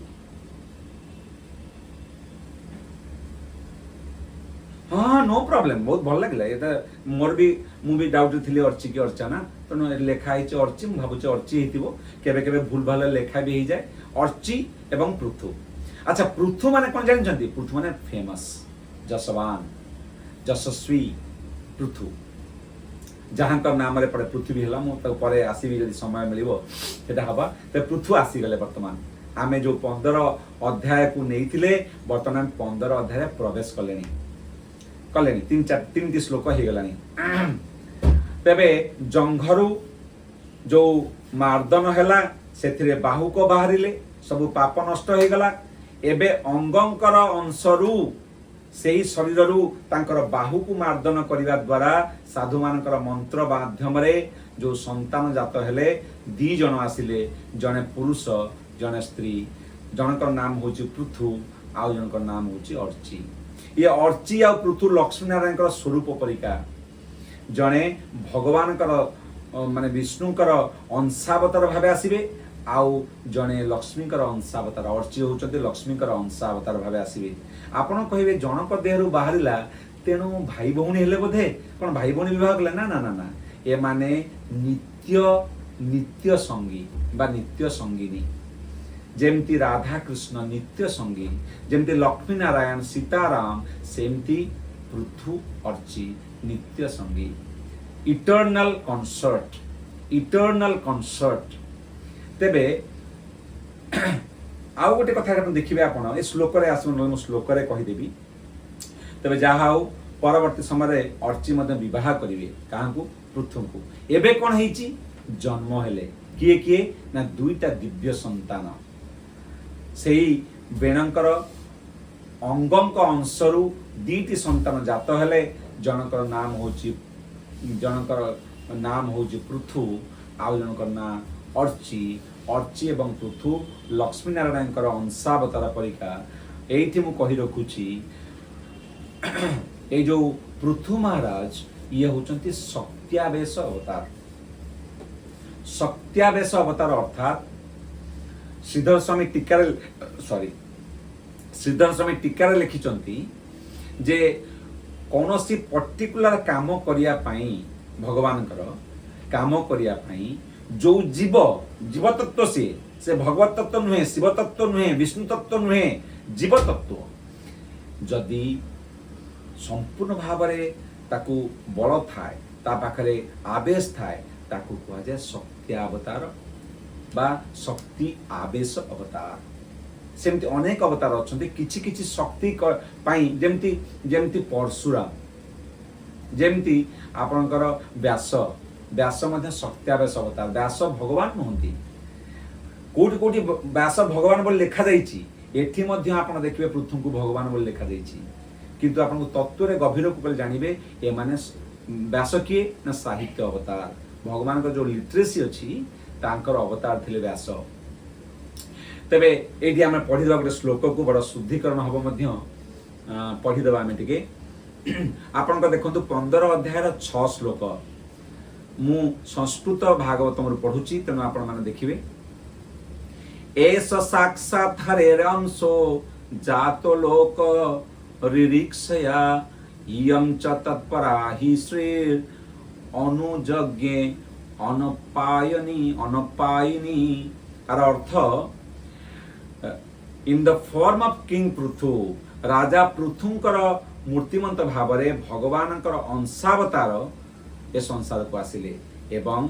ହଁ, ନୋ ପ୍ରୋବ୍ଲେମ, ବହୁତ ଭଲ ଲାଗିଲା ଏଇଟା। ମୋର ବି, ମୁଁ ବି ଡାଉଟ୍ ଥିଲି ଅର୍ଚ୍ଚି କି ଅର୍ଚ୍ଚନା, ତେଣୁ ଲେଖା ହେଇଛି ଅର୍ଚ୍ଚି, ମୁଁ ଭାବୁଛି ଅର୍ଚ୍ଚି ହେଇଥିବ। କେବେ କେବେ ଭୁଲ ଭାଲ ଲେଖା ବି ହେଇଯାଏ। ଅର୍ଚ୍ଚି ଏବଂ ପୃଥୁ। ଆଚ୍ଛା, ପୃଥୁ ମାନେ କଣ ଜାଣିଛନ୍ତି? ପୃଥୁ ମାନେ ଫେମସ୍, ଯଶବାନ, ଯଶସ୍ୱୀ ପୃଥୁ, ଯାହାଙ୍କ ନାମରେ ପଡ଼େ ପୃଥିବୀ ହେଲା। ମୁଁ ତାକୁ ପରେ ଆସିବି, ଯଦି ସମୟ ମିଳିବ ସେଟା ହବା। ତ ପୃଥୁ ଆସିଗଲେ। ବର୍ତ୍ତମାନ ଆମେ ଯୋଉ 15 ଅଧ୍ୟାୟକୁ ନେଇଥିଲେ, ବର୍ତ୍ତମାନ ଆମେ 15 ଅଧ୍ୟାୟରେ ପ୍ରବେଶ କଲେଣି। ତିନି ଚାରି ତିନିଟି ଶ୍ଲୋକ ହେଇଗଲାଣି। ତେବେ ଜଙ୍ଘରୁ ଯୋଉ ମାର୍ଦନ ହେଲା, ସେଥିରେ ବାହୁକ ବାହାରିଲେ, ସବୁ ପାପ ନଷ୍ଟ ହେଇଗଲା। ଏବେ ଅଙ୍ଗଙ୍କର ଅଂଶରୁ, ସେଇ ଶରୀରରୁ ତାଙ୍କର ବାହୁକୁ ମାର୍ଦନ କରିବା ଦ୍ୱାରା ସାଧୁମାନଙ୍କର ମନ୍ତ୍ର ମାଧ୍ୟମରେ ଯୋଉ ସନ୍ତାନ ଜାତ ହେଲେ, ଦି ଜଣ ଆସିଲେ, ଜଣେ ପୁରୁଷ, ଜଣେ ସ୍ତ୍ରୀ। ଜଣଙ୍କର ନାମ ହଉଛି ପୃଥୁ, ଆଉ ଜଣଙ୍କର ନାମ ହଉଛି ଅର୍ଚ୍ଚି। ଇଏ ଅର୍ଚ୍ଚି ଆଉ ପୃଥୁ ଲକ୍ଷ୍ମୀ ନାରାୟଣଙ୍କର ସ୍ୱରୂପ ପରିକା। ଜଣେ ଭଗବାନଙ୍କର ମାନେ ବିଷ୍ଣୁଙ୍କର ଅଂଶାବତାର ଭାବେ ଆସିବେ, ଆଉ ଜଣେ ଲକ୍ଷ୍ମୀଙ୍କର ଅଂଶାବତାର। ଅର୍ଚ୍ଚି ହେଉଛନ୍ତି ଲକ୍ଷ୍ମୀଙ୍କର ଅଂଶାବତାର ଭାବେ ଆସିବେ। ଆପଣ କହିବେ, ଜଣଙ୍କ ଦେହରୁ ବାହାରିଲା, ତେଣୁ ଭାଇ ଭଉଣୀ ହେଲେ ବୋଧେ, କଣ ଭାଇ ଭଉଣୀ ବିବାହ କଲେ? ନା ନା ନା ନା, ଏମାନେ ନିତ୍ୟ ସଙ୍ଗୀ ବା ନିତ୍ୟ ସଙ୍ଗିନୀ। ଯେମିତି ରାଧା କୃଷ୍ଣ ନିତ୍ୟ ସଙ୍ଗୀ, ଯେମିତି ଲକ୍ଷ୍ମୀ ନାରାୟଣ ସୀତାରାମ, ସେମିତି ପୃଥୁ ଅର୍ଚ୍ଚି ନିତ୍ୟ ସଙ୍ଗୀ, ଇଟର୍ନାଲ କନସର୍ଟ, ଇଟର୍ନାଲ କନସର୍ଟ। ତେବେ ଆଉ ଗୋଟେ କଥା ଆପଣ ଦେଖିବେ, ଆପଣ ଏ ଶ୍ଲୋକରେ ଆସିବ, ନହେଲେ ମୁଁ ଶ୍ଲୋକରେ କହିଦେବି। ତେବେ ଯାହା ହଉ, ପରବର୍ତ୍ତୀ ସମୟରେ ଅର୍ଚ୍ଚି ମଧ୍ୟ ବିବାହ କରିବେ। କାହାକୁ? ପୃଥୁଙ୍କୁ। ଏବେ କଣ ହେଇଛି? ଜନ୍ମ ହେଲେ କିଏ କିଏ ନା ଦୁଇଟା ଦିବ୍ୟ ସନ୍ତାନ। ସେଇ ବେଣଙ୍କର ଅଙ୍ଗଙ୍କ ଅଂଶରୁ ଦିଟି ସନ୍ତାନ ଜାତ ହେଲେ। ଜଣଙ୍କର ନାମ ହଉଛି ପୃଥୁ, ଆଉ ଜଣଙ୍କର ନାଁ ଅର୍ଚ୍ଚି। ଅର୍ଚ୍ଚି ଏବଂ ପୃଥୁ ଲକ୍ଷ୍ମୀ ନାରାୟଣଙ୍କର ଅଂଶାବତାର ପରିକା। ଏଇଠି ମୁଁ କହି ରଖୁଛି, ଏଇ ଯୋଉ ପୃଥୁ ମହାରାଜ, ଇଏ ହଉଛନ୍ତି ଶକ୍ତ୍ୟାବେଶ ଅବତାର। ଶକ୍ତ୍ୟାବେଶ ଅବତାର ଅର୍ଥାତ୍ ଶ୍ରୀଧର ସ୍ୱାମୀ ଟୀକାରେ, ସରି, ଶ୍ରୀଧର ସ୍ୱାମୀ ଟୀକାରେ ଲେଖିଛନ୍ତି ଯେ କୌଣସି ପର୍ଟିକୁଲାର କାମ କରିବା ପାଇଁ, ଭଗବାନଙ୍କର କାମ କରିବା ପାଇଁ ଯୋଉ ଜୀବ, ଜୀବତତ୍ଵ, ସିଏ ସେ ଭଗବତ ତତ୍ଵ ନୁହେଁ, ଶିବ ତତ୍ଵ ନୁହେଁ, ବିଷ୍ଣୁ ତତ୍ଵ ନୁହେଁ, ଜୀବ ତତ୍ଵ, ଯଦି ସମ୍ପୂର୍ଣ୍ଣ ଭାବରେ ତାକୁ ବଳ ଥାଏ ତା ପାଖରେ ଆବେଶ ଥାଏ, ତାକୁ କୁହାଯାଏ ଶକ୍ତ୍ୟାବତାର ବା ଶକ୍ତି ଆବେଶ ଅବତାର। ସେମିତି ଅନେକ ଅବତାର ଅଛନ୍ତି, କିଛି କିଛି ଶକ୍ତି ପାଇଁ, ଯେମିତି ପରଶୁରାମ, ଯେମିତି ଆପଣଙ୍କର ବ୍ୟାସ। ବ୍ୟାସ ମଧ୍ୟ ଶକ୍ତ୍ୟାବେଶ ଅବତାର। ବ୍ୟାସ ଭଗବାନ ନୁହନ୍ତି। କୋଉଠି କୋଉଠି ବ୍ୟାସ ଭଗବାନ ବୋଲି ଲେଖାଯାଇଛି। ଏଠି ମଧ୍ୟ ଆପଣ ଦେଖିବେ ପୃଥୁଙ୍କୁ ଭଗବାନ ବୋଲି ଲେଖାଯାଇଛି। କିନ୍ତୁ ଆପଣଙ୍କୁ ତତ୍ତ୍ୱରେ ଗଭୀରକୁ ଗଲେ ଜାଣିବେ ଏମାନେ ବ୍ୟାସ କିଏ ନା ସାହିତ୍ୟ ଅବତାର। ଭଗବାନଙ୍କ ଯୋଉ ଲିଟରେସି ଅଛି, ତାଙ୍କର ଅବତାର ଥିଲେ ବ୍ୟାସ। ତେବେ ଏଇଠି ଆମେ ପଢିଦେବା ଗୋଟେ ଶ୍ଲୋକକୁ, ବଡ଼ ଶୁଦ୍ଧିକରଣ ହବ ମଧ୍ୟ। ପଢିଦେବା ଆମେ ଟିକେ। ଆପଣଙ୍କ ଦେଖନ୍ତୁ, 15 ଅଧ୍ୟାୟର 6 ଶ୍ଲୋକ। ମୁଁ ସଂସ୍କୃତ ଭାଗବତମରୁ ପଢୁଛି, ତେଣୁ ଆପଣମାନେ ଦେଖିବେ। एष साक्षात् हरेरंशो जातो लोक रिरीक्षया, इयं च तत्परा हि श्रीर अनुजज्ञे अनपायनी अनपायिनी। ତାର ଅର୍ଥ, in the form of King Prithu, ରାଜା ପୃଥୁଙ୍କର ମୂର୍ତ୍ତିମନ୍ତ ଭାବରେ ଭଗବାନଙ୍କର ଅଂଶାବତାର ଏ ସଂସାରକୁ ଆସିଲେ ଏବଂ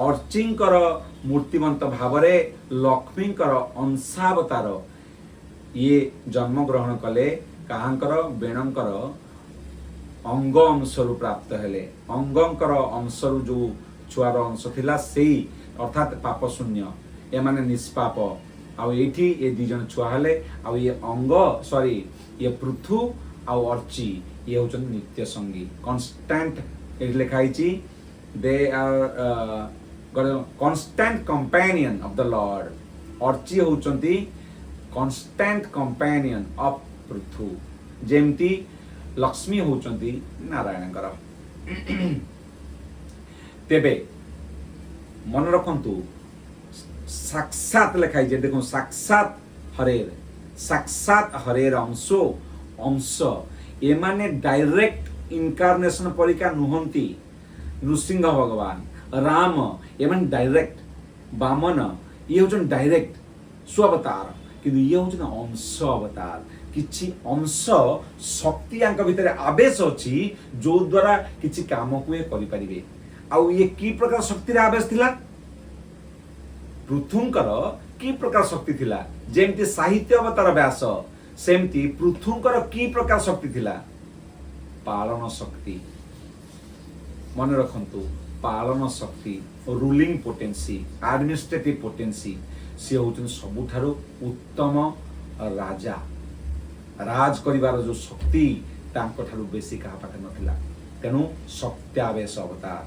ଅର୍ଚିଙ୍କର ମୂର୍ତ୍ତିମନ୍ତ ଭାବରେ ଲକ୍ଷ୍ମୀଙ୍କର ଅଂଶାବତାର ଇଏ ଜନ୍ମଗ୍ରହଣ କଲେ। କାହାଙ୍କର? ବେଣଙ୍କର ଅଙ୍ଗ ଅଂଶରୁ ପ୍ରାପ୍ତ ହେଲେ। ଅଙ୍ଗଙ୍କର ଅଂଶରୁ ଯୋଉ ଛୁଆର ଅଂଶ ଥିଲା ସେଇ, ଅର୍ଥାତ୍ ପାପ ଶୂନ୍ୟ, ଏମାନେ ନିଷ୍ପାପ। ଆଉ ଏଇଠି ଏ ଦି ଜଣ ଛୁଆ ହେଲେ। ଆଉ ଇଏ ଅଙ୍ଗ, ସରି, ଇଏ ପୃଥୁ ଆଉ ଅର୍ଚି, ଇଏ ହଉଛନ୍ତି ନିତ୍ୟ ସଙ୍ଗୀ, କନଷ୍ଟାଣ୍ଟ। ଏଇଠି ଲେଖା ହେଇଛି, they are constant companion of the Lord. ଅର୍ଚି ହଉଛନ୍ତି କନଷ୍ଟାଣ୍ଟ କମ୍ପାନିୟନ ଅଫ ପୃଥୁ, ଯେମିତି ଲକ୍ଷ୍ମୀ ହଉଛନ୍ତି ନାରାୟଣଙ୍କର। ତେବେ ମନେ ରଖନ୍ତୁ, ସାକ୍ଷାତ ଲେଖା ହେଇଛି ଦେଖନ୍ତୁ, साक्षात् हरेर, साक्षात् हरेर अंशो, ଅଂଶ। ଏମାନେ ଡାଇରେକ୍ଟ ଇନକାର୍ନେସନ ପରିକା ନୁହନ୍ତି। ନୃସିଂହ ଭଗବାନ, ରାମ, ଏମାନେ ଡାଇରେକ୍ଟ, ବାମନ, ଇଏ ହଉଛନ୍ତି ଡାଇରେକ୍ଟ ସ୍ୱାବତାର। କିନ୍ତୁ ଇଏ ହଉଛନ୍ତି ଅଂଶ ଅବତାର। କିଛି ଅଂଶ ଶକ୍ତି ୟାଙ୍କ ଭିତରେ ଆବେଶ ଅଛି, ଯୋଉ ଦ୍ୱାରା କିଛି କାମକୁ ଇଏ କରିପାରିବେ। ଆଉ ଇଏ କି ପ୍ରକାର ଶକ୍ତିର ଆବେଶ ଥିଲା? ପୃଥୁଙ୍କର କି ପ୍ରକାର ଶକ୍ତି ଥିଲା? ଯେମିତି ସାହିତ୍ୟ ଅବତାର ବ୍ୟାସ, ସେମିତି ପୃଥୁଙ୍କର କି ପ୍ରକାର ଶକ୍ତି ଥିଲା? ପାଳନ ଶକ୍ତି। ମନେ ରଖନ୍ତୁ, ପାଳନ ଶକ୍ତି, ରୁଲିଂ ପୋଟେନ୍ସି, ଆଡମିନିଷ୍ଟ୍ରେଟିଭ ପୋଟେନ୍ସି। ସିଏ ହଉଛନ୍ତି ସବୁଠାରୁ ଉତ୍ତମ ରାଜା। ରାଜ କରିବାର ଯୋଉ ଶକ୍ତି, ତାଙ୍କଠାରୁ ବେଶୀ କାହା ପାଖରେ ନଥିଲା। ତେଣୁ ଶକ୍ତ୍ୟାବେଶ ଅବତାର,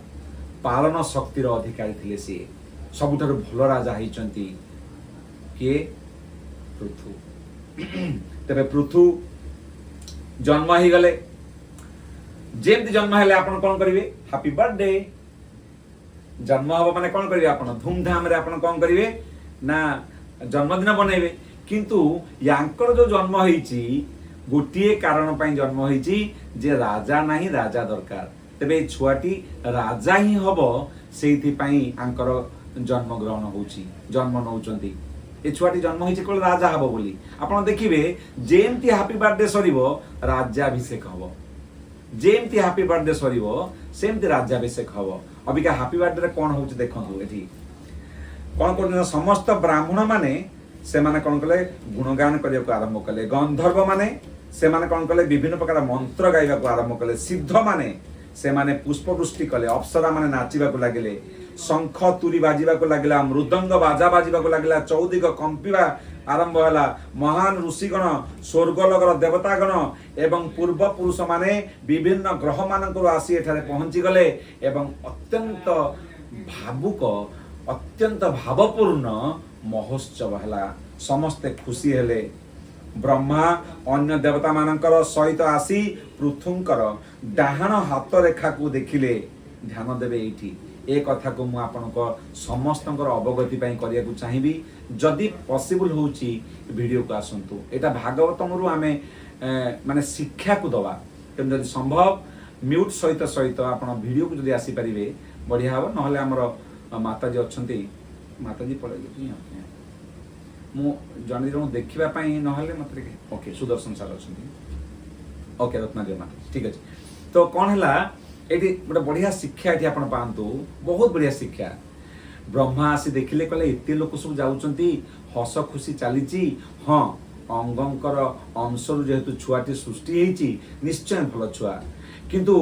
ପାଳନ ଶକ୍ତିର ଅଧିକାରୀ ଥିଲେ ସିଏ। ସବୁଠାରୁ ଭଲ ରାଜା ହେଇଛନ୍ତି କିଏ? ପୃଥୁ। ତେବେ ପୃଥୁ ଜନ୍ମ ହେଇଗଲେ। ଯେମିତି ଜନ୍ମ ହେଲେ ଆପଣ କଣ କରିବେ? Happy birthday. ଜନ୍ମ ହବ ମାନେ କଣ କରିବେ ଆପଣ? ଧୁମଧାମରେ ଆପଣ କଣ କରିବେ ନା ଜନ୍ମଦିନ ମନେଇବେ। କିନ୍ତୁ ୟାଙ୍କର ଯୋଉ ଜନ୍ମ ହେଇଛି, ଗୋଟିଏ କାରଣ ପାଇଁ ଜନ୍ମ ହେଇଛି ଯେ ରାଜା ନାହିଁ, ରାଜା ଦରକାର। ତେବେ ଏଇ ଛୁଆଟି ରାଜା ହିଁ ହବ, ସେଇଥିପାଇଁ ୟାଙ୍କର ଜନ୍ମ ଗ୍ରହଣ ହଉଛି, ଜନ୍ମ ନଉଛନ୍ତି। ଏ ଛୁଆଟି ଜନ୍ମ ହେଇଛି କେବଳ ରାଜା ହବ ବୋଲି। ଆପଣ ଦେଖିବେ, ଯେମିତି ହାପି ବାର୍ଥଡେ ସରିବ, ରାଜ୍ୟାଭିଷେକ ହବ। ଯେମିତି ହାପି ବାର୍ଥଡେ ସରିବ, ସେମିତି ରାଜ୍ୟାଭିଷେକ ହବ। ଅବିକା ହାପି ବାର୍ଥଡେରେ କଣ ହଉଛି ଦେଖନ୍ତୁ। ଏଠି କଣ କରୁଛନ୍ତି ନା, ସମସ୍ତ ବ୍ରାହ୍ମଣ ମାନେ ସେମାନେ କଣ କଲେ? ଗୁଣଗାନ କରିବାକୁ ଆରମ୍ଭ କଲେ। ଗନ୍ଧର୍ବ ମାନେ ସେମାନେ କଣ କଲେ? ବିଭିନ୍ନ ପ୍ରକାର ମନ୍ତ୍ର ଗାଇବାକୁ ଆରମ୍ଭ କଲେ। ସିଦ୍ଧ ମାନେ ସେମାନେ ପୁଷ୍ପବୃଷ୍ଟି କଲେ। ଅପ୍ସରା ମାନେ ନାଚିବାକୁ ଲାଗିଲେ। ଶଙ୍ଖ ତୁରି ବାଜିବାକୁ ଲାଗିଲା, ମୃଦଙ୍ଗ ବାଜା ବାଜିବାକୁ ଲାଗିଲା, ଚୌଦିଗ କମ୍ପିବା ଆରମ୍ଭ ହେଲା। ମହାନ ଋଷିଗଣ, ସ୍ୱର୍ଗଲୋକର ଦେବତାଗଣ ଏବଂ ପୂର୍ବପୁରୁଷ ମାନେ ବିଭିନ୍ନ ଗ୍ରହମାନଙ୍କରୁ ଆସି ଏଠାରେ ପହଞ୍ଚିଗଲେ ଏବଂ ଅତ୍ୟନ୍ତ ଭାବୁକ, ଅତ୍ୟନ୍ତ ଭାବପୂର୍ଣ୍ଣ ମହୋତ୍ସବ ହେଲା। ସମସ୍ତେ ଖୁସି ହେଲେ। ବ୍ରହ୍ମା ଅନ୍ୟ ଦେବତାମାନଙ୍କର ସହିତ ଆସି ପୃଥୁଙ୍କର ଡାହାଣ ହାତ ରେଖାକୁ ଦେଖିଲେ। ଧ୍ୟାନ ଦେବେ ଏଇଠି। ଏ କଥାକୁ ମୁଁ ଆପଣଙ୍କ ସମସ୍ତଙ୍କର ଅବଗତି ପାଇଁ କରିବାକୁ ଚାହିଁବି। ଯଦି ପସିବଲ ହେଉଛି, ଭିଡ଼ିଓକୁ ଆସନ୍ତୁ। ଏଇଟା ଭାଗବତମରୁ ଆମେ ମାନେ ଶିକ୍ଷାକୁ ଦବା। ତେଣୁ ଯଦି ସମ୍ଭବ, ମ୍ୟୁଟ୍ ସହିତ ସହିତ ଆପଣ ଭିଡ଼ିଓକୁ ଯଦି ଆସିପାରିବେ, ବଢ଼ିଆ ହବ। ନହେଲେ ଆମର ମାତାଜୀ ଅଛନ୍ତି। ମାତାଜୀ ପଳେଇଲେ କି? ମୁଁ ଜଣେ ଜଣଙ୍କୁ ଦେଖିବା ପାଇଁ, ନହେଲେ ମତେ ଟିକେ, ଓକେ, ସୁଦର୍ଶନ ସାର୍ ଅଛନ୍ତି। ଓକେ, ରତ୍ନାଦେବ ମାତାଜୀ, ଠିକ ଅଛି। ତ କ'ଣ ହେଲା, ଏଇଠି ଗୋଟେ ବଢ଼ିଆ ଶିକ୍ଷା ଏଠି ଆପଣ ପାଆନ୍ତୁ, ବହୁତ ବଢ଼ିଆ ଶିକ୍ଷା। ବ୍ରହ୍ମା ଆସି ଦେଖିଲେ, କହିଲେ ଏତେ ଲୋକ ସବୁ ଯାଉଛନ୍ତି, ହସ ଖୁସି ଚାଲିଛି, ହଁ ଅଙ୍ଗଙ୍କର ଅଂଶରୁ ଯେହେତୁ ଛୁଆଟି ସୃଷ୍ଟି ହେଇଛି ନିଶ୍ଚୟ ଭଲ ଛୁଆ। କିନ୍ତୁ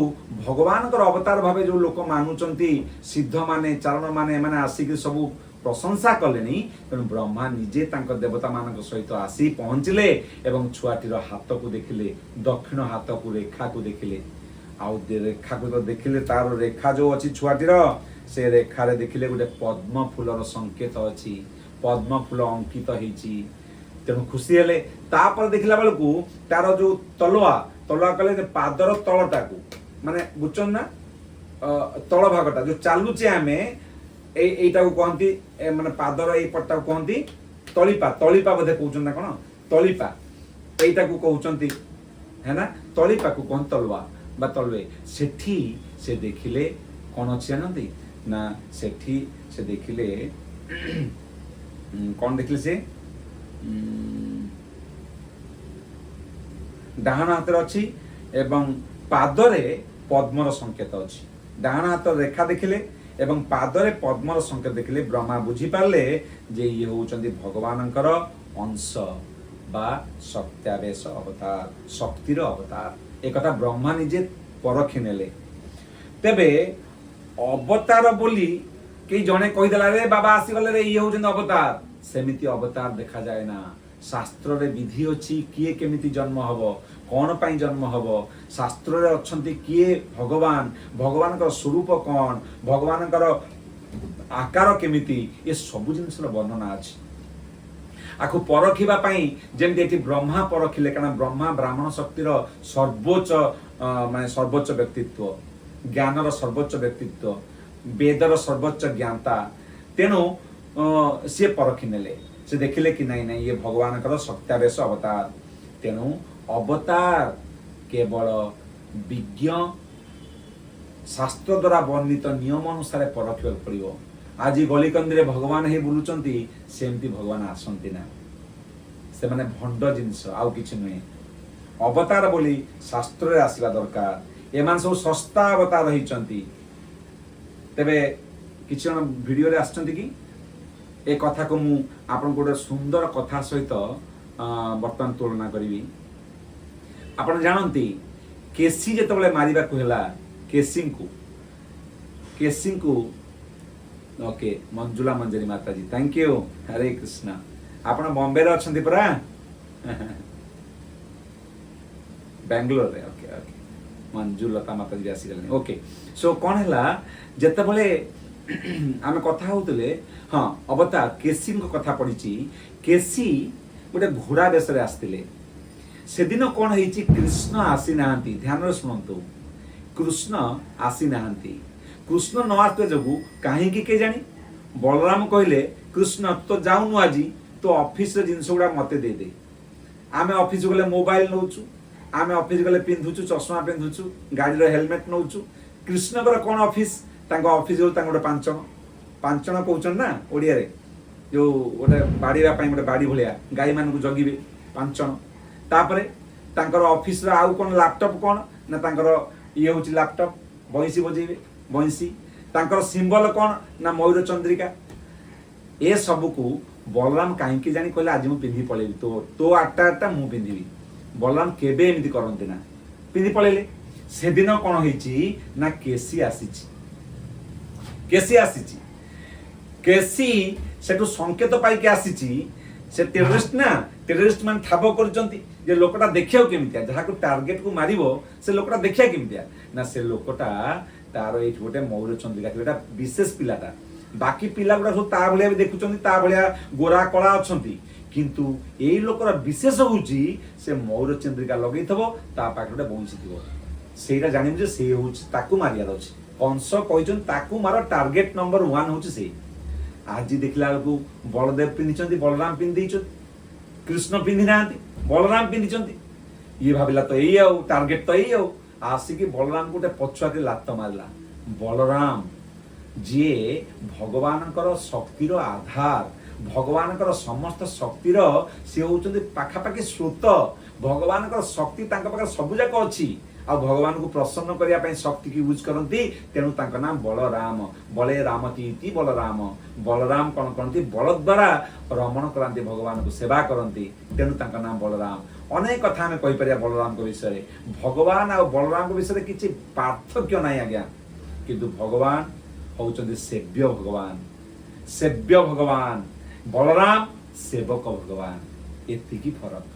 ଭଗବାନଙ୍କର ଅବତାର ଭାବେ ଯେଉଁ ଲୋକ ମାନୁଛନ୍ତି, ସିଦ୍ଧମାନେ, ଚାରଣମାନେ, ଏମାନେ ଆସିକି ସବୁ ପ୍ରଶଂସା କଲେଣି। ତେଣୁ ବ୍ରହ୍ମା ନିଜେ ତାଙ୍କ ଦେବତାମାନଙ୍କ ସହିତ ଆସି ପହଞ୍ଚିଲେ ଏବଂ ଛୁଆଟିର ହାତକୁ ଦେଖିଲେ, ଦକ୍ଷିଣ ହାତକୁ, ରେଖାକୁ ଦେଖିଲେ। ଆଉ ରେଖାକୁ ତ ଦେଖିଲେ, ତାର ରେଖା ଯେଉଁ ଅଛି ଛୁଆଟିର, ସେ ରେଖାରେ ଦେଖିଲେ ଗୋଟେ ପଦ୍ମ ଫୁଲର ସଂକେତ ଅଛି, ପଦ୍ମ ଫୁଲ ଅଙ୍କିତ ହେଇଛି। ତେଣୁ ଖୁସି ହେଲେ। ତାପରେ ଦେଖିଲା ବେଳକୁ ତାର ଯୋଉ ତଲୁଆ, ତଲୁଆ କଲେ ଯେ ପାଦର ତଳଟାକୁ, ମାନେ ବୁଝୁଛନ୍ତି ନା, ତଳ ଭାଗଟା ଯୋଉ ଚାଲୁଛେ ଆମେ, ଏଇଟାକୁ କହନ୍ତି, ମାନେ ପାଦର ଏଇ ପଟଟାକୁ କହନ୍ତି ତଳିପା। ତଳିପା ବୋଧେ କହୁଛନ୍ତି ନା କଣ, ତଳିପା ଏଇଟାକୁ କହୁଛନ୍ତି, ହେ ନା, ତଳିପାକୁ କହନ୍ତି ତଲୁଆ ବା ତଲୁଏ। ସେଠି ସେ ଦେଖିଲେ କଣ ଅଛି ଜାଣନ୍ତି ନା? ସେଠି ସେ ଦେଖିଲେ କଣ ଦେଖିଲେ ସେ? ଡାହାଣ ହାତରେ ଅଛି ଏବଂ ପାଦରେ ପଦ୍ମର ସଂକେତ ଅଛି। ଡାହାଣ ହାତର ରେଖା ଦେଖିଲେ ଏବଂ ପାଦରେ ପଦ୍ମର ସଂକେତ ଦେଖିଲେ। ବ୍ରହ୍ମା ବୁଝିପାରିଲେ ଯେ ଇଏ ହଉଛନ୍ତି ଭଗବାନଙ୍କର ଅଂଶ ବା ଶକ୍ତ୍ୟାବେଶ ଅବତାର, ଶକ୍ତିର ଅବତାର। ଏକଥା ବ୍ରହ୍ମା ନିଜେ ପରଖି ନେଲେ। ତେବେ ଅବତାର ବୋଲି କେହି ଜଣେ କହିଦେଲା ରେ ବାବା ଆସିଗଲେ ରେ, ଇଏ ହଉଛନ୍ତି ଅବତାର, ସେମିତି ଅବତାର ଦେଖାଯାଏ ନା। ଶାସ୍ତ୍ରରେ ବିଧି ଅଛି, କିଏ କେମିତି ଜନ୍ମ ହବ, କଣ ପାଇଁ ଜନ୍ମ ହବ। ଶାସ୍ତ୍ରରେ ଅଛନ୍ତି କିଏ ଭଗବାନ, ଭଗବାନଙ୍କର ସ୍ୱରୂପ କଣ, ଭଗବାନଙ୍କର ଆକାର କେମିତି, ଏ ସବୁ ଜିନିଷର ବର୍ଣ୍ଣନା ଅଛି। ଆକୁ ପରଖିବା ପାଇଁ ଯେମିତି ଏଠି ବ୍ରହ୍ମା ପରଖିଲେ, କାରଣ ବ୍ରହ୍ମା ବ୍ରାହ୍ମଣ ଶକ୍ତିର ସର୍ବୋଚ୍ଚ, ମାନେ ସର୍ବୋଚ୍ଚ ବ୍ୟକ୍ତିତ୍ୱ, ଜ୍ଞାନର ସର୍ବୋଚ୍ଚ ବ୍ୟକ୍ତିତ୍ୱ, ବେଦର ସର୍ବୋଚ୍ଚ ଜ୍ଞାତା। ତେଣୁ ସିଏ ପରଖି ନେଲେ, ସେ ଦେଖିଲେ କି ନାଇଁ ନାଇଁ, ଇଏ ଭଗବାନଙ୍କର ଶକ୍ତ୍ୟାବେଶ ଅବତାର। ତେଣୁ ଅବତାର କେବଳ ବିଜ୍ଞ ଶାସ୍ତ୍ର ଦ୍ୱାରା ବର୍ଣ୍ଣିତ ନିୟମ ଅନୁସାରେ ପରଖିବାକୁ ପଡ଼ିବ। ଆଜି ଗଳିକନ୍ଦିରେ ଭଗବାନ ହେଇ ବୁଲୁଛନ୍ତି, ସେମିତି ଭଗବାନ ଆସନ୍ତି ନା, ସେମାନେ ଭଣ୍ଡ ଜିନିଷ, ଆଉ କିଛି ନୁହେଁ। ଅବତାର ବୋଲି ଶାସ୍ତ୍ରରେ ଆସିବା ଦରକାର। ଏମାନେ ସବୁ ଶସ୍ତା ଅବତାର ହେଇଛନ୍ତି। ତେବେ କିଛି ଜଣ ଭିଡ଼ିଓରେ ଆସିଛନ୍ତି କି? ଏ କଥାକୁ ମୁଁ ଆପଣଙ୍କୁ ଗୋଟେ ସୁନ୍ଦର କଥା ସହିତ ବର୍ତ୍ତମାନ ତୁଳନା କରିବି। ଆପଣ ଜାଣନ୍ତି, କେସି ଯେତେବେଳେ ମାରିବାକୁ ହେଲା କେସିଙ୍କୁ, okay, Manjula Manjari Mataji, thank you, Hare Krishna. ଆପଣ ବମ୍ବେରେ ଅଛନ୍ତି ପରା? ବାଙ୍ଗାଲୋରରେ, ଓକେ ଓକେ। ମଞ୍ଜୁଲତା ମାତାଜୀ ବି ଆସିଗଲେଣି, ଓକେ। ସୋ କ'ଣ ହେଲା, ଯେତେବେଳେ ଆମେ କଥା ହଉଥିଲେ, ହଁ, ଅବତାର କେସିଙ୍କ କଥା ପଡ଼ିଛି। କେସି ଗୋଟେ ଘୋଡ଼ା ବେଶରେ ଆସିଥିଲେ। ସେଦିନ କ'ଣ ହେଇଛି, କୃଷ୍ଣ ଆସିନାହାନ୍ତି। ଧ୍ୟାନରେ ଶୁଣନ୍ତୁ, କୃଷ୍ଣ ଆସିନାହାନ୍ତି। କୃଷ୍ଣ ନ ଆସିବା ଯୋଗୁଁ କାହିଁକି କେଜାଣି ବଳରାମ କହିଲେ, କୃଷ୍ଣ ତ ଯାଉନୁ ଆଜି, ତୋ ଅଫିସର ଜିନିଷ ଗୁଡ଼ା ମତେ ଦେଇଦେ। ଆମେ ଅଫିସ ଗଲେ ମୋବାଇଲ ନଉଛୁ, ଆମେ ଅଫିସ ଗଲେ ପିନ୍ଧୁଛୁ ଚଷମା ପିନ୍ଧୁଛୁ, ଗାଡ଼ିର ହେଲମେଟ ନଉଛୁ। କୃଷ୍ଣଙ୍କର କ'ଣ ଅଫିସ? ତାଙ୍କ ଅଫିସ ହଉଛି ତାଙ୍କ ଗୋଟେ ପାଞ୍ଚଣ। ପାଞ୍ଚଣ କହୁଛନ୍ତି ନା ଓଡ଼ିଆରେ, ଯୋଉ ଗୋଟେ ବାଡ଼ିବା ପାଇଁ ଗୋଟେ ବାଡ଼ି ଭଳିଆ, ଗାଈମାନଙ୍କୁ ଜଗିବେ, ପାଞ୍ଚଣ। ତାପରେ ତାଙ୍କର ଅଫିସର ଆଉ କ'ଣ ଲାପଟପ୍, କ'ଣ ନା ତାଙ୍କର ଇଏ ହେଉଛି ଲାପଟପ୍, ବଇଁଶୀ ବଜେଇବେ, ବଇଁଶୀ। ତାଙ୍କର ସିମ୍ବଲ କ'ଣ ନା ମୟୂର ଚନ୍ଦ୍ରିକା। ଏ ସବୁକୁ ବଳରାମ କାହିଁକି ଜାଣି କହିଲେ, ଆଜି ମୁଁ ପିନ୍ଧି ପଳେଇବି, ତୋ ଆଠଟା ମୁଁ ପିନ୍ଧିବି। ବଳରାମ କେବେ ଏମିତି କରନ୍ତି ନା, ପିନ୍ଧି ପଳେଇଲେ। ସେଦିନ କ'ଣ ହେଇଛି ନା କେସି ଆସିଛି, କେସି ଆସିଛି। କେସି ସେଠୁ ସଂକେତ ପାଇକି ଆସିଛି। ସେ ଟେରରିଷ୍ଟ ନା, ଟେରରିଷ୍ଟ ମାନେ ଠାବ କରିଛନ୍ତି ଯେ ଲୋକଟା ଦେଖିବାକୁ କେମିତିଆ, ଯାହାକୁ ଟାର୍ଗେଟକୁ ମାରିବ ସେ ଲୋକଟା ଦେଖିବା କେମିତିଆ। ନା ସେ ଲୋକଟା ତାର ଏଇଠି ଗୋଟେ ମୟୂର ଚନ୍ଦ୍ରିକା ଥିବ, ଏଇଟା ବିଶେଷ ପିଲାଟା। ବାକି ପିଲା ଗୁଡ଼ା ସବୁ ତା ଭଳିଆ ବି ଦେଖୁଛନ୍ତି, ତା ଭଳିଆ ଗୋରା କଳା ଅଛନ୍ତି, କିନ୍ତୁ ଏଇ ଲୋକର ବିଶେଷ ହଉଛି ସେ ମୟୂର ଚନ୍ଦ୍ରିକା ଲଗେଇଥିବ, ତା ପାଖରେ ଗୋଟେ ବଇଁଶୀ ଥିବ। ସେଇଟା ଜାଣିବୁ ଯେ ସେ ହଉଛି, ତାକୁ ମାରିବାର ଅଛି। କଂସ କହିଛନ୍ତି ତାକୁ ମାର, ଟାର୍ଗେଟ ନମ୍ବର 1 ହଉଛି ସେଇ। ଆଜି ଦେଖିଲା ବେଳକୁ ବଳଦେବ ପିନ୍ଧିଛନ୍ତି, ବଳରାମ ପିନ୍ଧି ଦେଇଛନ୍ତି, କୃଷ୍ଣ ପିନ୍ଧି ନାହାନ୍ତି, ବଳରାମ ପିନ୍ଧିଛନ୍ତି। ଇଏ ଭାବିଲା ତ ଏଇ ଆଉ ଟାର୍ଗେଟ ତ ଏଇ ଆଉ, ଆସିକି ବଳରାମକୁ ଗୋଟେ ପଛୁଆ କରି ଲାତ ମାରିଲା। ବଳରାମ ଯିଏ ଭଗବାନଙ୍କର ଶକ୍ତିର ଆଧାର, ଭଗବାନଙ୍କର ସମସ୍ତ ଶକ୍ତିର ସିଏ ହଉଛନ୍ତି ପାଖାପାଖି ସ୍ରୋତ। ଭଗବାନଙ୍କର ଶକ୍ତି ତାଙ୍କ ପାଖରେ ସବୁ ଯାକ ଅଛି, ଆଉ ଭଗବାନଙ୍କୁ ପ୍ରସନ୍ନ କରିବା ପାଇଁ ଶକ୍ତିକୁ ୟୁଜ୍ କରନ୍ତି। ତେଣୁ ତାଙ୍କ ନାଁ ବଳରାମ। ବଳେ ରାମତି ଇତି ବଳରାମ। ବଳରାମ କ'ଣ କରନ୍ତି? ବଳ ଦ୍ୱାରା ରମଣ କରାନ୍ତି, ଭଗବାନଙ୍କୁ ସେବା କରନ୍ତି, ତେଣୁ ତାଙ୍କ ନାଁ ବଳରାମ। ଅନେକ କଥା ଆମେ କହିପାରିବା ବଳରାମଙ୍କ ବିଷୟରେ। ଭଗବାନ ଆଉ ବଳରାମଙ୍କ ବିଷୟରେ କିଛି ପାର୍ଥକ୍ୟ ନାହିଁ ଆଜ୍ଞା। କିନ୍ତୁ ଭଗବାନ ହଉଛନ୍ତି ସେବ୍ୟ ଭଗବାନ, ସେବ୍ୟ ଭଗବାନ। ବଳରାମ ସେବକ ଭଗବାନ, ଏତିକି ଫରକ।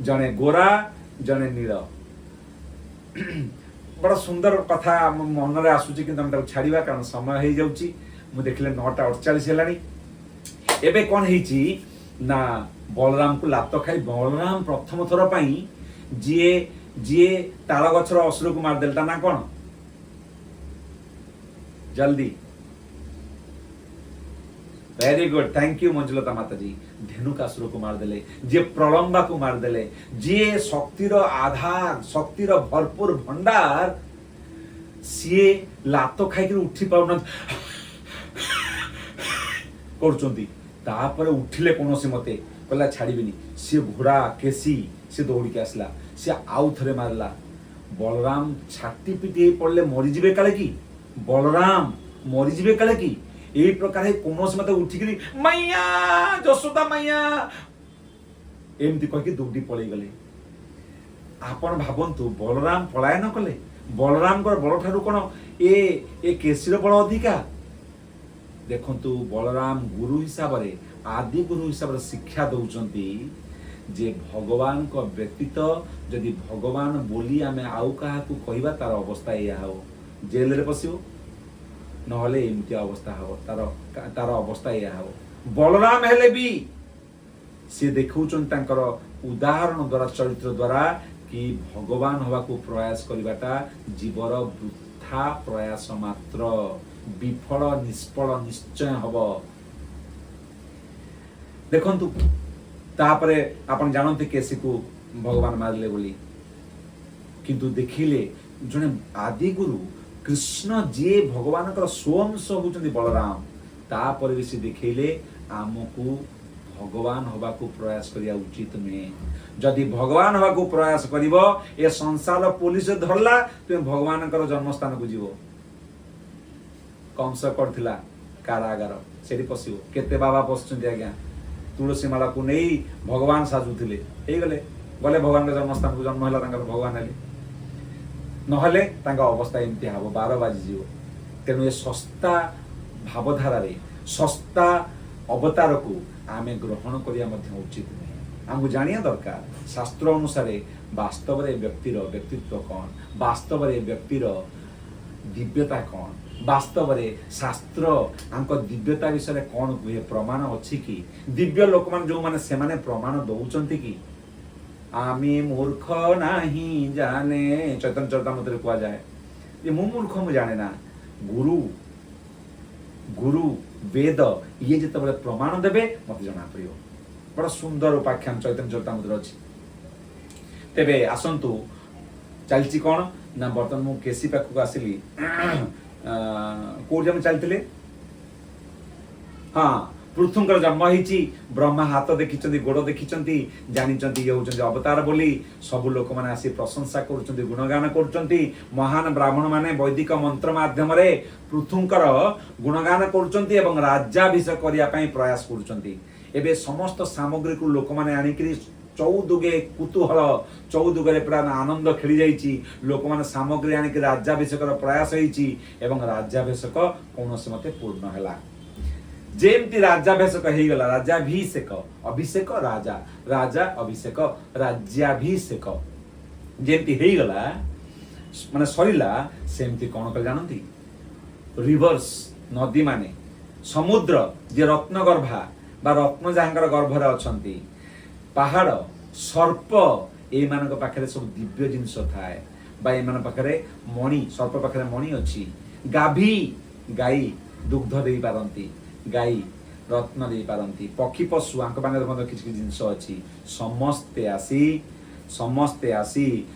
ଜଣେ ଗୋରା, ଜଣେ ନୀଳ। ବଡ଼ ସୁନ୍ଦର କଥା ଆମ ମନରେ ଆସୁଛି, କିନ୍ତୁ ଆମେ ତାକୁ ଛାଡ଼ିବା, କାରଣ ସମୟ ହେଇଯାଉଛି। ମୁଁ ଦେଖିଲେ 9:48 ହେଲାଣି। ଏବେ କ'ଣ ହେଇଛି ନା, ବଳରାମକୁ ଲାତ ଖାଇ ବଳରାମ ପ୍ରଥମ ଥର ପାଇଁ ଯିଏ ଯିଏ ତାଳ ଗଛର ଅସୁରକୁ ମାରିଦେଲେ, ତା ନା କ'ଣ? ଜଲ୍ଦି। Very good, thank you Manjulata Mataji. ଧେନୁକାସୁରକୁ ମାରିଦେଲେ ଯିଏ, ପ୍ରଳମ୍ବାକୁ ମାରିଦେଲେ ଯିଏ, ଶକ୍ତିର ଆଧାର, ଶକ୍ତିର ଭରପୁର ଭଣ୍ଡାର, ସିଏ ଲାତ ଖାଇକିରି ଉଠି ପାରୁନାହାନ୍ତି, କରୁଛନ୍ତି। ତାପରେ ଉଠିଲେ କୌଣସି ମତେ, କହିଲା ଛାଡ଼ିବିନି। ସିଏ ଘୋଡ଼ା କେଶୀ, ସିଏ ଦୌଡ଼ିକି ଆସିଲା, ସିଏ ଆଉ ଥରେ ମାରିଲା। ବଳରାମ ଛାଟି ପିଟି ହେଇ ପଡ଼ିଲେ, ମରିଯିବେ କାଳେ କି, ବଳରାମ ମରିଯିବେ କାଳେ କି, ଏଇ ପ୍ରକାର ହେଇ କୌଣସି ମତେ ଉଠିକିରି ମାଇୟା ଯଶୋଦା ମାଇୟା ଏମିତି କହିକି ଦୌଡ଼ି ପଳେଇଗଲେ। ଆପଣ ଭାବନ୍ତୁ, ବଳରାମ ପଳାୟନ କଲେ। ବଳରାମଙ୍କର ବଳ ଠାରୁ କ'ଣ ଏ କେଶୀର ବଳ ଅଧିକା? ଦେଖନ୍ତୁ, ବଳରାମ ଗୁରୁ ହିସାବରେ, ଆଦି ଗୁରୁ ହିସାବରେ ଶିକ୍ଷା ଦଉଛନ୍ତି ଯେ ଭଗବାନଙ୍କ ବ୍ୟତୀତ ଯଦି ଭଗବାନ ବୋଲି ଆମେ ଆଉ କାହାକୁ କହିବା, ତାର ଅବସ୍ଥା ଏଇଆ ହବ। ଜେଲରେ ପଶିବ, ନହେଲେ ଏମିତି ଅବସ୍ଥା ହବ, ତାର ଅବସ୍ଥା ଏଇଆ ହବ। ବଳରାମ ହେଲେ ବି ସିଏ ଦେଖାଉଛନ୍ତି ତାଙ୍କର ଉଦାହରଣ ଦ୍ୱାରା, ଚରିତ୍ର ଦ୍ୱାରା କି ଭଗବାନ ହବାକୁ ପ୍ରୟାସ କରିବାଟା ଜୀବର ବୃଥା ପ୍ରୟାସ ମାତ୍ର, ବିଫଳ ନିଷ୍ଫଳ ନିଶ୍ଚୟ ହବ। ଦେଖନ୍ତୁ, ତାପରେ ଆପଣ ଜାଣନ୍ତି କେଶୀକୁ ଭଗବାନ ମାରିଲେ ବୋଲି। କିନ୍ତୁ ଦେଖିଲେ, ଜଣେ ଆଦିଗୁରୁ କୃଷ୍ଣ, ଯିଏ ଭଗବାନଙ୍କର ସ୍ୱଅଂଶ ହଉଛନ୍ତି ବଳରାମ, ତାପରେ ବି ସେ ଦେଖେଇଲେ ଆମକୁ ଭଗବାନ ହବାକୁ ପ୍ରୟାସ କରିବା ଉଚିତ ନୁହେଁ। ଯଦି ଭଗବାନ ହବାକୁ ପ୍ରୟାସ କରିବ, ଏ ସଂସାର ପୋଲିସ ଧରିଲା, ତୁମେ ଭଗବାନଙ୍କର ଜନ୍ମସ୍ଥାନକୁ ଯିବ। କଂସ କରିଥିଲା କାରାଗାର, ସେଠି ପଶିବ। କେତେ ବାବା ପଶୁଛନ୍ତି ଆଜ୍ଞା, ତୁଳସୀ ମାଳାକୁ ନେଇ ଭଗବାନ ସାଜୁଥିଲେ, ହେଇଗଲେ, ଗଲେ ଭଗବାନଙ୍କ ଜନ୍ମସ୍ଥାନକୁ, ଜନ୍ମ ହେଲା ତାଙ୍କର, ଭଗବାନ ହେଲେ। ନହେଲେ ତାଙ୍କ ଅବସ୍ଥା ଏମିତି ହବ, 12 ବାଜିଯିବ। ତେଣୁ ଏ ଶସ୍ତା ଭାବଧାରାରେ ଶସ୍ତା ଅବତାରକୁ ଆମେ ଗ୍ରହଣ କରିବା ମଧ୍ୟ ଉଚିତ ନୁହେଁ। ଆମକୁ ଜାଣିବା ଦରକାର ଶାସ୍ତ୍ର ଅନୁସାରେ ବାସ୍ତବରେ ଏ ବ୍ୟକ୍ତିର ବ୍ୟକ୍ତିତ୍ୱ କ'ଣ, ବାସ୍ତବରେ ଏ ବ୍ୟକ୍ତିର ଦିବ୍ୟତା କ'ଣ, ବାସ୍ତବରେ ଶାସ୍ତ୍ର ୟାଙ୍କ ଦିବ୍ୟତା ବିଷୟରେ କ'ଣ କୁହେ, ପ୍ରମାଣ ଅଛି କି? ଦିବ୍ୟ ଲୋକମାନେ ଯେଉଁମାନେ, ସେମାନେ ପ୍ରମାଣ ଦଉଛନ୍ତି କି? আমি মূর্খ নাহি জানে, ଚୈତନ୍ୟ ଚରିତାମୃତରେ କୁହାଯାଏ ଯେ ମୁଁ ମୂର୍ଖ, ମୁଁ ଜାଣେ ନା। ଗୁରୁ ଗୁରୁ ବେଦ ଇଏ ଯେତେବେଳେ ପ୍ରମାଣ ଦେବେ, ମତେ ଜଣା ପଡ଼ିବ। ବଡ଼ ସୁନ୍ଦର ଉପାଖ୍ୟାନ ଚୈତନ୍ୟ ଚରିତାମୃତରେ ଅଛି। ତେବେ ଆସନ୍ତୁ, ଚାଲିଛି କ'ଣ ନା, ବର୍ତ୍ତମାନ ମୁଁ କେଶୀ ପାଖକୁ ଆସିଲି। କୋଉଠି ଆମେ ଚାଲିଥିଲେ? ହଁ, ପୃଥୁଙ୍କର ଜନ୍ମ ହେଇଛି। ବ୍ରହ୍ମା ହାତ ଦେଖିଛନ୍ତି, ଗୋଡ଼ ଦେଖିଛନ୍ତି, ଜାଣିଛନ୍ତି ଇଏ ହଉଛନ୍ତି ଅବତାର ବୋଲି। ସବୁ ଲୋକମାନେ ଆସି ପ୍ରଶଂସା କରୁଛନ୍ତି, ଗୁଣଗାନ କରୁଛନ୍ତି। ମହାନ ବ୍ରାହ୍ମଣ ମାନେ ବୈଦିକ ମନ୍ତ୍ର ମାଧ୍ୟମରେ ପୃଥୁଙ୍କର ଗୁଣଗାନ କରୁଛନ୍ତି ଏବଂ ରାଜ୍ୟାଭିଷେକ କରିବା ପାଇଁ ପ୍ରୟାସ କରୁଛନ୍ତି। ଏବେ ସମସ୍ତ ସାମଗ୍ରୀକୁ ଲୋକମାନେ ଆଣିକିରି ଚଉଦୁଗେ କୁତୂହଳ, ଚଉଦୁଗରେ ପୁରା ଆନନ୍ଦ ଖେଳି ଯାଇଛି। ଲୋକମାନେ ସାମଗ୍ରୀ ଆଣିକି ରାଜ୍ୟାଭିଷେକର ପ୍ରୟାସ ହେଇଛି ଏବଂ ରାଜ୍ୟାଭିଷେକ କୌଣସି ମତେ ପୂର୍ଣ୍ଣ ହେଲା। ଯେମିତି ରାଜାଭିଷେକ ହେଇଗଲା, ରାଜାଭିଷେକ, ଅଭିଷେକ ରାଜା, ରାଜା ଅଭିଷେକ, ରାଜ୍ୟାଭିଷେକ ଯେମିତି ହେଇଗଲା, ମାନେ ସରିଲା, ସେମିତି କ'ଣ କଲେ ଜାଣନ୍ତି? ରିଭର୍ସ, ନଦୀମାନେ, ସମୁଦ୍ର ଯିଏ ରତ୍ନଗର୍ଭା ବା ରତ୍ନ ଯାହାଙ୍କର ଗର୍ଭରେ ଅଛନ୍ତି, ପାହାଡ଼, ସର୍ପ, ଏଇମାନଙ୍କ ପାଖରେ ସବୁ ଦିବ୍ୟ ଜିନିଷ ଥାଏ ବା ଏମାନଙ୍କ ପାଖରେ ମଣି, ସର୍ପ ପାଖରେ ମଣି ଅଛି। ଗାଭୀ ଗାଈ ଦୁଗ୍ଧ ଦେଇପାରନ୍ତି, ଗାଈ ରତ୍ନ ଦେଇପାରନ୍ତି। ପକ୍ଷୀ ପଶୁ ୟାଙ୍କ ପାଖରେ ମଧ୍ୟ କିଛି କିଛି ଜିନିଷ ଅଛି। ସମସ୍ତେ ଆସି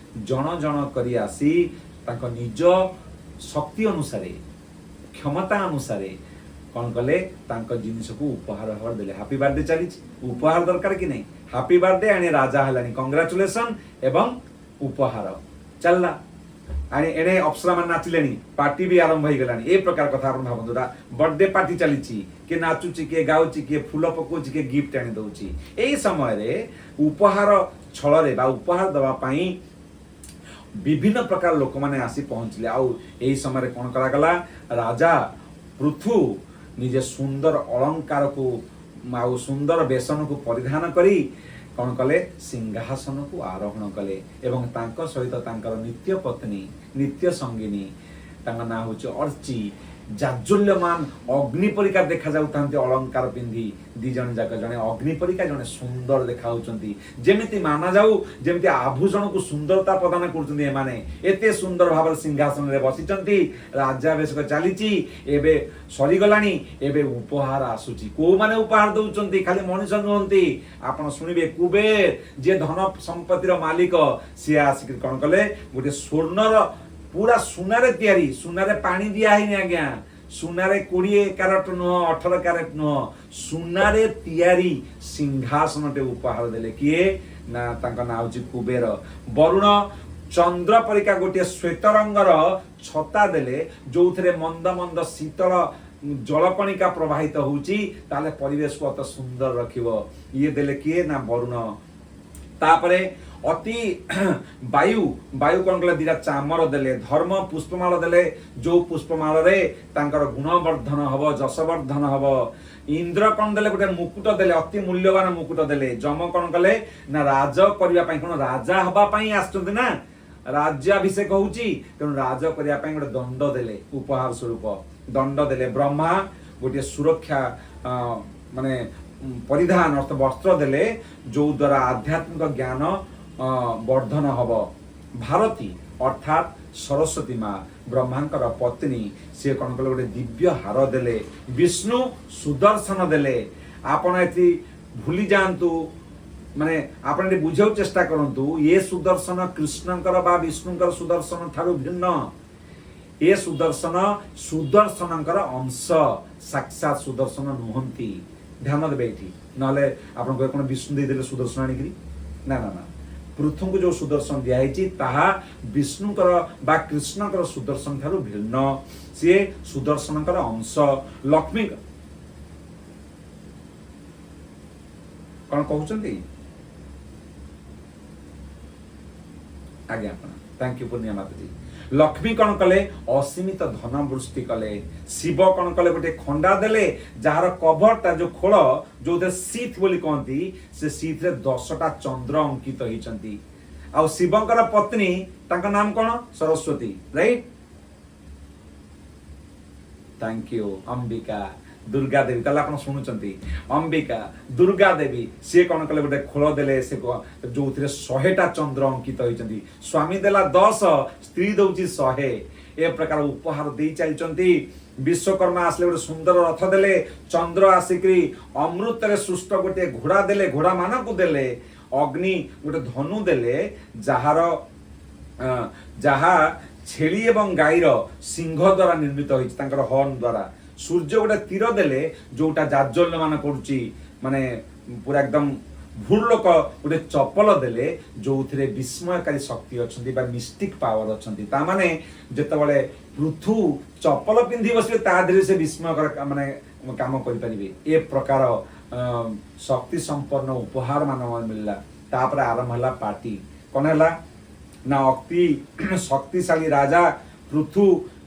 ଜଣ ଜଣ କରି ଆସି ତାଙ୍କ ନିଜ ଶକ୍ତି ଅନୁସାରେ, କ୍ଷମତା ଅନୁସାରେ କ'ଣ କଲେ? ତାଙ୍କ ଜିନିଷକୁ ଉପହାର ଭାବରେ ଦେଲେ। ହାପି ବାର୍ଥଡେ ଚାଲିଛି, ଉପହାର ଦରକାର କି ନାହିଁ? ହାପି ବାର୍ଥଡେ ଆଣି ରାଜା ହେଲାଣି, କଂଗ୍ରାଚୁଲେସନ ଏବଂ ଉପହାର। ଚାଲିଲା। ଆଣି ଏଣେ ଅପ୍ସରା ମାନେ ନାଚିଲେଣି, ପାର୍ଟି ବି ଆରମ୍ଭ ହେଇଗଲାଣି। ଏ ପ୍ରକାର କଥା ଆପଣ ଭାବନ୍ତୁ, ବର୍ଥଡେ ପାର୍ଟି ଚାଲିଛି, କିଏ ନାଚୁଛି, କିଏ ଗାଉଛି, କିଏ ଫୁଲ ପକଉଛି, କିଏ ଗିଫ୍ଟ ଆଣି ଦଉଛି। ଏଇ ସମୟରେ ଉପହାର ଛଳରେ ବା ଉପହାର ଦେବା ପାଇଁ ବିଭିନ୍ନ ପ୍ରକାର ଲୋକମାନେ ଆସି ପହଞ୍ଚିଲେ। ଆଉ ଏହି ସମୟରେ କ'ଣ କରାଗଲା? ରାଜା ପୃଥୁ ନିଜେ ସୁନ୍ଦର ଅଳଙ୍କାରକୁ ଆଉ ସୁନ୍ଦର ବେସନକୁ ପରିଧାନ କରି କ'ଣ କଲେ? ସିଂହାସନକୁ ଆରୋହଣ କଲେ ଏବଂ ତାଙ୍କ ସହିତ ତାଙ୍କର ନିତ୍ୟ ପତ୍ନୀ, ନିତ୍ୟ ସଙ୍ଗିନୀ, ତାଙ୍କ ନାଁ ହେଉଛି ଅର୍ଚି, ଜାଜ୍ୱଲ୍ୟମାନ ଅଗ୍ନି ପରିକା ଦେଖାଯାଉଥାନ୍ତି ଅଳଙ୍କାର ପିନ୍ଧି। ଦି ଜଣ ଯାକ, ଜଣେ ଅଗ୍ନି ପରିକା, ଜଣେ ସୁନ୍ଦର ଦେଖାଯାଉଛନ୍ତି। ଯେମିତି ମାନାଯାଉ ଯେମିତି ଆଭୂଷଣକୁ ସୁନ୍ଦରତା ପ୍ରଦାନ କରୁଛନ୍ତି ଏମାନେ। ଏତେ ସୁନ୍ଦର ଭାବରେ ସିଂହାସନରେ ବସିଛନ୍ତି, ରାଜ୍ୟାଭିଷେକ ଚାଲିଛି, ଏବେ ସରିଗଲାଣି, ଏବେ ଉପହାର ଆସୁଛି। କୋଉମାନେ ଉପହାର ଦଉଛନ୍ତି? ଖାଲି ମଣିଷ ନୁହନ୍ତି, ଆପଣ ଶୁଣିବେ, କୁବେର ଯିଏ ଧନ ସମ୍ପତ୍ତିର ମାଲିକ, ସିଏ ଆସିକି କ'ଣ କଲେ? ଗୋଟେ ସ୍ୱର୍ଣ୍ଣର, ପୁରା ସୁନାରେ ତିଆରି, ସୁନାରେ ପାଣି ଦିଆ ହେଇନି ଆଜ୍ଞା, ସୁନାରେ 20 କ୍ୟାରେଟ ନୁହଁ, 18 କ୍ୟାରେଟ ନୁହଁ, ସୁନାରେ ତିଆରି ସିଂହାସନଟେ ଉପହାର ଦେଲେ। କିଏ ନା ତାଙ୍କ ନାଁ ହଉଛି କୁବେର। ବରୁଣ ଚନ୍ଦ୍ର ପରିକା ଗୋଟିଏ ଶ୍ୱେତ ରଙ୍ଗର ଛତା ଦେଲେ, ଯୋଉଥିରେ ମନ୍ଦ ମନ୍ଦ ଶୀତଳ ଜଳକଣିକା ପ୍ରବାହିତ ହଉଛି, ତାହେଲେ ପରିବେଶକୁ ଅତ ସୁନ୍ଦର ରଖିବ। ଇଏ ଦେଲେ କିଏ ନା ବରୁଣ। ତାପରେ ଅତି ବାୟୁ, ବାୟୁ କଣ କଲେ? ଦିଟା ଚାମର ଦେଲେ। ଧର୍ମ ପୁଷ୍ପମାଳ ଦେଲେ, ଯୋଉ ପୁଷ୍ପମାଳରେ ତାଙ୍କର ଗୁଣବର୍ଦ୍ଧନ ହବ, ଯଶବର୍ଦ୍ଧନ ହବ। ଇନ୍ଦ୍ର କଣ ଦେଲେ? ଗୋଟେ ମୁକୁଟ ଦେଲେ, ଅତି ମୂଲ୍ୟବାନ ମୁକୁଟ ଦେଲେ। ଯମ କଣ କଲେ ନା ରାଜ କରିବା ପାଇଁ, କଣ ରାଜା ହବା ପାଇଁ ଆସିଛନ୍ତି ନା, ରାଜ୍ୟାଭିଷେକ ହଉଛି, ତେଣୁ ରାଜ କରିବା ପାଇଁ ଗୋଟେ ଦଣ୍ଡ ଦେଲେ, ଉପହାର ସ୍ୱରୂପ ଦଣ୍ଡ ଦେଲେ। ବ୍ରହ୍ମା ଗୋଟିଏ ସୁରକ୍ଷା ମାନେ ପରିଧାନ ଅର୍ଥ ବସ୍ତ୍ର ଦେଲେ, ଯୋଉ ଦ୍ୱାରା ଆଧ୍ୟାତ୍ମିକ ଜ୍ଞାନ ବର୍ଦ୍ଧନ ହବ। ଭାରତୀ ଅର୍ଥାତ୍ ସରସ୍ୱତୀ ମା, ବ୍ରହ୍ମାଙ୍କର ପତ୍ନୀ, ସିଏ କଣ କଲେ? ଗୋଟେ ଦିବ୍ୟ ହାର ଦେଲେ। ବିଷ୍ଣୁ ସୁଦର୍ଶନ ଦେଲେ। ଆପଣ ଏଠି ଭୁଲି ଯାଆନ୍ତୁ, ମାନେ ଆପଣ ଏଠି ବୁଝିବାକୁ ଚେଷ୍ଟା କରନ୍ତୁ, ଏ ସୁଦର୍ଶନ କୃଷ୍ଣଙ୍କର ବା ବିଷ୍ଣୁଙ୍କର ସୁଦର୍ଶନ ଠାରୁ ଭିନ୍ନ। ଏ ସୁଦର୍ଶନ ସୁଦର୍ଶନଙ୍କର ଅଂଶ, ସାକ୍ଷାତ ସୁଦର୍ଶନ ନୁହନ୍ତି। ଧ୍ୟାନ ଦେବେ ଏଇଠି, ନହେଲେ ଆପଣ କହିବେ କଣ ବିଷ୍ଣୁ ଦେଇଦେଲେ ସୁଦର୍ଶନ ଆଣିକିରି? ନା ନା ନା, ପୃଥୁଙ୍କୁ ଯୋଉ ସୁଦର୍ଶନ ଦିଆହେଇଛି ତାହା ବିଷ୍ଣୁଙ୍କର ବା କୃଷ୍ଣଙ୍କର ସୁଦର୍ଶନ ଠାରୁ ଭିନ୍ନ। ସିଏ ସୁଦର୍ଶନଙ୍କର ଅଂଶ। ଲକ୍ଷ୍ମୀ କଣ କହୁଛନ୍ତି ଆଜ୍ଞା ଆପଣ? Thank you Purnia Mataji. Lakshmi କଣ କଲେ? ଅସୀମିତ ଧନ ବୃଷ୍ଟି କଲେ। ଶିବ କଣ କଲେ? ଗୋଟେ ଖଣ୍ଡା ଦେଲେ, ଯାହାର କଭରଟା, ଯୋଉ ଖୋଳ, ଯୋଉଥିରେ ସିଥ୍ ବୋଲି କହନ୍ତି, ସେ ସିଥ୍ରେ 10ଟା ଚନ୍ଦ୍ର ଅଙ୍କିତ ହେଇଛନ୍ତି। ଆଉ ଶିବଙ୍କର ପତ୍ନୀ, ତାଙ୍କ ନାମ କଣ? Saraswati, right? Thank you Ambika, Durga Devi. ତାହେଲେ ଆପଣ ଶୁଣୁଛନ୍ତି, ଅମ୍ବିକା ଦୁର୍ଗା ଦେବୀ, ସିଏ କଣ କଲେ? ଗୋଟେ ଖୋଳ ଦେଲେ, ସେ ଯୋଉଥିରେ 100ଟା ଚନ୍ଦ୍ର ଅଙ୍କିତ ହେଇଛନ୍ତି। ସ୍ୱାମୀ ଦେଲା 10, ସ୍ତ୍ରୀ ଦଉଛି 100। ଏ ପ୍ରକାର ଉପହାର ଦେଇ ଚାଲିଛନ୍ତି। ବିଶ୍ୱକର୍ମା ଆସିଲେ, ଗୋଟେ ସୁନ୍ଦର ରଥ ଦେଲେ। ଚନ୍ଦ୍ର ଆସିକରି ଅମୃତରେ ସୃଷ୍ଟ ଗୋଟିଏ ଘୋଡ଼ା ଦେଲେ, ଘୋଡ଼ା ମାନଙ୍କୁ ଦେଲେ। ଅଗ୍ନି ଗୋଟେ ଧନୁ ଦେଲେ, ଯାହା ଛେଳି ଏବଂ ଗାଈର ସିଂହ ଦ୍ୱାରା ନିର୍ମିତ ହେଇଛି, ତାଙ୍କର ହର୍ନ ଦ୍ୱାରା। ସୂର୍ଯ୍ୟ ଗୋଟେ ତୀର ଦେଲେ, ଯୋଉଟା ଜାଜ୍ୱଲ୍ୟମାନ କରୁଛି, ମାନେ ପୁରା ଏକଦମ। ଭୂର୍ଲୋକ ଗୋଟେ ଚପଲ ଦେଲେ, ଯୋଉଥିରେ ବିସ୍ମୟକାରୀ ଶକ୍ତି ଅଛନ୍ତି ବା ମିଷ୍ଟିକ ପାୱାର ଅଛନ୍ତି। ତା ମାନେ ଯେତେବେଳେ ପୃଥୁ ଚପଲ ପିନ୍ଧି ବସିବେ, ତା ଦେହରେ ସେ ବିସ୍ମୟକର ମାନେ କାମ କରିପାରିବେ। ଏ ପ୍ରକାର ଶକ୍ତି ସମ୍ପନ୍ନ ଉପହାର ମାନ ମିଳିଲା। ତାପରେ ଆରମ୍ଭ ହେଲା ପାର୍ଟି। କଣ ହେଲା ନା ଅତି ଶକ୍ତିଶାଳୀ ରାଜା ପୃଥୁ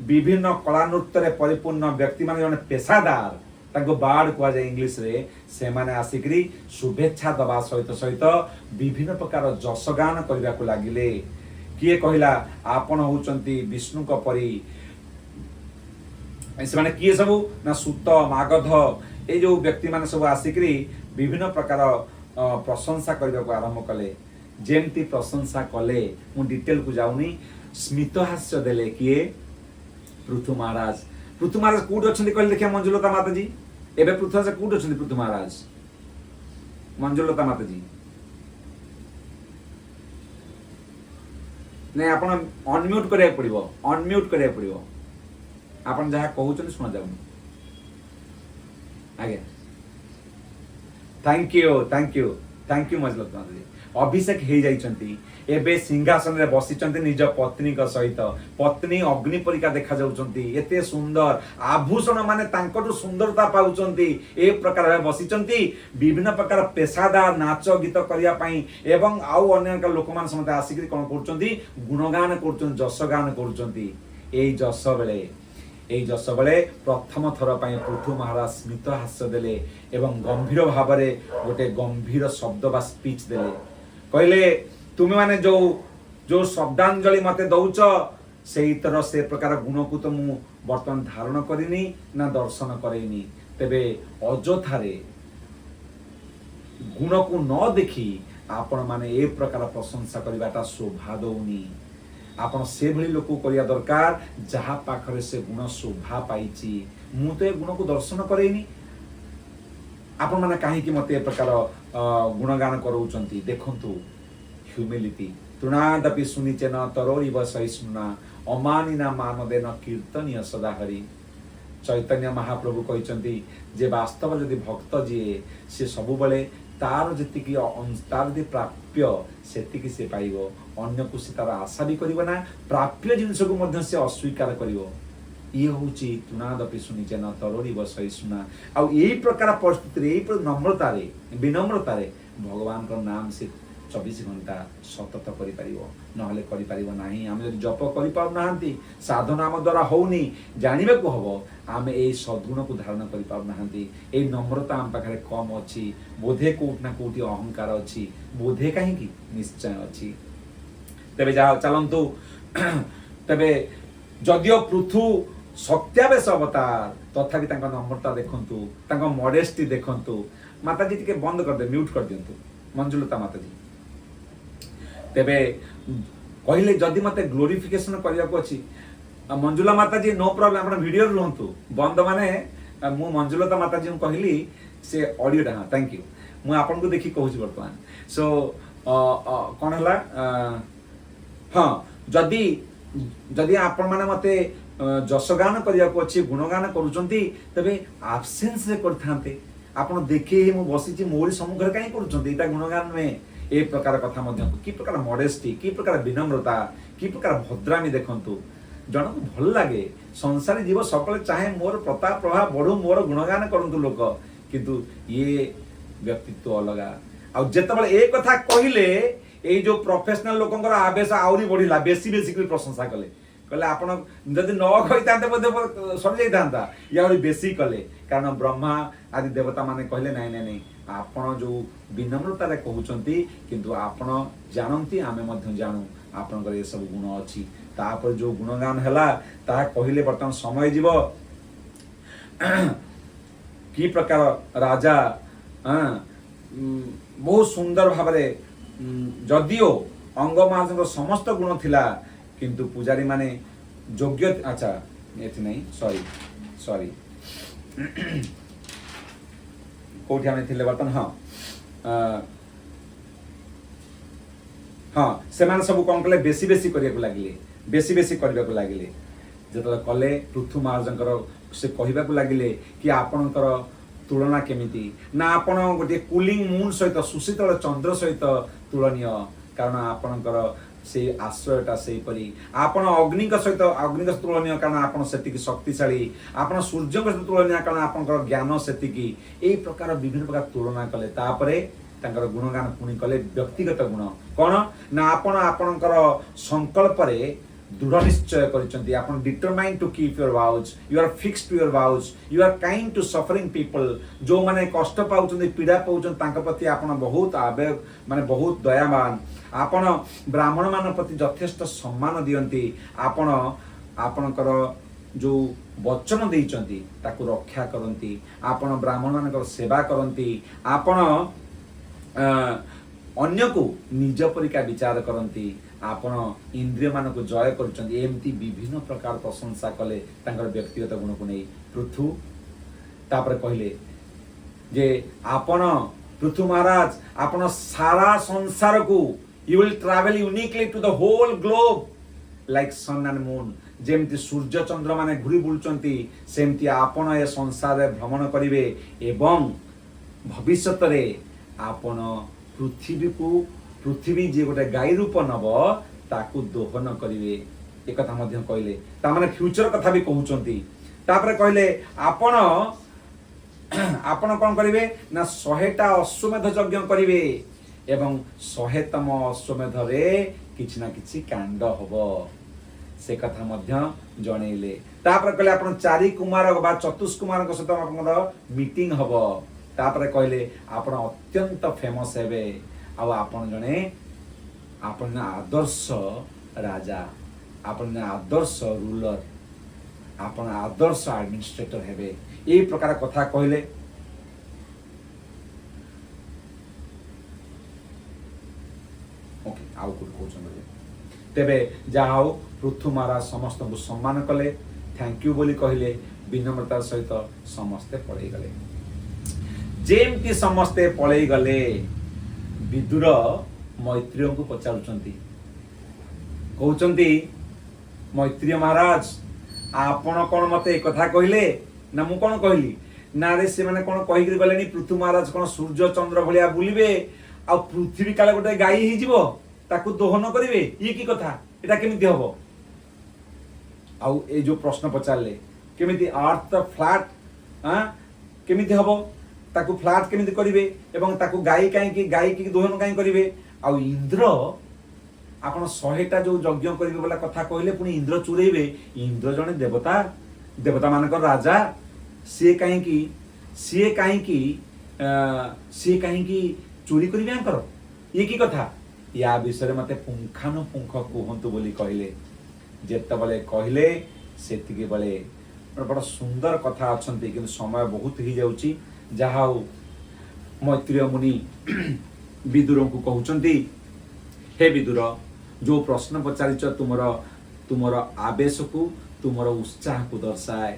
ବିଭିନ୍ନ କଳା ନୃତ୍ୟରେ ପରିପୂର୍ଣ୍ଣ ବ୍ୟକ୍ତିମାନେ, ଜଣେ ପେଶାଦାର, ତାଙ୍କୁ ବାର୍ଡ କୁହାଯାଏ ଇଂଲିଶରେ, ସେମାନେ ଆସିକରି ଶୁଭେଚ୍ଛା ଦେବା ସହିତ ସହିତ ବିଭିନ୍ନ ପ୍ରକାର ଯଶଗାନ କରିବାକୁ ଲାଗିଲେ। କିଏ କହିଲା, ଆପଣ ହଉଛନ୍ତି ବିଷ୍ଣୁଙ୍କ ପରି। ସେମାନେ କିଏ ସବୁ ନା ସୁତ, ମାଗଧ, ଏଇ ଯୋଉ ବ୍ୟକ୍ତିମାନେ ସବୁ ଆସିକରି ବିଭିନ୍ନ ପ୍ରକାର ପ୍ରଶଂସା କରିବାକୁ ଆରମ୍ଭ କଲେ। ଯେମିତି ପ୍ରଶଂସା କଲେ, ମୁଁ ଡିଟେଲକୁ ଯାଉନି। ସ୍ମିତହାସ୍ୟ ଦେଲେ କିଏ? ପୃଥୁ ମହାରାଜ। ପୃଥୁ ମହାରାଜ କୋଉଠି ଅଛନ୍ତି କହିଲେ ଦେଖିବା ମଞ୍ଜୁଲତା ମାତାଜୀ? ଏବେ ପୃଥୁ ମହାରାଜ କୋଉଠି ଅଛନ୍ତି? ପୃଥୁ ମହାରାଜ, ମଞ୍ଜୁଲତା ମାତାଜୀ। ନାଇଁ, ଆପଣ ଅନମ୍ୟୁଟ କରିବାକୁ ପଡିବ, ଅନମ୍ୟୁଟ କରିବାକୁ ପଡିବ। ଆପଣ ଯାହା କହୁଛନ୍ତି ଶୁଣାଯାଉନି ଆଜ୍ଞା। Thank you, thank you, thank you Manjulata Mataji. ଅଭିଷେକ ହେଇଯାଇଛନ୍ତି। ଏବେ ସିଂହାସନରେ ବସିଛନ୍ତି ନିଜ ପତ୍ନୀଙ୍କ ସହିତ। ପତ୍ନୀ ଅଗ୍ନି ପରିକା ଦେଖାଯାଉଛନ୍ତି, ଏତେ ସୁନ୍ଦର ଆଭୂଷଣ, ମାନେ ତାଙ୍କଠୁ ସୁନ୍ଦରତା ପାଉଛନ୍ତି। ଏ ପ୍ରକାର ଭାବେ ବସିଛନ୍ତି, ବିଭିନ୍ନ ପ୍ରକାର ପେଶାଦାର ନାଚ ଗୀତ କରିବା ପାଇଁ ଏବଂ ଆଉ ଅନ୍ୟ ଲୋକମାନେ ସମସ୍ତେ ଆସିକିରି କ'ଣ କରୁଛନ୍ତି? ଗୁଣଗାନ କରୁଛନ୍ତି, ଯଶଗାନ କରୁଛନ୍ତି। ଏଇ ଯଶ ବେଳେ ପ୍ରଥମ ଥର ପାଇଁ ପୃଥୁ ମହାରାଜ ସ୍ମିତ ହାସ୍ୟ ଦେଲେ ଏବଂ ଗମ୍ଭୀର ଭାବରେ ଗୋଟେ ଗମ୍ଭୀର ଶବ୍ଦ ବା ସ୍ପିଚ୍ ଦେଲେ। କହିଲେ, ତୁମେମାନେ ଯୋଉ ଯୋଉ ଶବ୍ଦାଞ୍ଜଳି ମତେ ଦଉଛ, ସେଇଥର ସେ ପ୍ରକାର ଗୁଣକୁ ତ ମୁଁ ବର୍ତ୍ତମାନ ଧାରଣ କରିନି ନା ଦର୍ଶନ କରେଇନି। ତେବେ ଅଯଥାରେ ଗୁଣକୁ ନ ଦେଖି ଆପଣମାନେ ଏ ପ୍ରକାର ପ୍ରଶଂସା କରିବାଟା ଶୋଭା ଦଉନି। ଆପଣ ସେଭଳି ଲୋକକୁ କରିବା ଦରକାର, ଯାହା ପାଖରେ ସେ ଗୁଣ ଶୋଭା ପାଇଛି। ମୁଁ ତ ଏ ଗୁଣକୁ ଦର୍ଶନ କରେଇନି, ଆପଣମାନେ କାହିଁକି ମୋତେ ଏ ପ୍ରକାର ଗୁଣଗାନ କରାଉଛନ୍ତି? ଦେଖନ୍ତୁ ହ୍ୟୁମିଲିଟି। ତୃଣାଦପି ସୁନୀଚେନ ତରୋରିବ ସହିଷ୍ଣୁନା ଅମାନିନା ମାନଦେନ କୀର୍ତ୍ତନୀୟ ସଦା ହରି। ଚୈତନ୍ୟ ମହାପ୍ରଭୁ କହିଛନ୍ତି ଯେ ବାସ୍ତବ ଯଦି ଭକ୍ତ ଯିଏ, ସେ ସବୁବେଳେ ତାର ଯେତିକି ତାର ଯଦି ପ୍ରାପ୍ୟ, ସେତିକି ସେ ପାଇବ। ଅନ୍ୟକୁ ସେ ତାର ଆଶା ବି କରିବ ନା, ପ୍ରାପ୍ୟ ଜିନିଷକୁ ମଧ୍ୟ ସେ ଅସ୍ୱୀକାର କରିବ। ଇଏ ହେଉଛି ତୃଣାଦପି ସୁନୀଚେନ ତରୋରିବ ସହିଷ୍ଣୁନା। ଆଉ ଏଇ ପ୍ରକାର ପରିସ୍ଥିତିରେ, ଏଇ ନମ୍ରତାରେ, ବିନମ୍ରତାରେ ଭଗବାନଙ୍କ ନାମ ସେ 24 ଘଣ୍ଟା ସତତ କରିପାରିବ, ନହେଲେ କରିପାରିବ ନାହିଁ। ଆମେ ଯଦି ଜପ କରିପାରୁନାହାନ୍ତି, ସାଧନା ଆମ ଦ୍ୱାରା ହଉନି, ଜାଣିବାକୁ ହବ ଆମେ ଏଇ ସଦ୍ଗୁଣକୁ ଧାରଣ କରିପାରୁନାହାନ୍ତି। ଏଇ ନମ୍ରତା ଆମ ପାଖରେ କମ୍ ଅଛି। ବୋଧେ କୋଉଠି ନା କୋଉଠି ଅହଙ୍କାର ଅଛି। ବୋଧେ କାହିଁକି, ନିଶ୍ଚୟ ଅଛି। ତେବେ ଯାହା ଚାଲନ୍ତୁ। ତେବେ ଯଦିଓ ପୃଥୁ ସତ୍ୟାବେଶ ଅବତାର, ତଥାପି ତାଙ୍କ ନମ୍ରତା ଦେଖନ୍ତୁ, ତାଙ୍କ ମଡେଷ୍ଟି ଦେଖନ୍ତୁ। ମାତାଜୀ, ଟିକେ ବନ୍ଦ କରିଦେ, ମ୍ୟୁଟ୍ କରିଦିଅନ୍ତୁ ମଞ୍ଜୁଲତା ମାତାଜୀ। ତେବେ କହିଲେ, ଯଦି ମତେ ଗ୍ଲୋରିଫିକେସନ କରିବାକୁ ଅଛି, ଆଉ ମଞ୍ଜୁଲା ମାତାଜୀ, ନୋ ପ୍ରୋବ୍ଲେମ, ଆପଣ ଭିଡ଼ିଓରେ ରୁହନ୍ତୁ। ବନ୍ଦ ମାନେ ମୁଁ ମଞ୍ଜୁଲତା ମାତାଜୀଙ୍କୁ କହିଲି ସେ ଅଡ଼ିଓଟା। ହଁ, thank you. ମୁଁ ଆପଣଙ୍କୁ ଦେଖି କହୁଛି ବର୍ତ୍ତମାନ। ସୋ କ'ଣ ହେଲା? ହଁ, ଯଦି ଯଦି ଆପଣମାନେ ମତେ ଯଶଗାନ କରିବାକୁ ଅଛି, ଗୁଣଗାନ କରୁଛନ୍ତି, ତେବେ ଆବସେନ୍ସରେ କରିଥାନ୍ତେ। ଆପଣ ଦେଖି ମୁଁ ବସିଛି, ମୋରି ସମ୍ମୁଖରେ କାହିଁ କରୁଛନ୍ତି? ଏଇଟା ଗୁଣଗାନ ନୁହେଁ। ଏ ପ୍ରକାର କଥା ମଧ୍ୟ, କି ପ୍ରକାର ମଡେଷ୍ଟି, କି ପ୍ରକାର ବିନମ୍ରତା, କି ପ୍ରକାର ଭଦ୍ରାମି ଦେଖନ୍ତୁ। ଜଣକୁ ଭଲ ଲାଗେ। ସଂସାରୀ ଜୀବ ସବୁବେଳେ ଚାହେଁ ମୋର ପ୍ରତାପ ପ୍ରଭାବ ବଢୁ, ମୋର ଗୁଣଗାନ କରନ୍ତୁ ଲୋକ। କିନ୍ତୁ ଇଏ ବ୍ୟକ୍ତିତ୍ୱ ଅଲଗା। ଆଉ ଯେତେବେଳେ ଏ କଥା କହିଲେ, ଏଇ ଯୋଉ ପ୍ରଫେସନାଲ ଲୋକଙ୍କର ଆବେଶ ଆହୁରି ବଢିଲା। ବେଶୀ ବେଶୀ କରି ପ୍ରଶଂସା କଲେ। କହିଲେ, ଆପଣ ଯଦି ନ କହିଥାନ୍ତେ ବୋଧେ ସରିଯାଇଥାନ୍ତା। ଇଏ ଆହୁରି ବେଶୀ କଲେ, କାରଣ ବ୍ରହ୍ମା ଆଦି ଦେବତା ମାନେ କହିଲେ, ନାଇଁ ନାଇଁ ନାଇଁ, ଆପଣ ଯୋଉ ବିନମ୍ରତାରେ କହୁଛନ୍ତି, କିନ୍ତୁ ଆପଣ ଜାଣନ୍ତି, ଆମେ ମଧ୍ୟ ଜାଣୁ ଆପଣଙ୍କର ଏସବୁ ଗୁଣ ଅଛି। ତାପରେ ଯୋଉ ଗୁଣଗାନ ହେଲା, ତାହା କହିଲେ ବର୍ତ୍ତମାନ ସମୟ ଯିବ। କି ପ୍ରକାର ରାଜା, ବହୁତ ସୁନ୍ଦର ଭାବରେ, ଯଦିଓ ଅଙ୍ଗ ମହାରାଜଙ୍କର ସମସ୍ତ ଗୁଣ ଥିଲା, କିନ୍ତୁ ପୂଜାରୀମାନେ ଯୋଗ୍ୟ। ଆଚ୍ଛା, ଏଠି ନାହିଁ, ସରି ସରି। କୋଉଠି ଆମେ ଥିଲେ ବର୍ତ୍ତମାନ? ହଁ ହଁ, ସେମାନେ ସବୁ କ'ଣ କଲେ? ବେଶୀ ବେଶୀ କରିବାକୁ ଲାଗିଲେ, ବେଶୀ ବେଶୀ କରିବାକୁ ଲାଗିଲେ। ଯେତେବେଳେ କଲେ, ପୃଥୁ ମହାରାଜଙ୍କର ସେ କହିବାକୁ ଲାଗିଲେ କି ଆପଣଙ୍କର ତୁଳନା କେମିତି ନା ଆପଣ ଗୋଟିଏ କୁଲିଂ ମୁନ୍ ସହିତ, ସୁଶୀତଳ ଚନ୍ଦ୍ର ସହିତ ତୁଳନୀୟ, କାରଣ ଆପଣଙ୍କର ସେଇ ଆଶ୍ରୟଟା ସେହିପରି। ଆପଣ ଅଗ୍ନିଙ୍କ ସହିତ, ଅଗ୍ନିଙ୍କ ତୁଳନୀୟ, କାରଣ ଆପଣ ସେତିକି ଶକ୍ତିଶାଳୀ। ଆପଣ ସୂର୍ଯ୍ୟଙ୍କ ସହିତ ତୁଳନୀୟ, କାରଣ ଆପଣଙ୍କର ଜ୍ଞାନ ସେତିକି। ଏଇ ପ୍ରକାର ବିଭିନ୍ନ ପ୍ରକାର ତୁଳନା କଲେ। ତାପରେ ତାଙ୍କର ଗୁଣଗାନ ପୁଣି କଲେ। ବ୍ୟକ୍ତିଗତ ଗୁଣ କ'ଣ ନା ଆପଣ ଆପଣଙ୍କର ସଂକଳ୍ପରେ ଦୃଢ଼ ନିଶ୍ଚୟ କରିଛନ୍ତି। ଆପଣ determined to keep your vows, you are fixed to your vows, you are kind to suffering people. ଯେଉଁମାନେ କଷ୍ଟ ପାଉଛନ୍ତି, ପୀଡ଼ା ପାଉଛନ୍ତି, ତାଙ୍କ ପ୍ରତି ଆପଣ ବହୁତ ଆବେଗ, ମାନେ ବହୁତ ଦୟାବାନ। ଆପଣ ବ୍ରାହ୍ମଣମାନଙ୍କ ପ୍ରତି ଯଥେଷ୍ଟ ସମ୍ମାନ ଦିଅନ୍ତି। ଆପଣ ଆପଣଙ୍କର ଯୋଉ ବଚନ ଦେଇଛନ୍ତି, ତାକୁ ରକ୍ଷା କରନ୍ତି। ଆପଣ ବ୍ରାହ୍ମଣମାନଙ୍କର ସେବା କରନ୍ତି। ଆପଣ ଅନ୍ୟକୁ ନିଜ ପରିକା ବିଚାର କରନ୍ତି। ଆପଣ ଇନ୍ଦ୍ରିୟମାନଙ୍କୁ ଜୟ କରୁଛନ୍ତି। ଏମିତି ବିଭିନ୍ନ ପ୍ରକାର ପ୍ରଶଂସା କଲେ ତାଙ୍କର ବ୍ୟକ୍ତିଗତ ଗୁଣକୁ ନେଇ ପୃଥୁ। ତାପରେ କହିଲେ ଯେ ଆପଣ ପୃଥୁ ମହାରାଜ, ଆପଣ ସାରା ସଂସାରକୁ, you will travel uniquely to the whole globe like sun and moon. ଯେମିତି ସୂର୍ଯ୍ୟ ଚନ୍ଦ୍ର ମାନେ ଘୁରି ବୁଲୁଛନ୍ତି, ସେମିତି ଆପଣ ଏ ସଂସାରରେ ଭ୍ରମଣ କରିବେ ଏବଂ ଭବିଷ୍ୟତରେ ଆପଣ ପୃଥିବୀକୁ ପୃଥିବୀ ଯିଏ ଗୋଟେ ଗାଈ ରୂପ ନବ ତାକୁ ଦୋହନ କରିବେ, ଏକଥା ମଧ୍ୟ କହିଲେ। ତାମାନେ ଫ୍ୟୁଚର କଥା ବି କହୁଛନ୍ତି। ତାପରେ କହିଲେ ଆପଣ ଆପଣ କ'ଣ କରିବେ ନା 100ଟା ଅଶ୍ୱମେଧ ଯଜ୍ଞ କରିବେ ଏବଂ 100ତମ ଅଶ୍ୱମେଧରେ କିଛି ନା କିଛି କାଣ୍ଡ ହବ, ସେ କଥା ମଧ୍ୟ ଜଣେଇଲେ। ତାପରେ କହିଲେ ଆପଣ 4 କୁମାର ବା ଚତୁଷ୍କୁମାରଙ୍କ ସହିତ ଆପଣଙ୍କର ମିଟିଂ ହବ। ତାପରେ କହିଲେ ଆପଣ ଅତ୍ୟନ୍ତ ଫେମସ ହେବେ ଆଉ ଆପଣ ଜଣେ ଆଦର୍ଶ ରାଜା, ଆପଣ ଜଣେ ଆଦର୍ଶ ରୁଲର, ଆପଣ ଆଦର୍ଶ ଆଡମିନିଷ୍ଟ୍ରେଟର ହେବେ, ଏଇ ପ୍ରକାର କଥା କହିଲେ। ଓକେ, ଆଉ କୋଉଠି କହୁଛନ୍ତି? ତେବେ ଯାହା ହଉ, ପୃଥୁ ମହାରାଜ ସମସ୍ତଙ୍କୁ ସମ୍ମାନ କଲେ, thank you ବୋଲି କହିଲେ, ବିନମ୍ରତାର ସହିତ ସମସ୍ତେ ପଳେଇଗଲେ। ଯେମିତି ସମସ୍ତେ ପଳେଇଗଲେ, ବିଦୁର ମୈତ୍ରୀଙ୍କୁ ପଚାରୁଛନ୍ତି, କହୁଛନ୍ତି ମୈତ୍ରୀୟ ମହାରାଜ ଆପଣ କ'ଣ ମତେ ଏକଥା କହିଲେ ନା ମୁଁ କ'ଣ କହିଲି? ନା ରେ, ସେମାନେ କ'ଣ କହିକିରି ଗଲେଣି, ପୃଥୁ ମହାରାଜ କ'ଣ ସୂର୍ଯ୍ୟ ଚନ୍ଦ୍ର ଭଳିଆ ବୁଲିବେ ଆଉ ପୃଥିବୀ କାଳେ ଗୋଟେ ଗାଈ ହେଇଯିବ ତାକୁ ଦୋହନ କରିବେ, ଇଏ କି କଥା, ଏଇଟା କେମିତି ହବ? ଆଉ ଏଇ ଯୋଉ ପ୍ରଶ୍ନ ପଚାରିଲେ କେମିତି ଆର୍ଥ ଫ୍ଲାଟ୍ କେମିତି ହବ, ତାକୁ ଫ୍ଲାଟ୍ କେମିତି କରିବେ ଏବଂ ତାକୁ ଗାଈ କାହିଁକି, ଗାଈ କି ଦୋହନ କାହିଁ କରିବେ? ଆଉ ଇନ୍ଦ୍ର ଆପଣ 100ଟା ଯୋଉ ଯଜ୍ଞ କରିବେ ବୋଲେ କଥା କହିଲେ, ପୁଣି ଇନ୍ଦ୍ର ଚୁରେଇବେ, ଇନ୍ଦ୍ର ଜଣେ ଦେବତା, ଦେବତା ମାନଙ୍କର ରାଜା, ସିଏ କାହିଁକି ଚୋରି କରିବେ ଆଙ୍କର, ଇଏ କି କଥା? ୟା ବିଷୟରେ ମତେ ପୁଙ୍ଖାନୁପୁଙ୍ଖ କୁହନ୍ତୁ ବୋଲି କହିଲେ। ଯେତେବେଳେ କହିଲେ ସେତିକି ବେଳେ ବଡ଼ ସୁନ୍ଦର କଥା ଅଛନ୍ତି, କିନ୍ତୁ ସମୟ ବହୁତ ହେଇଯାଉଛି। ଯାହା ହଉ, ମୈତ୍ରୀୟ ମୁନି ବିଦୁରଙ୍କୁ କହୁଛନ୍ତି, ହେ ବିଦୁର, ଯୋଉ ପ୍ରଶ୍ନ ପଚାରିଛ ତୁମର ଆବେଶକୁ, ତୁମର ଉତ୍ସାହକୁ ଦର୍ଶାଏ।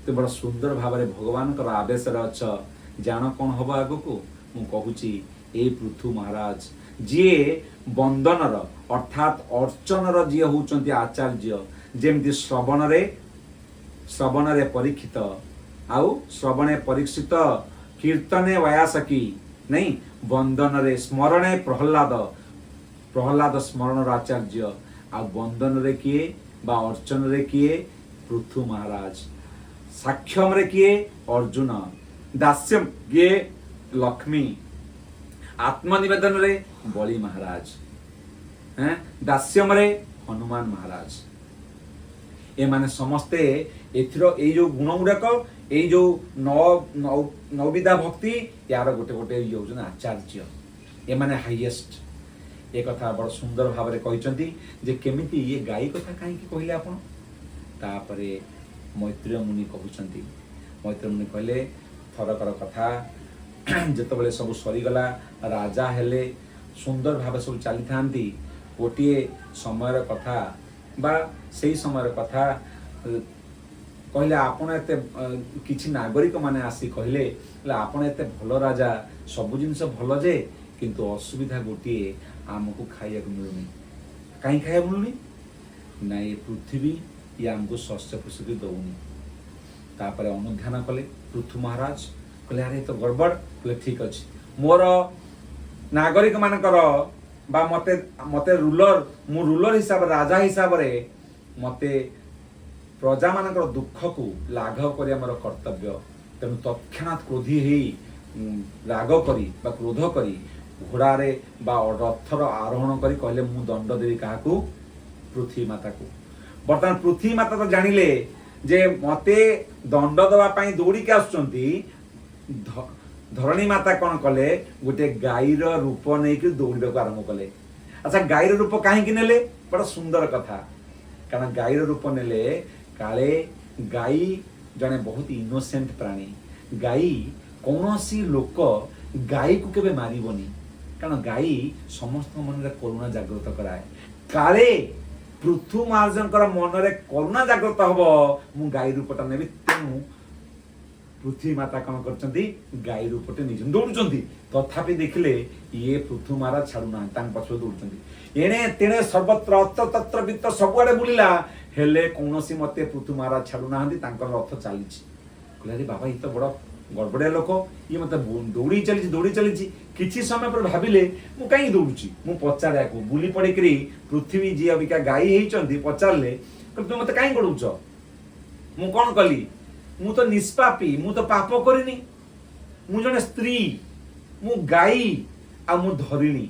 ତୁମେ ବଡ଼ ସୁନ୍ଦର ଭାବରେ ଭଗବାନଙ୍କର ଆବେଶରେ ଅଛ। ଜାଣ କ'ଣ ହବ ଆଗକୁ? ମୁଁ କହୁଛି, ଏଇ ପୃଥୁ ମହାରାଜ ଯିଏ ବନ୍ଦନର ଅର୍ଥାତ୍ ଅର୍ଚ୍ଚନର ଯିଏ ହଉଛନ୍ତି ଆଚାର୍ଯ୍ୟ, ଯେମିତି ଶ୍ରବଣରେ ପରୀକ୍ଷିତ ଆଉ ଶ୍ରବଣେ ପରୀକ୍ଷିତ, କୀର୍ତ୍ତନେ ବୟାସକୀ ନାଇଁ, ବନ୍ଦନରେ ସ୍ମରଣେ ପ୍ରହ୍ଲାଦ, ପ୍ରହ୍ଲାଦ ସ୍ମରଣର ଆଚାର୍ଯ୍ୟ, ଆଉ ବନ୍ଦନରେ କିଏ ବା ଅର୍ଚ୍ଚନରେ କିଏ? ପୃଥୁ ମହାରାଜ। ସାକ୍ଷମରେ କିଏ? ଅର୍ଜୁନ। ଦାସ୍ୟମ କିଏ? ଲକ୍ଷ୍ମୀ। ଆତ୍ମନିବେଦନରେ ବଳି ମହାରାଜ, ଦାସ୍ୟମରେ ହନୁମାନ ମହାରାଜ। ଏମାନେ ସମସ୍ତେ ଏଥିର ଏଇ ଯୋଉ ଗୁଣ ଗୁଡାକ, ଏଇ ଯୋଉ ନବିଧା ଭକ୍ତି, ୟାର ଗୋଟେ ଗୋଟେ ଇଏ ହଉଛନ୍ତି ଆଚାର୍ଯ୍ୟ, ଏମାନେ ହାଇଏଷ୍ଟ। ଏ କଥା ବଡ଼ ସୁନ୍ଦର ଭାବରେ କହିଛନ୍ତି ଯେ କେମିତି ଇଏ ଗାଈ କଥା କାହିଁକି କହିଲେ ଆପଣ? ତାପରେ ମୈତ୍ରେୟ ମୁନି କହୁଛନ୍ତି, ମୈତ୍ରେୟ ମୁନି କହିଲେ ଥରକର କଥା, ଯେତେବେଳେ ସବୁ ସରିଗଲା, ରାଜା ହେଲେ, ସୁନ୍ଦର ଭାବେ ସବୁ ଚାଲିଥାନ୍ତି। ଗୋଟିଏ ସମୟର କଥା ବା ସେଇ ସମୟର କଥା କହିଲେ, ଆପଣ ଏତେ କିଛି ନାଗରିକମାନେ ଆସି କହିଲେ, ହେଲେ ଆପଣ ଏତେ ଭଲ ରାଜା, ସବୁ ଜିନିଷ ଭଲ ଯେ, କିନ୍ତୁ ଅସୁବିଧା ଗୋଟିଏ, ଆମକୁ ଖାଇବାକୁ ମିଳୁନି। କାହିଁ ଖାଇବାକୁ ମିଳୁନି? ନା ଏ ପୃଥିବୀ ଇଏ ଆମକୁ ଶସ୍ୟ ଫସଲ ଦଉନି। ତାପରେ ଅନୁଧ୍ୟାନ କଲେ ପୃଥୁ ମହାରାଜ, କହିଲେ ଆରେ ଏ ତ ଗଡ଼ବଡ଼। କହିଲେ ଠିକ ଅଛି, ମୋର ନାଗରିକ ମାନଙ୍କର ବା ମତେ ରୁଲର, ମୁଁ ରୁଲର ହିସାବରେ, ରାଜା ହିସାବରେ ମତେ ପ୍ରଜାମାନଙ୍କର ଦୁଃଖକୁ ଲାଘବ କରିବା ମୋର କର୍ତ୍ତବ୍ୟ। ତେଣୁ ତତ୍କ୍ଷଣାତ୍ କ୍ରୋଧୀ ହେଇ, ରାଗ କରି ବା କ୍ରୋଧ କରି ଘୋଡ଼ାରେ ବା ରଥର ଆରୋହଣ କରି କହିଲେ ମୁଁ ଦଣ୍ଡ ଦେବି କାହାକୁ? ପୃଥିବୀ ମାତାକୁ। ବର୍ତ୍ତମାନ ପୃଥିବୀ ମାତା ତ ଜାଣିଲେ ଯେ ମତେ ଦଣ୍ଡ ଦେବା ପାଇଁ ଦୌଡ଼ିକି ଆସୁଛନ୍ତି। ଧରଣୀ ମାତା କଣ କଲେ? ଗୋଟେ ଗାଈର ରୂପ ନେଇକି ଦୌଡ଼ିବାକୁ ଆରମ୍ଭ କଲେ। ଆଚ୍ଛା, ଗାଈର ରୂପ କାହିଁକି ନେଲେ? ବଡ଼ ସୁନ୍ଦର କଥା। କାରଣ ଗାଈର ରୂପ ନେଲେ କାଳେ ଗାଈ ଜଣେ ବହୁତ ଇନୋସେଣ୍ଟ ପ୍ରାଣୀ। ଗାଈ କୌଣସି ଲୋକ ଗାଈକୁ କେବେ ମାରିବନି, କାରଣ ଗାଈ ସମସ୍ତଙ୍କ ମନରେ କରୁଣା ଜାଗ୍ରତ କରାଏ। କାଳେ ପୃଥୁ ମହାରାଜଙ୍କର ମନରେ କରୁଣା ଜାଗ୍ରତ ହବ, ମୁଁ ଗାଈ ରୂପଟା ନେବି। ତେଣୁ ପୃଥିବୀ ମାତା କଣ କରିଛନ୍ତି? ଗାଈ ରୂପଟେ ନେଇଛନ୍ତି, ଦୌଡୁଛନ୍ତି। ତଥାପି ଦେଖିଲେ ଇଏ ପୃଥୁ ମହାରାଜ ଛାଡୁନାହାନ୍ତି, ତାଙ୍କ ପଛରେ ଦୌଡୁଛନ୍ତି। ଏଣେ ତେଣେ ସର୍ବତ୍ର ଅତ୍ର ତତ୍ର ବିତ୍ର ସବୁଆଡେ ବୁଲିଲା, ହେଲେ କୌଣସି ମତେ ପୃଥୁ ମହାରାଜ ଛାଡୁନାହାନ୍ତି, ତାଙ୍କର ରଥ ଚାଲିଛି। କହିଲେ ଆରେ ବାବା, ଇଏ ତ ବଡ ଗଡ଼ବଡ଼ିଆ ଲୋକ ଇଏ ମୋତେ ଦୌଡ଼ି ଚାଲିଛି, ଦୌଡ଼ି ଚାଲିଛି। କିଛି ସମୟ ପରେ ଭାବିଲେ, ମୁଁ କାହିଁକି ଦୌଡ଼ୁଛି? ମୁଁ ପଚାରେ ଆକୁ। ବୁଲି ପଡ଼ିକିରି ପୃଥିବୀ ଯିଏ ଅବିକା ଗାଈ ହେଇଛନ୍ତି, ପଚାରିଲେ, କହିଲେ, ତୁମେ ମୋତେ କାହିଁ ଗୋଡ଼ଉଛ? ମୁଁ କ'ଣ କଲି? ମୁଁ ତ ନିଷ୍ପାପୀ, ମୁଁ ତ ପାପ କରିନି। ମୁଁ ଜଣେ ସ୍ତ୍ରୀ, ମୁଁ ଗାଈ ଆଉ ମୁଁ ଧରିଣୀ।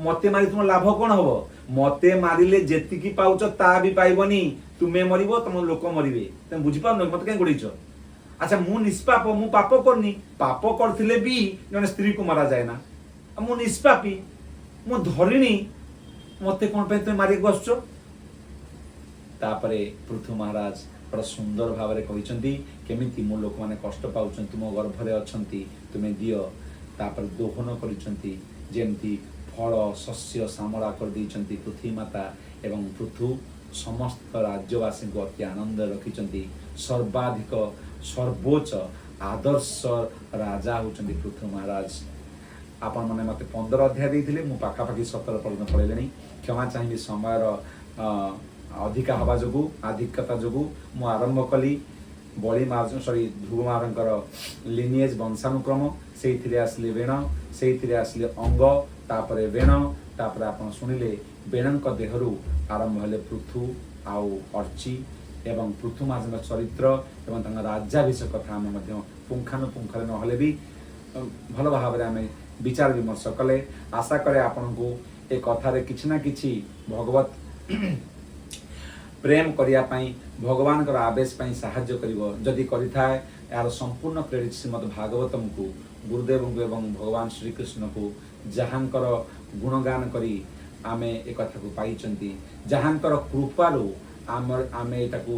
ମତେ ମାରି ତୁମ ଲାଭ କ'ଣ ହବ? ମତେ ମାରିଲେ ଯେତିକି ପାଉଛ ତା ବି ପାଇବନି। ତୁମେ ମରିବ, ତମ ଲୋକ ମରିବେ। ତମେ ବୁଝିପାରୁନ କି? ମତେ କାହିଁ ଗୋଡ଼େଇଛ? ଆଚ୍ଛା, ମୁଁ ନିଷ୍ପାପ, ମୁଁ ପାପ କରିନି। ପାପ କରିଥିଲେ ବି ଜଣେ ସ୍ତ୍ରୀକୁ ମରାଯାଏ ନା। ଆଉ ମୁଁ ନିଷ୍ପାପୀ, ମୁଁ ଧରିଣୀ, ମତେ କ'ଣ ପାଇଁ ତୁମେ ମାରିବାକୁ ଆସୁଛ? ତାପରେ ପୃଥୁ ମହାରାଜ ବଡ଼ ସୁନ୍ଦର ଭାବରେ କହିଛନ୍ତି କେମିତି ମୋ ଲୋକମାନେ କଷ୍ଟ ପାଉଛନ୍ତି, ତୁମ ଗର୍ଭରେ ଅଛନ୍ତି, ତୁମେ ଦିଅ। ତାପରେ ଦୋହନ କରିଛନ୍ତି, ଯେମିତି ଫଳ ଶସ୍ୟ ଶ୍ୟାମଳା କରିଦେଇଛନ୍ତି ପୃଥିବୀ ମାତା। ଏବଂ ପୃଥୁ ସମସ୍ତ ରାଜ୍ୟବାସୀଙ୍କୁ ଅତି ଆନନ୍ଦରେ ରଖିଛନ୍ତି। ସର୍ବାଧିକ ସର୍ବୋଚ୍ଚ ଆଦର୍ଶ ରାଜା ହେଉଛନ୍ତି ପୃଥୁ ମହାରାଜ। ଆପଣମାନେ ମୋତେ 15 ଅଧ୍ୟାୟ ଦେଇଥିଲେ, ମୁଁ ପାଖାପାଖି 17 ପର୍ଯ୍ୟନ୍ତ ପଳେଇଲେଣି। କ୍ଷମା ଚାହିଁବି, ସମୟର ଅଧିକା ହେବା ଯୋଗୁଁ, ଆଧିକ୍ୟତା ଯୋଗୁଁ। ମୁଁ ଆରମ୍ଭ କଲି ବଳି ମହାରାଜ, ସରି, ଧ୍ରୁବ ମହାରାଜଙ୍କର ଲିନିଏଜ୍, ବଂଶାନୁକ୍ରମ। ସେଇଥିରେ ଆସିଲେ ବେଣ, ସେଇଥିରେ ଆସିଲେ ଅଙ୍ଗ, ତାପରେ ବେଣ, ତାପରେ ଆପଣ ଶୁଣିଲେ ବେଣଙ୍କ ଦେହରୁ ଆରମ୍ଭ ହେଲେ ପୃଥୁ ଆଉ ଅର୍ଚି। ଏବଂ ପୃଥୁ ମହାରାଜଙ୍କ ଚରିତ୍ର ଏବଂ ତାଙ୍କ ରାଜ୍ୟାଭିଷେକ କଥା ଆମେ ମଧ୍ୟ ପୁଙ୍ଖାନୁପୁଙ୍ଖରେ ନହେଲେ ବି ଭଲ ଭାବରେ ଆମେ ବିଚାର ବିମର୍ଶ କଲେ। ଆଶା କରେ ଆପଣଙ୍କୁ ଏ କଥାରେ କିଛି ନା କିଛି ଭଗବତ ପ୍ରେମ କରିବା ପାଇଁ, ଭଗବାନଙ୍କର ଆବେଶ ପାଇଁ ସାହାଯ୍ୟ କରିବ। ଯଦି କରିଥାଏ, ଏହାର ସମ୍ପୂର୍ଣ୍ଣ କ୍ରେଡ଼ିଟ୍ ଶ୍ରୀମଦ୍ ଭାଗବତମକୁ, ଗୁରୁଦେବଙ୍କୁ ଏବଂ ଭଗବାନ ଶ୍ରୀକୃଷ୍ଣକୁ, ଯାହାଙ୍କର ଗୁଣଗାନ କରି ଆମେ ଏ କଥାକୁ ପାଇଛନ୍ତି, ଯାହାଙ୍କର କୃପାରୁ ଆମେ ଏଟାକୁ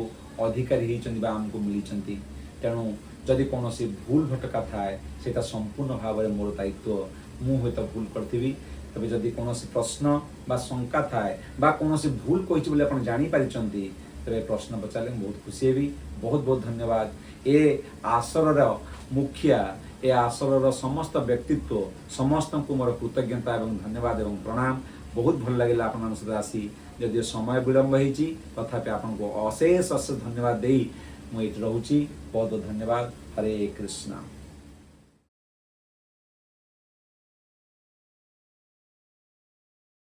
ଅଧିକାରୀ ହେଇଛନ୍ତି ବା ଆମକୁ ମିଳିଛନ୍ତି। ତେଣୁ ଯଦି କୌଣସି ଭୁଲ ଭଟକା ଥାଏ, ସେଇଟା ସମ୍ପୂର୍ଣ୍ଣ ଭାବରେ ମୋର ଦାୟିତ୍ୱ। ମୁଁ ହୁଏତ ଭୁଲ କରିଥିବି। ତେବେ ଯଦି କୌଣସି ପ୍ରଶ୍ନ ବା ଶଙ୍କା ଥାଏ ବା କୌଣସି ଭୁଲ କହିଛି ବୋଲି ଆପଣ ଜାଣିପାରିଛନ୍ତି, ତେବେ ପ୍ରଶ୍ନ ପଚାରିଲେ ମୁଁ ବହୁତ ଖୁସି ହେବି। ବହୁତ ବହୁତ ଧନ୍ୟବାଦ। ଏ ଆସରର ମୁଖିଆ, ଏ ଆସରର ସମସ୍ତ ବ୍ୟକ୍ତିତ୍ୱ, ସମସ୍ତଙ୍କୁ ମୋର କୃତଜ୍ଞତା ଏବଂ ଧନ୍ୟବାଦ ଏବଂ ପ୍ରଣାମ। ବହୁତ ଭଲ ଲାଗିଲା ଆପଣମାନଙ୍କ ସହିତ ଆସି। ଯଦିଓ ସମୟ ବିଳମ୍ବ ହେଇଛି, ତଥାପି ଆପଣଙ୍କୁ ଅଶେଷ ଅଶେଷ ଧନ୍ୟବାଦ ଦେଇ ମୁଁ ଏଇଠି ରହୁଛି। ବହୁତ ବହୁତ ଧନ୍ୟବାଦ। ହରେ କୃଷ୍ଣ।